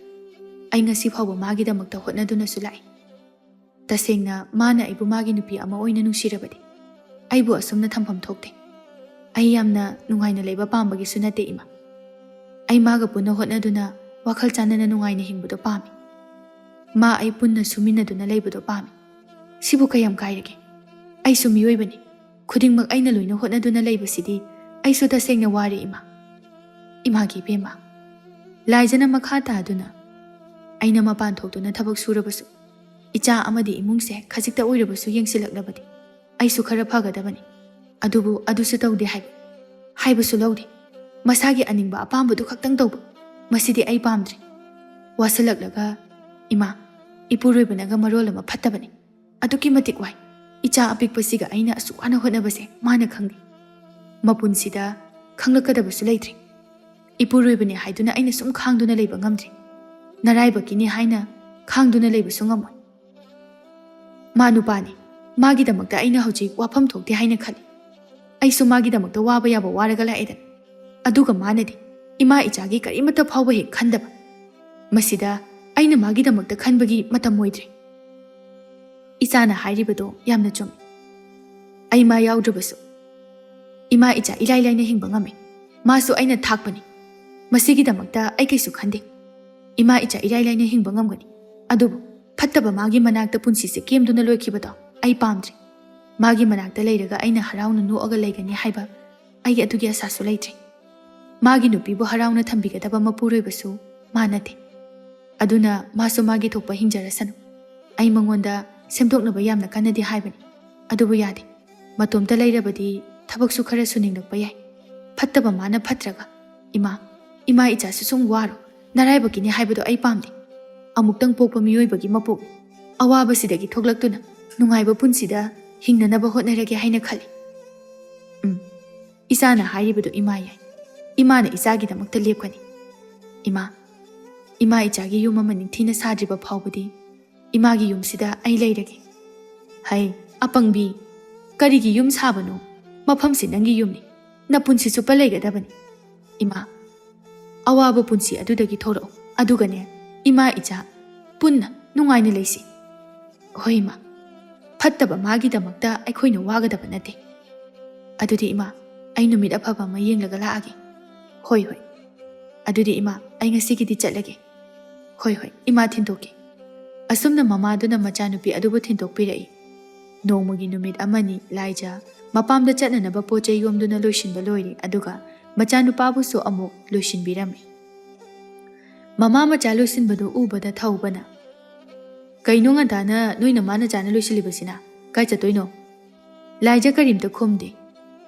ꯑꯩ ꯉꯁꯤ ꯐꯥꯎꯕ ꯃꯥꯒꯤꯗꯃꯛꯇ ꯍꯣꯠꯅꯗꯨꯅꯁꯨ ꯂꯥꯛꯏ꯫ ꯇꯁꯦꯡꯅ ꯃꯥꯅ ꯑꯩꯕꯨ ꯃꯥꯒꯤ ꯅꯨꯄꯤ ꯑꯃ ꯑꯣꯏꯅ ꯅꯨꯡꯁꯤꯔꯕꯗꯤ, ꯑꯩꯕꯨ ꯑꯁꯨꯝꯅ ꯊꯝꯐꯝ ꯊꯣꯛꯇꯦ꯫ ꯑꯩ ꯌꯥꯝꯅ ꯅꯨꯡꯉꯥꯏꯅ ꯂꯩꯕ ꯄꯥꯝꯕꯒꯤꯁꯨ ꯅꯠꯇꯦ, ꯏꯃꯥ꯫ ꯑꯩ ꯃꯥꯒ ꯄꯨꯟꯅ ꯍꯣꯠꯅꯗꯨꯅ ꯋꯥꯈꯜ ꯆꯥꯟꯅꯅ ꯅꯨꯡꯉꯥꯏꯅ ꯍꯤꯡꯕꯗꯣ ꯄꯥꯝꯃꯤ꯫ ꯃꯥ ꯑꯩ ꯄꯨꯟꯅ ꯁꯨꯃꯤꯟꯅꯗꯨꯅ ꯂꯩꯕꯗꯣ ꯄꯥꯝꯃꯤ꯫ ꯁꯤꯕꯨ ꯀꯌꯥꯝ ꯀꯥꯏꯔꯒꯦ? ꯑꯩꯁꯨ ꯃꯤꯑꯣꯏꯕꯅꯤ꯫ ꯈꯨꯗꯤꯡꯃꯛ ꯑꯩꯅ ꯂꯣꯏꯅ ꯍꯣꯠꯅꯗꯨꯅ ꯂꯩꯕꯁꯤꯗꯤ ꯑꯩꯁꯨ ꯇꯁꯦꯡꯅ ꯋꯥꯔꯦ, ꯏꯃꯥ꯫ ꯏꯃꯥꯒꯤ ꯏꯕꯦꯝꯃ, ꯂꯥꯏꯖꯅ ꯃꯈꯥ ꯇꯥꯗꯨꯅ ꯑꯩꯅ ꯃꯄꯥꯟ ꯊꯣꯛꯇꯨꯅ ꯊꯕꯛ ꯁꯨꯔꯕꯁꯨ, ꯏꯆꯥ ꯑꯃꯗꯤ ꯏꯃꯨꯡꯁꯦ ꯈꯖꯤꯛꯇ ꯑꯣꯏꯔꯕꯁꯨ ꯌꯦꯡꯁꯤꯜꯂꯛꯂꯕꯗꯤ ꯑꯩꯁꯨ ꯈꯔ ꯐꯒꯗꯕꯅꯤ꯫ ꯑꯗꯨꯕꯨ ꯑꯗꯨꯁꯨ ꯇꯧꯗꯦ ꯍꯥꯏꯕ, ꯍꯥꯏꯕꯁꯨ ꯂꯧꯗꯦ꯫ ꯃꯁꯥꯒꯤ ꯑꯅꯤꯡꯕ ꯑꯄꯥꯝꯕꯗꯨ ꯈꯛꯇꯪ ꯇꯧꯕ, ꯃꯁꯤꯗꯤ ꯑꯩ ꯄꯥꯝꯗ꯭ꯔꯦ꯫ ꯋꯥꯁꯤꯜꯂꯛꯂꯒ, "ꯏꯃꯥ, ꯏꯄꯨꯔꯣꯏꯕꯅꯒ ꯃꯔꯣꯜ ꯑꯃ ꯐꯠꯇꯕꯅꯤ꯫ ꯑꯗꯨꯛꯀꯤ ꯃꯇꯤꯛ ꯋꯥꯏ꯫ ꯏꯆꯥ ꯑꯄꯤꯛꯄꯁꯤꯒ ꯑꯩꯅ ꯑꯁꯨꯛ ꯋꯥꯅ ꯍꯣꯠꯅꯕꯁꯦ ꯃꯥꯅ ꯈꯪꯗꯦ꯫ ꯃꯄꯨꯟꯁꯤꯗ ꯈꯪꯂꯛꯀꯗꯕꯁꯨ ꯂꯩꯇ꯭ꯔꯦ꯫ ꯏꯄꯨꯔꯣꯏꯕꯅꯤ ꯍꯥꯏꯗꯨꯅ ꯑꯩꯅ ꯁꯨꯝ ꯈꯥꯡꯗꯨꯅ ꯂꯩꯕ ꯉꯝꯗ꯭ꯔꯦ꯫ ꯅꯔꯥꯏꯕꯛꯀꯤꯅꯤ ꯍꯥꯏꯅ ꯈꯥꯡꯗꯨꯅ ꯂꯩꯕꯁꯨ ꯉꯝꯃꯣꯏ꯫ ꯃꯥ ꯅꯨꯄꯥꯅꯤ꯫ ꯃꯥꯒꯤꯗꯃꯛꯇ ꯑꯩꯅ ꯍꯧꯖꯤꯛ ꯋꯥꯐꯝ ꯊꯣꯛꯇꯦ ꯍꯥꯏꯅ ꯈꯜꯂꯤ꯫ ꯑꯩꯁꯨ ꯃꯥꯒꯤꯗꯃꯛꯇ ꯋꯥꯕ ꯌꯥꯕ ꯋꯥꯔꯒ ꯂꯥꯛꯑꯦꯗꯅ꯫ ꯑꯗꯨꯒ ꯃꯥꯅꯗꯤ ꯏꯃꯥ ꯏꯆꯥꯒꯤ ꯀꯔꯤꯃꯠꯇ ꯐꯥꯎꯕ ꯍꯦꯛ ꯈꯟꯗꯕ꯫ ꯃꯁꯤꯗ ꯑꯩꯅ ꯃꯥꯒꯤꯗꯃꯛꯇ ꯈꯟꯕꯒꯤ ꯃꯇꯝ ꯑꯣꯏꯗ꯭ꯔꯦ꯫ ꯏꯆꯥꯅ ꯍꯥꯏꯔꯤꯕꯗꯣ ꯌꯥꯝꯅ ꯆꯨꯝꯃꯤ꯫ ꯑꯩ ꯃꯥ ꯌꯥꯎꯗ꯭ꯔꯕꯁꯨ ꯏꯃꯥ ꯏꯆꯥ ꯏꯔꯥꯏ ꯂꯥꯏꯅ ꯍꯤꯡꯕ ꯉꯝꯃꯤ꯫ ꯃꯥꯁꯨ ꯑꯩꯅ ꯊꯥꯛꯄꯅꯤ꯫ ꯃꯁꯤꯒꯤꯗꯃꯛꯇ ꯑꯩ ꯀꯩꯁꯨ ꯈꯟꯗꯦ꯫ ꯏꯃꯥ ꯏꯆꯥ ꯏꯔꯥꯏ ꯂꯥꯏꯅ ꯍꯤꯡꯕ ꯉꯝꯒꯅꯤ꯫ ꯑꯗꯨꯕꯨ ꯐꯠꯇꯕ ꯃꯥꯒꯤ ꯃꯅꯥꯛꯇ ꯄꯨꯟꯁꯤꯁꯦ ꯀꯦꯝꯗꯨꯅ ꯂꯣꯏꯈꯤꯕꯗꯣ ꯑꯩ ꯄꯥꯝꯗ꯭ꯔꯦ꯫ ꯃꯥꯒꯤ ꯃꯅꯥꯛꯇ ꯂꯩꯔꯒ ꯑꯩꯅ ꯍꯔꯥꯎꯅ ꯅꯣꯛꯑꯒ ꯂꯩꯒꯅꯤ ꯍꯥꯏꯕ ꯑꯩꯒꯤ ꯑꯗꯨꯒꯤ ꯑꯁꯥꯁꯨ ꯂꯩꯇ꯭ꯔꯦ꯫ ꯃꯥꯒꯤ ꯅꯨꯄꯤꯕꯨ ꯍꯔꯥꯎꯅ ꯊꯝꯕꯤꯒꯗꯕ ꯃꯄꯨꯔꯣꯏꯕꯁꯨ ꯃꯥ ꯅꯠꯇꯦ꯫ ꯑꯗꯨꯅ ꯃꯥꯁꯨ ꯃꯥꯒꯤ ꯊꯣꯛꯄ ꯍꯤꯡꯖꯔꯁꯅꯨ꯫ ꯑꯩ ꯃꯉꯣꯟꯗ ꯁꯦꯝꯗꯣꯛꯅꯕ ꯌꯥꯝꯅ ꯀꯟꯅꯗꯤ ꯍꯥꯏꯕꯅꯤ, ꯑꯗꯨꯕꯨ ꯌꯥꯗꯦ꯫ ꯃꯇꯣꯝꯇ ꯂꯩꯔꯕꯗꯤ ꯊꯕꯛꯁꯨ ꯈꯔ ꯁꯨꯅꯤꯡꯂꯛꯄ ꯌꯥꯏ꯫ ꯐꯠꯇꯕ ꯃꯥꯅ ꯐꯠꯇ꯭ꯔꯒ, ꯏꯃꯥ, ꯏꯃꯥ ꯏꯆꯥꯁꯨ ꯁꯨꯝ ꯋꯥꯔꯣ, ꯅꯔꯥꯏꯕꯛꯀꯤꯅꯤ ꯍꯥꯏꯕꯗꯣ ꯑꯩ ꯄꯥꯝꯗꯦ꯫ ꯑꯃꯨꯛꯇꯪ ꯄꯣꯛꯄ ꯃꯤꯑꯣꯏꯕꯒꯤ ꯃꯄꯣꯛꯅꯤ꯫ ꯑꯋꯥꯕꯁꯤꯗꯒꯤ ꯊꯣꯛꯂꯛꯇꯨꯅ ꯅꯨꯡꯉꯥꯏꯕ ꯄꯨꯟꯁꯤꯗ ꯍꯤꯡꯅꯅꯕ ꯍꯣꯠꯅꯔꯒꯦ ꯍꯥꯏꯅ ꯈꯜꯂꯤ꯫ ꯎꯝ, ꯏꯆꯥꯅ ꯍꯥꯏꯔꯤꯕꯗꯨ ꯏꯃꯥ ꯌꯥꯏ꯫ ꯏꯃꯥꯅ ꯏꯆꯥꯒꯤꯗꯃꯛꯇ ꯂꯦꯞꯀꯅꯤ꯫ ꯏꯃꯥ, ꯏꯃꯥ ꯏꯆꯥꯒꯤ ꯌꯨꯝ ꯑꯃ ꯅꯤꯡꯊꯤꯅ ꯁꯥꯗ꯭ꯔꯤꯕ ꯐꯥꯎꯕꯗꯤ ꯏꯃꯥꯒꯤ ꯌꯨꯝꯁꯤꯗ ꯑꯩ ꯂꯩꯔꯒꯦ꯫ ꯍꯩ, ꯑꯄꯪꯕꯤ, ꯀꯔꯤꯒꯤ ꯌꯨꯝ ꯁꯥꯕꯅꯣ? ꯃꯐꯝꯁꯤ ꯅꯪꯒꯤ ꯌꯨꯝꯅꯤ꯫ ꯅꯄꯨꯟꯁꯤ ꯆꯨꯞꯄ ꯂꯩꯒꯗꯕꯅꯤ꯫ ꯏꯃꯥ, ꯑꯋꯥꯕ ꯄꯨꯟꯁꯤ ꯑꯗꯨꯗꯒꯤ ꯊꯣꯔꯛꯎ꯫ ꯑꯗꯨꯒꯅꯦ, ꯏꯃꯥ ꯏꯆꯥ ꯄꯨꯟꯅ ꯅꯨꯡꯉꯥꯏꯅ ꯂꯩꯁꯤ꯫ ꯍꯣꯏ ꯏꯃꯥ, ꯐꯠꯇꯕ ꯃꯥꯒꯤꯗꯃꯛꯇ ꯑꯩꯈꯣꯏꯅ ꯋꯥꯒꯗꯕ ꯅꯠꯇꯦ꯫ ꯑꯗꯨꯗꯤ ꯏꯃꯥ, ꯑꯩ ꯅꯨꯃꯤꯠ ꯑꯐꯕ ꯑꯃ ꯌꯦꯡꯂꯒ ꯂꯥꯛꯑꯒꯦ꯫ ꯍꯣꯏ, ꯍꯣꯏ꯫ ꯑꯗꯨꯗꯤ ꯏꯃꯥ, ꯑꯩ ꯉꯁꯤꯒꯤꯗꯤ ꯆꯠꯂꯒꯦ꯫ ꯍꯣꯏ, ꯍꯣꯏ, ꯏꯃꯥ ꯊꯤꯟꯗꯣꯛꯀꯦ꯫ ꯑꯁꯨꯝꯅ ꯃꯃꯥꯗꯨꯅ ꯃꯆꯥꯅꯨꯄꯤ ꯑꯗꯨꯕꯨ ꯊꯤꯟꯗꯣꯛꯄꯤꯔꯛꯏ꯫ ꯅꯣꯡꯃꯒꯤ ꯅꯨꯃꯤꯠ ꯑꯃꯅꯤ ꯂꯥꯏꯖ ꯃꯄꯥꯝꯗ ꯆꯠꯅꯅꯕ ꯄꯣꯠ ꯆꯩ ꯌꯣꯝꯗꯨꯅ ꯂꯣꯏꯁꯤꯟꯕ ꯂꯣꯏꯔꯦ, ꯑꯗꯨꯒ ꯃꯆꯥꯅꯨꯄꯥꯕꯨꯁꯨ ꯑꯃꯨꯛ ꯂꯣꯏꯁꯤꯟꯕꯤꯔꯝꯃꯤ꯫ ꯃꯃꯥ ꯃꯆꯥ ꯂꯣꯏꯁꯤꯟꯕꯗꯨ ꯎꯕꯗ ꯊꯧꯕꯅ, "ꯀꯩꯅꯣ ꯉꯟꯇꯥꯅ ꯅꯣꯏ ꯅꯃꯥ ꯅꯆꯥꯅ ꯂꯣꯏꯁꯤꯜꯂꯤꯕꯁꯤꯅ? ꯀꯥꯏ ꯆꯠꯇꯣꯏꯅꯣ?" ꯂꯥꯏꯖ ꯀꯔꯤꯝꯇ ꯈꯨꯝꯗꯦ꯫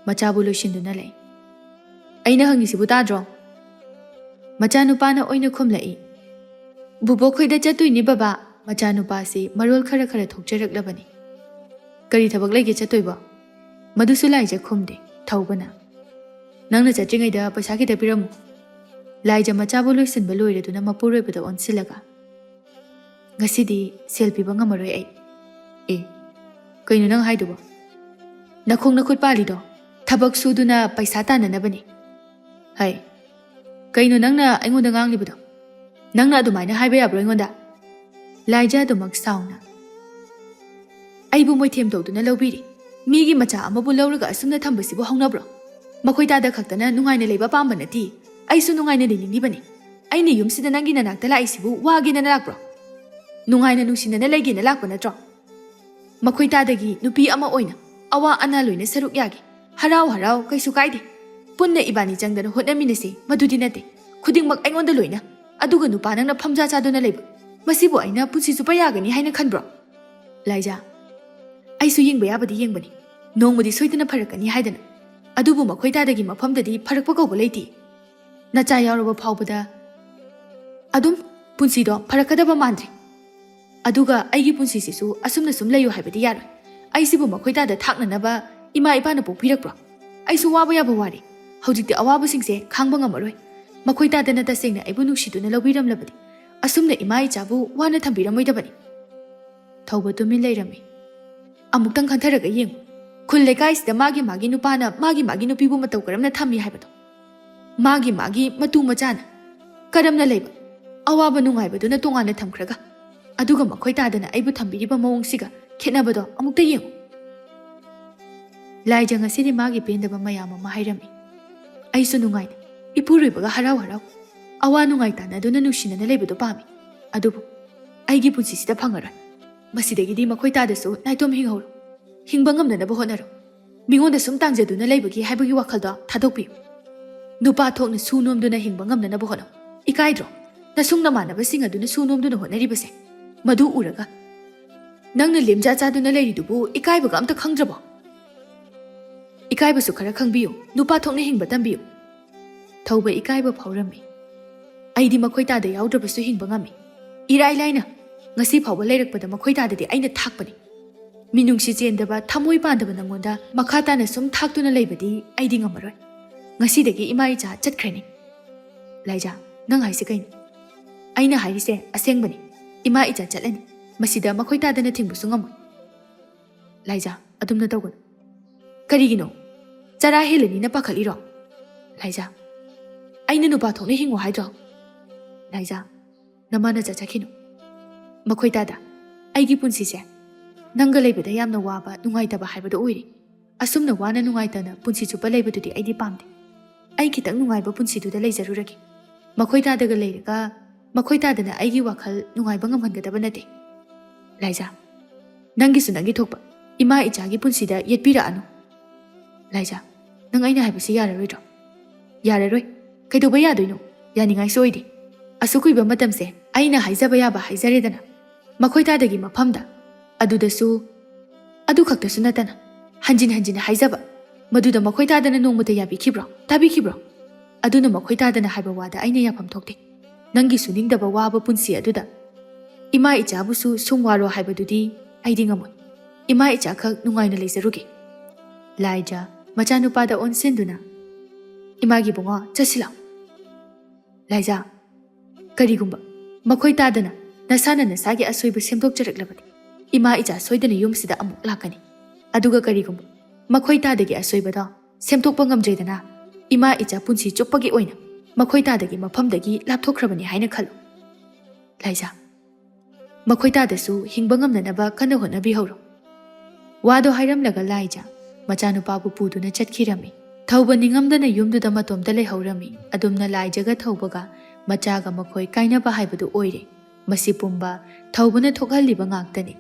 ꯃꯆꯥꯕꯨ ꯂꯣꯏꯁꯤꯟꯗꯨꯅ ꯂꯩ꯫ "ꯑꯩꯅ ꯍꯪꯉꯤꯁꯤꯕꯨ ꯇꯥꯗ꯭ꯔꯣ?" ꯃꯆꯥꯅꯨꯄꯥꯅ ꯑꯣꯏꯅ ꯈꯨꯝꯂꯛꯏ꯫ "ꯕꯨꯕꯣꯛ ꯈꯣꯏꯗ ꯆꯠꯇꯣꯏꯅꯦ ꯕꯕꯥ꯫" ꯃꯆꯥꯅꯨꯄꯥꯁꯤ ꯃꯔꯣꯜ ꯈꯔ ꯈꯔ ꯊꯣꯛꯆꯔꯛꯂꯕꯅꯤ꯫ "ꯀꯔꯤ ꯊꯕꯛ ꯂꯩꯒꯦ ꯆꯠꯇꯣꯏꯕꯣ?" ꯃꯗꯨꯁꯨ ꯂꯥꯏꯖ ꯈꯨꯝꯗꯦ꯫ ꯊꯧꯕꯅ, "ꯅꯪꯅ ꯆꯠꯇ꯭ꯔꯤꯉꯩꯗ ꯄꯩꯁꯥ ꯈꯤꯇ ꯄꯤꯔꯝꯃꯨ꯫" ꯂꯥꯏꯖ ꯃꯆꯥꯕꯨ ꯂꯣꯏꯁꯤꯟꯕ ꯂꯣꯏꯔꯗꯨꯅ ꯃꯄꯨꯔꯣꯏꯕꯗ ꯑꯣꯟꯁꯤꯜꯂꯒ, "ꯉꯁꯤꯗꯤ ꯁꯦꯜ ꯄꯤꯕ ꯉꯝꯃꯔꯣꯏ ꯑꯩ꯫" "ꯑꯦ, ꯀꯩꯅꯣ ꯅꯪ ꯍꯥꯏꯗꯨꯕꯣ? ꯅꯈꯣꯡ ꯅꯈꯨꯠ ꯄꯥꯜꯂꯤꯗꯣ ꯊꯕꯛ ꯁꯨꯗꯨꯅ ꯄꯩꯁꯥ ꯇꯥꯟꯅꯅꯕꯅꯤ꯫" "ꯍꯥꯏ, ꯀꯩꯅꯣ ꯅꯪꯅ ꯑꯩꯉꯣꯟꯗ ꯉꯥꯡꯂꯤꯕꯗꯣ? ꯅꯪꯅ ꯑꯗꯨꯃꯥꯏꯅ ꯍꯥꯏꯕ ꯌꯥꯕ꯭ꯔꯣ ꯑꯩꯉꯣꯟꯗ?" ꯂꯥꯏꯖ ꯑꯗꯨꯃꯛ ꯁꯥꯎꯅ, "ꯑꯩꯕꯨ ꯃꯣꯏꯊꯦꯝ ꯇꯧꯗꯨꯅ ꯂꯧꯕꯤꯔꯤ꯫ ꯃꯤꯒꯤ ꯃꯆꯥ ꯑꯃꯕꯨ ꯂꯧꯔꯒ ꯑꯁꯨꯝꯅ ꯊꯝꯕꯁꯤꯕꯨ ꯍꯧꯅꯕ꯭ꯔꯣ? ꯃꯈꯣꯏ ꯇꯥꯗ ꯈꯛꯇꯅ ꯅꯨꯡꯉꯥꯏꯅ ꯂꯩꯕ ꯄꯥꯝꯕ ꯅꯠꯇꯦ꯫ ꯑꯩꯁꯨ ꯅꯨꯡꯉꯥꯏꯅ ꯂꯩꯅꯤꯡꯂꯤꯕꯅꯤ꯫ ꯑꯩꯅ ꯌꯨꯝꯁꯤꯗ ꯅꯪꯒꯤ ꯅꯅꯥꯛꯇ ꯂꯥꯛꯏꯁꯤꯕꯨ ꯋꯥꯒꯦꯅ ꯂꯥꯛꯄ꯭ꯔꯣ? ꯅꯨꯡꯉꯥꯏꯅ ꯅꯨꯡꯁꯤꯅꯅ ꯂꯩꯒꯦꯅ ꯂꯥꯛꯄ ꯅꯠꯇ꯭ꯔꯣ? ꯃꯈꯣꯏ ꯇꯥꯗꯒꯤ ꯅꯨꯄꯤ ꯑꯃ ꯑꯣꯏꯅ ꯑꯋꯥ ꯑꯅꯥ ꯂꯣꯏꯅ ꯁꯔꯨꯛ ꯌꯥꯒꯦ꯫ ꯍꯔꯥꯎ ꯍꯔꯥꯎ, ꯀꯩꯁꯨ ꯀꯥꯏꯗꯦ꯫ ꯄꯨꯟꯅ ꯏꯕꯥꯅꯤ ꯆꯪꯗꯅ ꯍꯣꯠꯅꯃꯤꯟꯅꯁꯦ, ꯃꯗꯨꯗꯤ ꯅꯠꯇꯦ꯫ ꯈꯨꯗꯤꯡꯃꯛ ꯑꯩꯉꯣꯟꯗ ꯂꯣꯏꯅ꯫ ꯑꯗꯨꯒ ꯅꯨꯄꯥ ꯅꯪꯅ ꯐꯝꯖꯥ ꯆꯥꯗꯨꯅ ꯂꯩꯕ, ꯃꯁꯤꯕꯨ ꯑꯩꯅ ꯄꯨꯟꯁꯤ ꯆꯨꯞꯄ ꯌꯥꯒꯅꯤ ꯍꯥꯏꯅ ꯈꯟꯕ꯭ꯔꯣ?" "ꯂꯥꯏꯖ, ꯑꯩꯁꯨ ꯌꯦꯡꯕ ꯌꯥꯕꯗꯤ ꯌꯦꯡꯕꯅꯤ, ꯅꯣꯡꯃꯗꯤ ꯁꯣꯏꯗꯅ ꯐꯔꯛꯀꯅꯤ ꯍꯥꯏꯗꯅ꯫ ꯑꯗꯨꯕꯨ ꯃꯈꯣꯏ ꯇꯥꯗꯒꯤ ꯃꯐꯝꯗꯗꯤ ꯐꯔꯛꯄ ꯀꯧꯕ ꯂꯩꯇꯦ꯫ ꯅꯆꯥ ꯌꯥꯎꯔꯕ ꯐꯥꯎꯕꯗ ꯑꯗꯨꯝ ꯄꯨꯟꯁꯤꯗꯣ ꯐꯔꯛꯀꯗꯕ ꯃꯥꯟꯗ꯭ꯔꯦ꯫ ꯑꯗꯨꯒ ꯑꯩꯒꯤ ꯄꯨꯟꯁꯤꯁꯤꯁꯨ ꯑꯁꯨꯝꯅ ꯁꯨꯝ ꯂꯩꯌꯨ ꯍꯥꯏꯕꯗꯤ ꯌꯥꯔꯣꯏ꯫ ꯑꯩꯁꯤꯕꯨ ꯃꯈꯣꯏ ꯇꯥꯗ ꯊꯥꯛꯅꯅꯕ ꯏꯃꯥ ꯏꯄꯥꯅ ꯄꯣꯛꯄꯤꯔꯛꯄ꯭ꯔꯣ? ꯑꯩꯁꯨ ꯋꯥꯕ ꯌꯥꯕ ꯋꯥꯔꯦ꯫ ꯍꯧꯖꯤꯛꯇꯤ ꯑꯋꯥꯕꯁꯤꯡꯁꯦ ꯈꯥꯡꯕ ꯉꯝꯃꯔꯣꯏ꯫ ꯃꯈꯣꯏ ꯇꯥꯗꯅ ꯇꯁꯦꯡꯅ ꯑꯩꯕꯨ ꯅꯨꯡꯁꯤꯗꯨꯅ ꯂꯧꯕꯤꯔꯝꯂꯕꯗꯤ ꯑꯁꯨꯝꯅ ꯏꯃꯥ ꯏꯆꯥꯕꯨ ꯋꯥꯅ ꯊꯝꯕꯤꯔꯝꯃꯣꯏꯗꯕꯅꯤ꯫" ꯊꯧꯕ ꯇꯨꯃꯤꯟ ꯂꯩꯔꯝꯃꯤ꯫ "ꯑꯃꯨꯛꯇꯪ ꯈꯟꯊꯔꯒ ꯌꯦꯡꯉꯨ, ꯈꯨꯜ ꯂꯩꯀꯥꯏꯁꯤꯗ ꯃꯥꯒꯤ ꯃꯥꯒꯤ ꯅꯨꯄꯥꯅ ꯃꯥꯒꯤ ꯃꯥꯒꯤ ꯅꯨꯄꯤꯕꯨ ꯃꯇꯧ ꯀꯔꯝꯅ ꯊꯝꯃꯤ ꯍꯥꯏꯕꯗꯣ꯫ ꯃꯥꯒꯤ ꯃꯥꯒꯤ ꯃꯇꯨ ꯃꯆꯥꯅ ꯀꯔꯝꯅ ꯂꯩꯕ, ꯑꯋꯥꯕ ꯅꯨꯡꯉꯥꯏꯕꯗꯨꯅ ꯇꯣꯉꯥꯟꯅ ꯊꯝꯈ꯭ꯔꯒ, ꯑꯗꯨꯒ ꯃꯈꯣꯏ ꯇꯥꯗꯅ ꯑꯩꯕꯨ ꯊꯝꯕꯤꯔꯤꯕ ꯃꯑꯣꯡꯁꯤꯒ ꯈꯦꯠꯅꯕꯗꯣ ꯑꯃꯨꯛꯇ ꯌꯦꯡꯉꯨ꯫" ꯂꯥꯏꯖ ꯉꯁꯤꯗꯤ ꯃꯥꯒꯤ ꯄꯦꯟꯗꯕ ꯃꯌꯥꯝ ꯑꯃ ꯍꯥꯏꯔꯝꯃꯤ꯫ "ꯑꯩꯁꯨ ꯅꯨꯡꯉꯥꯏꯅ ꯏꯄꯨꯔꯣꯏꯕꯒ ꯍꯔꯥꯎ ꯍꯔꯥꯎ ꯑꯋꯥ ꯅꯨꯡꯉꯥꯏ ꯇꯥꯟꯅꯗꯨꯅ ꯅꯨꯡꯁꯤꯅꯅ ꯂꯩꯕꯗꯣ ꯄꯥꯝꯃꯤ꯫ ꯑꯗꯨꯕꯨ ꯑꯩꯒꯤ ꯄꯨꯟꯁꯤꯁꯤꯗ ꯐꯪꯉꯔꯣꯏ꯫ ꯃꯁꯤꯗꯒꯤꯗꯤ ꯃꯈꯣꯏ ꯇꯥꯗꯁꯨ ꯅꯥꯏꯇꯣꯝ ꯍꯤꯡꯍꯧꯔꯣ꯫ ꯍꯤꯡꯕ ꯉꯝꯅꯅꯕ ꯍꯣꯠꯅꯔꯣ꯫ ꯃꯤꯉꯣꯟꯗ ꯁꯨꯝ ꯇꯥꯡꯖꯗꯨꯅ ꯂꯩꯕꯒꯤ ꯍꯥꯏꯕꯒꯤ ꯋꯥꯈꯜꯗꯣ ꯊꯥꯗꯣꯛꯄꯤꯌꯨ꯫ ꯅꯨꯄꯥ ꯊꯣꯛꯅ ꯁꯨ ꯅꯣꯝꯗꯨꯅ ꯍꯤꯡꯕ ꯉꯝꯅꯅꯕ ꯍꯣꯠꯅꯧ꯫ ꯏꯀꯥꯏꯗ꯭ꯔꯣ? ꯅꯁꯨꯡ ꯅꯃꯥꯟꯅꯕꯁꯤꯡ ꯑꯗꯨꯅ ꯁꯨ ꯅꯣꯝꯗꯨꯅ ꯍꯣꯠꯅꯔꯤꯕꯁꯦ, ꯃꯗꯨ ꯎꯔꯒ ꯅꯪꯅ ꯂꯦꯝꯖꯥ ꯆꯥꯗꯨꯅ ꯂꯩꯔꯤꯗꯨꯕꯨ ꯏꯀꯥꯏꯕꯒ ꯑꯝꯇ ꯈꯪꯗ꯭ꯔꯕꯣ? ꯏꯀꯥꯏꯕꯁꯨ ꯈꯔ ꯈꯪꯕꯤꯌꯨ, ꯅꯨꯄꯥ ꯊꯣꯛꯅ ꯍꯤꯡꯕ ꯇꯝꯕꯤꯌꯨ꯫ ꯊꯧꯕ ꯏꯀꯥꯏꯕ ꯐꯥꯎꯔꯝꯃꯤ꯫ ꯑꯩꯗꯤ ꯃꯈꯣꯏ ꯇꯥꯗ ꯌꯥꯎꯗ꯭ꯔꯕꯁꯨ ꯍꯤꯡꯕ ꯉꯝꯃꯤ꯫ ꯏꯔꯥꯏ ꯂꯥꯏꯅ ꯉꯁꯤ ꯐꯥꯎꯕ ꯂꯩꯔꯛꯄꯗ ꯃꯈꯣꯏ ꯇꯥꯗꯗꯤ ꯑꯩꯅ ꯊꯥꯛꯄꯅꯤ꯫ ꯃꯤꯅꯨꯡꯁꯤ ꯆꯦꯟꯗꯕ, ꯊꯃꯣꯏ ꯄꯥꯟꯗꯕ ꯅꯪꯉꯣꯟꯗ ꯃꯈꯥ ꯇꯥꯅ ꯁꯨꯝ ꯊꯥꯛꯇꯨꯅ ꯂꯩꯕꯗꯤ ꯑꯩꯗꯤ ꯉꯝꯃꯔꯣꯏ꯫ ꯉꯁꯤꯗꯒꯤ ꯏꯃꯥ ꯏꯆꯥ ꯆꯠꯈ꯭ꯔꯅꯤ꯫ ꯂꯥꯏꯖꯥ, ꯅꯪ ꯍꯥꯏꯁꯤ ꯀꯩꯅꯣ? ꯑꯩꯅ ꯍꯥꯏꯔꯤꯁꯦ ꯑꯁꯦꯡꯕꯅꯤ꯫ ꯏꯃꯥ ꯏꯆꯥ ꯆꯠꯂꯅꯤ꯫ ꯃꯁꯤꯗ ꯃꯈꯣꯏ ꯇꯥꯗꯅ ꯊꯤꯡꯕꯁꯨ ꯉꯝꯃꯣꯏ꯫ ꯂꯥꯏꯖꯥ, ꯑꯗꯨꯝꯅ ꯇꯧꯒꯅꯨ꯫ ꯀꯔꯤꯒꯤꯅꯣ? ꯆꯔꯥ ꯍꯦꯜꯂꯅꯤꯅ ꯄꯥꯈꯠꯂꯤꯔꯣ? ꯂꯥꯏꯖꯥ, ꯑꯩꯅ ꯅꯨꯄꯥ ꯊꯣꯛꯅ ꯍꯤꯡꯉꯣ ꯍꯥꯏꯗ꯭ꯔꯣ? ꯂꯥꯏꯖꯥ, ꯅꯃꯥꯅ ꯆꯠꯆꯈꯤꯅꯨ꯫ ꯃꯈꯣꯏ ꯇꯥꯗ, ꯑꯩꯒꯤ ꯄꯨꯟꯁꯤꯁꯦ ꯅꯪꯒ ꯂꯩꯕꯗ ꯌꯥꯝꯅ ꯋꯥꯕ, ꯅꯨꯡꯉꯥꯏꯇꯕ ꯍꯥꯏꯕꯗꯣ ꯑꯣꯏꯔꯦ꯫ ꯑꯁꯨꯝꯅ ꯋꯥꯅ ꯅꯨꯡꯉꯥꯏꯇꯅ ꯄꯨꯟꯁꯤ ꯆꯨꯞꯄ ꯂꯩꯕꯗꯨꯗꯤ ꯑꯩꯗꯤ ꯄꯥꯝꯗꯦ꯫ ꯑꯩ ꯈꯤꯇꯪ ꯅꯨꯡꯉꯥꯏꯕ ꯄꯨꯟꯁꯤꯗꯨꯗ ꯂꯩꯖꯔꯨꯔꯒꯦ꯫ ꯃꯈꯣꯏ ꯇꯥꯗꯒ ꯂꯩꯔꯒ ꯃꯈꯣꯏ ꯇꯥꯗꯅ ꯑꯩꯒꯤ ꯋꯥꯈꯜ ꯅꯨꯡꯉꯥꯏꯕ ꯉꯝꯍꯟꯒꯗꯕ ꯅꯠꯇꯦ꯫ ꯂꯥꯏꯖꯥ, ꯅꯪꯒꯤꯁꯨ ꯅꯪꯒꯤ ꯊꯣꯛꯄ꯫ ꯏꯃꯥ ꯏꯆꯥꯒꯤ ꯄꯨꯟꯁꯤꯗ ꯌꯦꯠꯄꯤꯔꯛꯑꯅꯨ꯫ ꯂꯥꯏꯖꯥ, ꯅꯪ ꯑꯩꯅ ꯍꯥꯏꯕꯁꯤ ꯌꯥꯔꯔꯣꯏꯗ꯭ꯔꯣ? ꯌꯥꯔꯔꯣꯏ꯫ ꯀꯩꯗꯧꯕ ꯌꯥꯗꯣꯏꯅꯣ? ꯌꯥꯅꯤꯡꯉꯥꯏꯁꯨ ꯑꯣꯏꯗꯦ꯫ ꯑꯁꯨꯛ ꯀꯨꯏꯕ ꯃꯇꯝꯁꯦ ꯑꯩꯅ ꯍꯥꯏꯖꯕ ꯌꯥꯕ ꯍꯥꯏꯖꯔꯦꯗꯅ꯫ ꯃꯈꯣꯏ ꯇꯥꯗꯒꯤ ꯃꯐꯝꯗ, ꯑꯗꯨꯗꯁꯨ, ꯑꯗꯨ ꯈꯛꯇꯁꯨ ꯅꯠꯇꯅ ꯍꯟꯖꯤꯟ ꯍꯟꯖꯤꯟ ꯍꯥꯏꯖꯕ, ꯃꯗꯨꯗ ꯃꯈꯣꯏ ꯇꯥꯗꯅ ꯅꯣꯡꯃꯇ ꯌꯥꯕꯤꯈꯤꯕ꯭ꯔꯣ? ꯇꯥꯕꯤꯈꯤꯕ꯭ꯔꯣ? ꯑꯗꯨꯅ ꯃꯈꯣꯏ ꯇꯥꯗꯅ ꯍꯥꯏꯕ ꯋꯥꯗ ꯑꯩꯅ ꯌꯥꯐꯝ ꯊꯣꯛꯇꯦ꯫ ꯅꯪꯒꯤ ꯁꯨꯅꯤꯡꯗꯕ ꯋꯥꯕ ꯄꯨꯟꯁꯤ ꯑꯗꯨꯗ ꯏꯃꯥ ꯏꯆꯥꯕꯨꯁꯨ ꯁꯨꯝ ꯋꯥꯔꯣ ꯍꯥꯏꯕꯗꯨꯗꯤ ꯑꯩꯗꯤ ꯉꯝꯃꯣꯏ꯫ ꯏꯃꯥ ꯏꯆꯥꯈꯛ ꯅꯨꯡꯉꯥꯏꯅ ꯂꯩꯖꯔꯨꯒꯦ꯫ ꯂꯥꯏꯖꯥ, ꯃꯆꯥꯅꯨꯄꯥꯗ ꯑꯣꯟꯁꯤꯟꯗꯨꯅ, "ꯏꯃꯥꯒꯤ ꯕꯨꯡꯉꯣ, ꯆꯠꯁꯤ ꯂꯥꯎ꯫" ꯂꯥꯏꯖꯥ, ꯀꯔꯤꯒꯨꯝꯕ ꯃꯈꯣꯏ ꯇꯥꯗꯅ ꯅꯁꯥꯅ ꯅꯁꯥꯒꯤ ꯑꯁꯣꯏꯕ ꯁꯦꯝꯗꯣꯛꯆꯔꯛꯂꯕꯗꯤ ꯏꯃꯥ ꯏꯆꯥ ꯁꯣꯏꯗꯅ ꯌꯨꯝꯁꯤꯗ ꯑꯃꯨꯛ ꯂꯥꯛꯀꯅꯤ꯫ ꯑꯗꯨꯒ ꯀꯔꯤꯒꯨꯝꯕ ꯃꯈꯣꯏ ꯇꯥꯗꯒꯤ ꯑꯁꯣꯏꯕꯗꯣ ꯁꯦꯝꯗꯣꯛꯄ ꯉꯝꯗ꯭ꯔꯦꯗꯅ, ꯏꯃꯥ ꯏꯆꯥ ꯄꯨꯟꯁꯤ ꯆꯨꯞꯄꯒꯤ ꯑꯣꯏꯅ ꯃꯈꯣꯏ ꯇꯥꯗꯒꯤ ꯃꯐꯝꯗꯒꯤ ꯂꯥꯞꯊꯣꯛꯈ꯭ꯔꯕꯅꯤ ꯍꯥꯏꯅ ꯈꯜꯂꯨ꯫ ꯂꯥꯏꯖꯥ, ꯃꯈꯣꯏ ꯇꯥꯗꯁꯨ ꯍꯤꯡꯕ ꯉꯝꯅꯅꯕ ꯀꯟꯅ ꯍꯣꯠꯅꯕꯤꯍꯧꯔꯣ꯫ ꯋꯥꯗꯣ ꯍꯥꯏꯔꯝꯂꯒ ꯂꯥꯏꯖꯥ ꯃꯆꯥꯅꯨꯄꯥꯕꯨ ꯄꯨꯗꯨꯅ ꯆꯠꯈꯤꯔꯝꯃꯤ꯫ ꯊꯧꯕ ꯅꯤꯡꯉꯝꯗꯅ ꯌꯨꯝꯗꯨꯗ ꯃꯇꯣꯝꯇ ꯂꯩꯍꯧꯔꯝꯃꯤ꯫ ꯑꯗꯨꯝꯅ ꯂꯥꯏꯖꯒ ꯊꯧꯕꯒ ꯃꯆꯥꯒ ꯃꯈꯣꯏ ꯀꯥꯏꯅꯕ ꯍꯥꯏꯕꯗꯨ ꯑꯣꯏꯔꯦ꯫ ꯃꯁꯤ ꯄꯨꯝꯕ ꯊꯧꯕꯅ ꯊꯣꯛꯍꯜꯂꯤꯕ ꯉꯥꯛꯇꯅꯤ꯫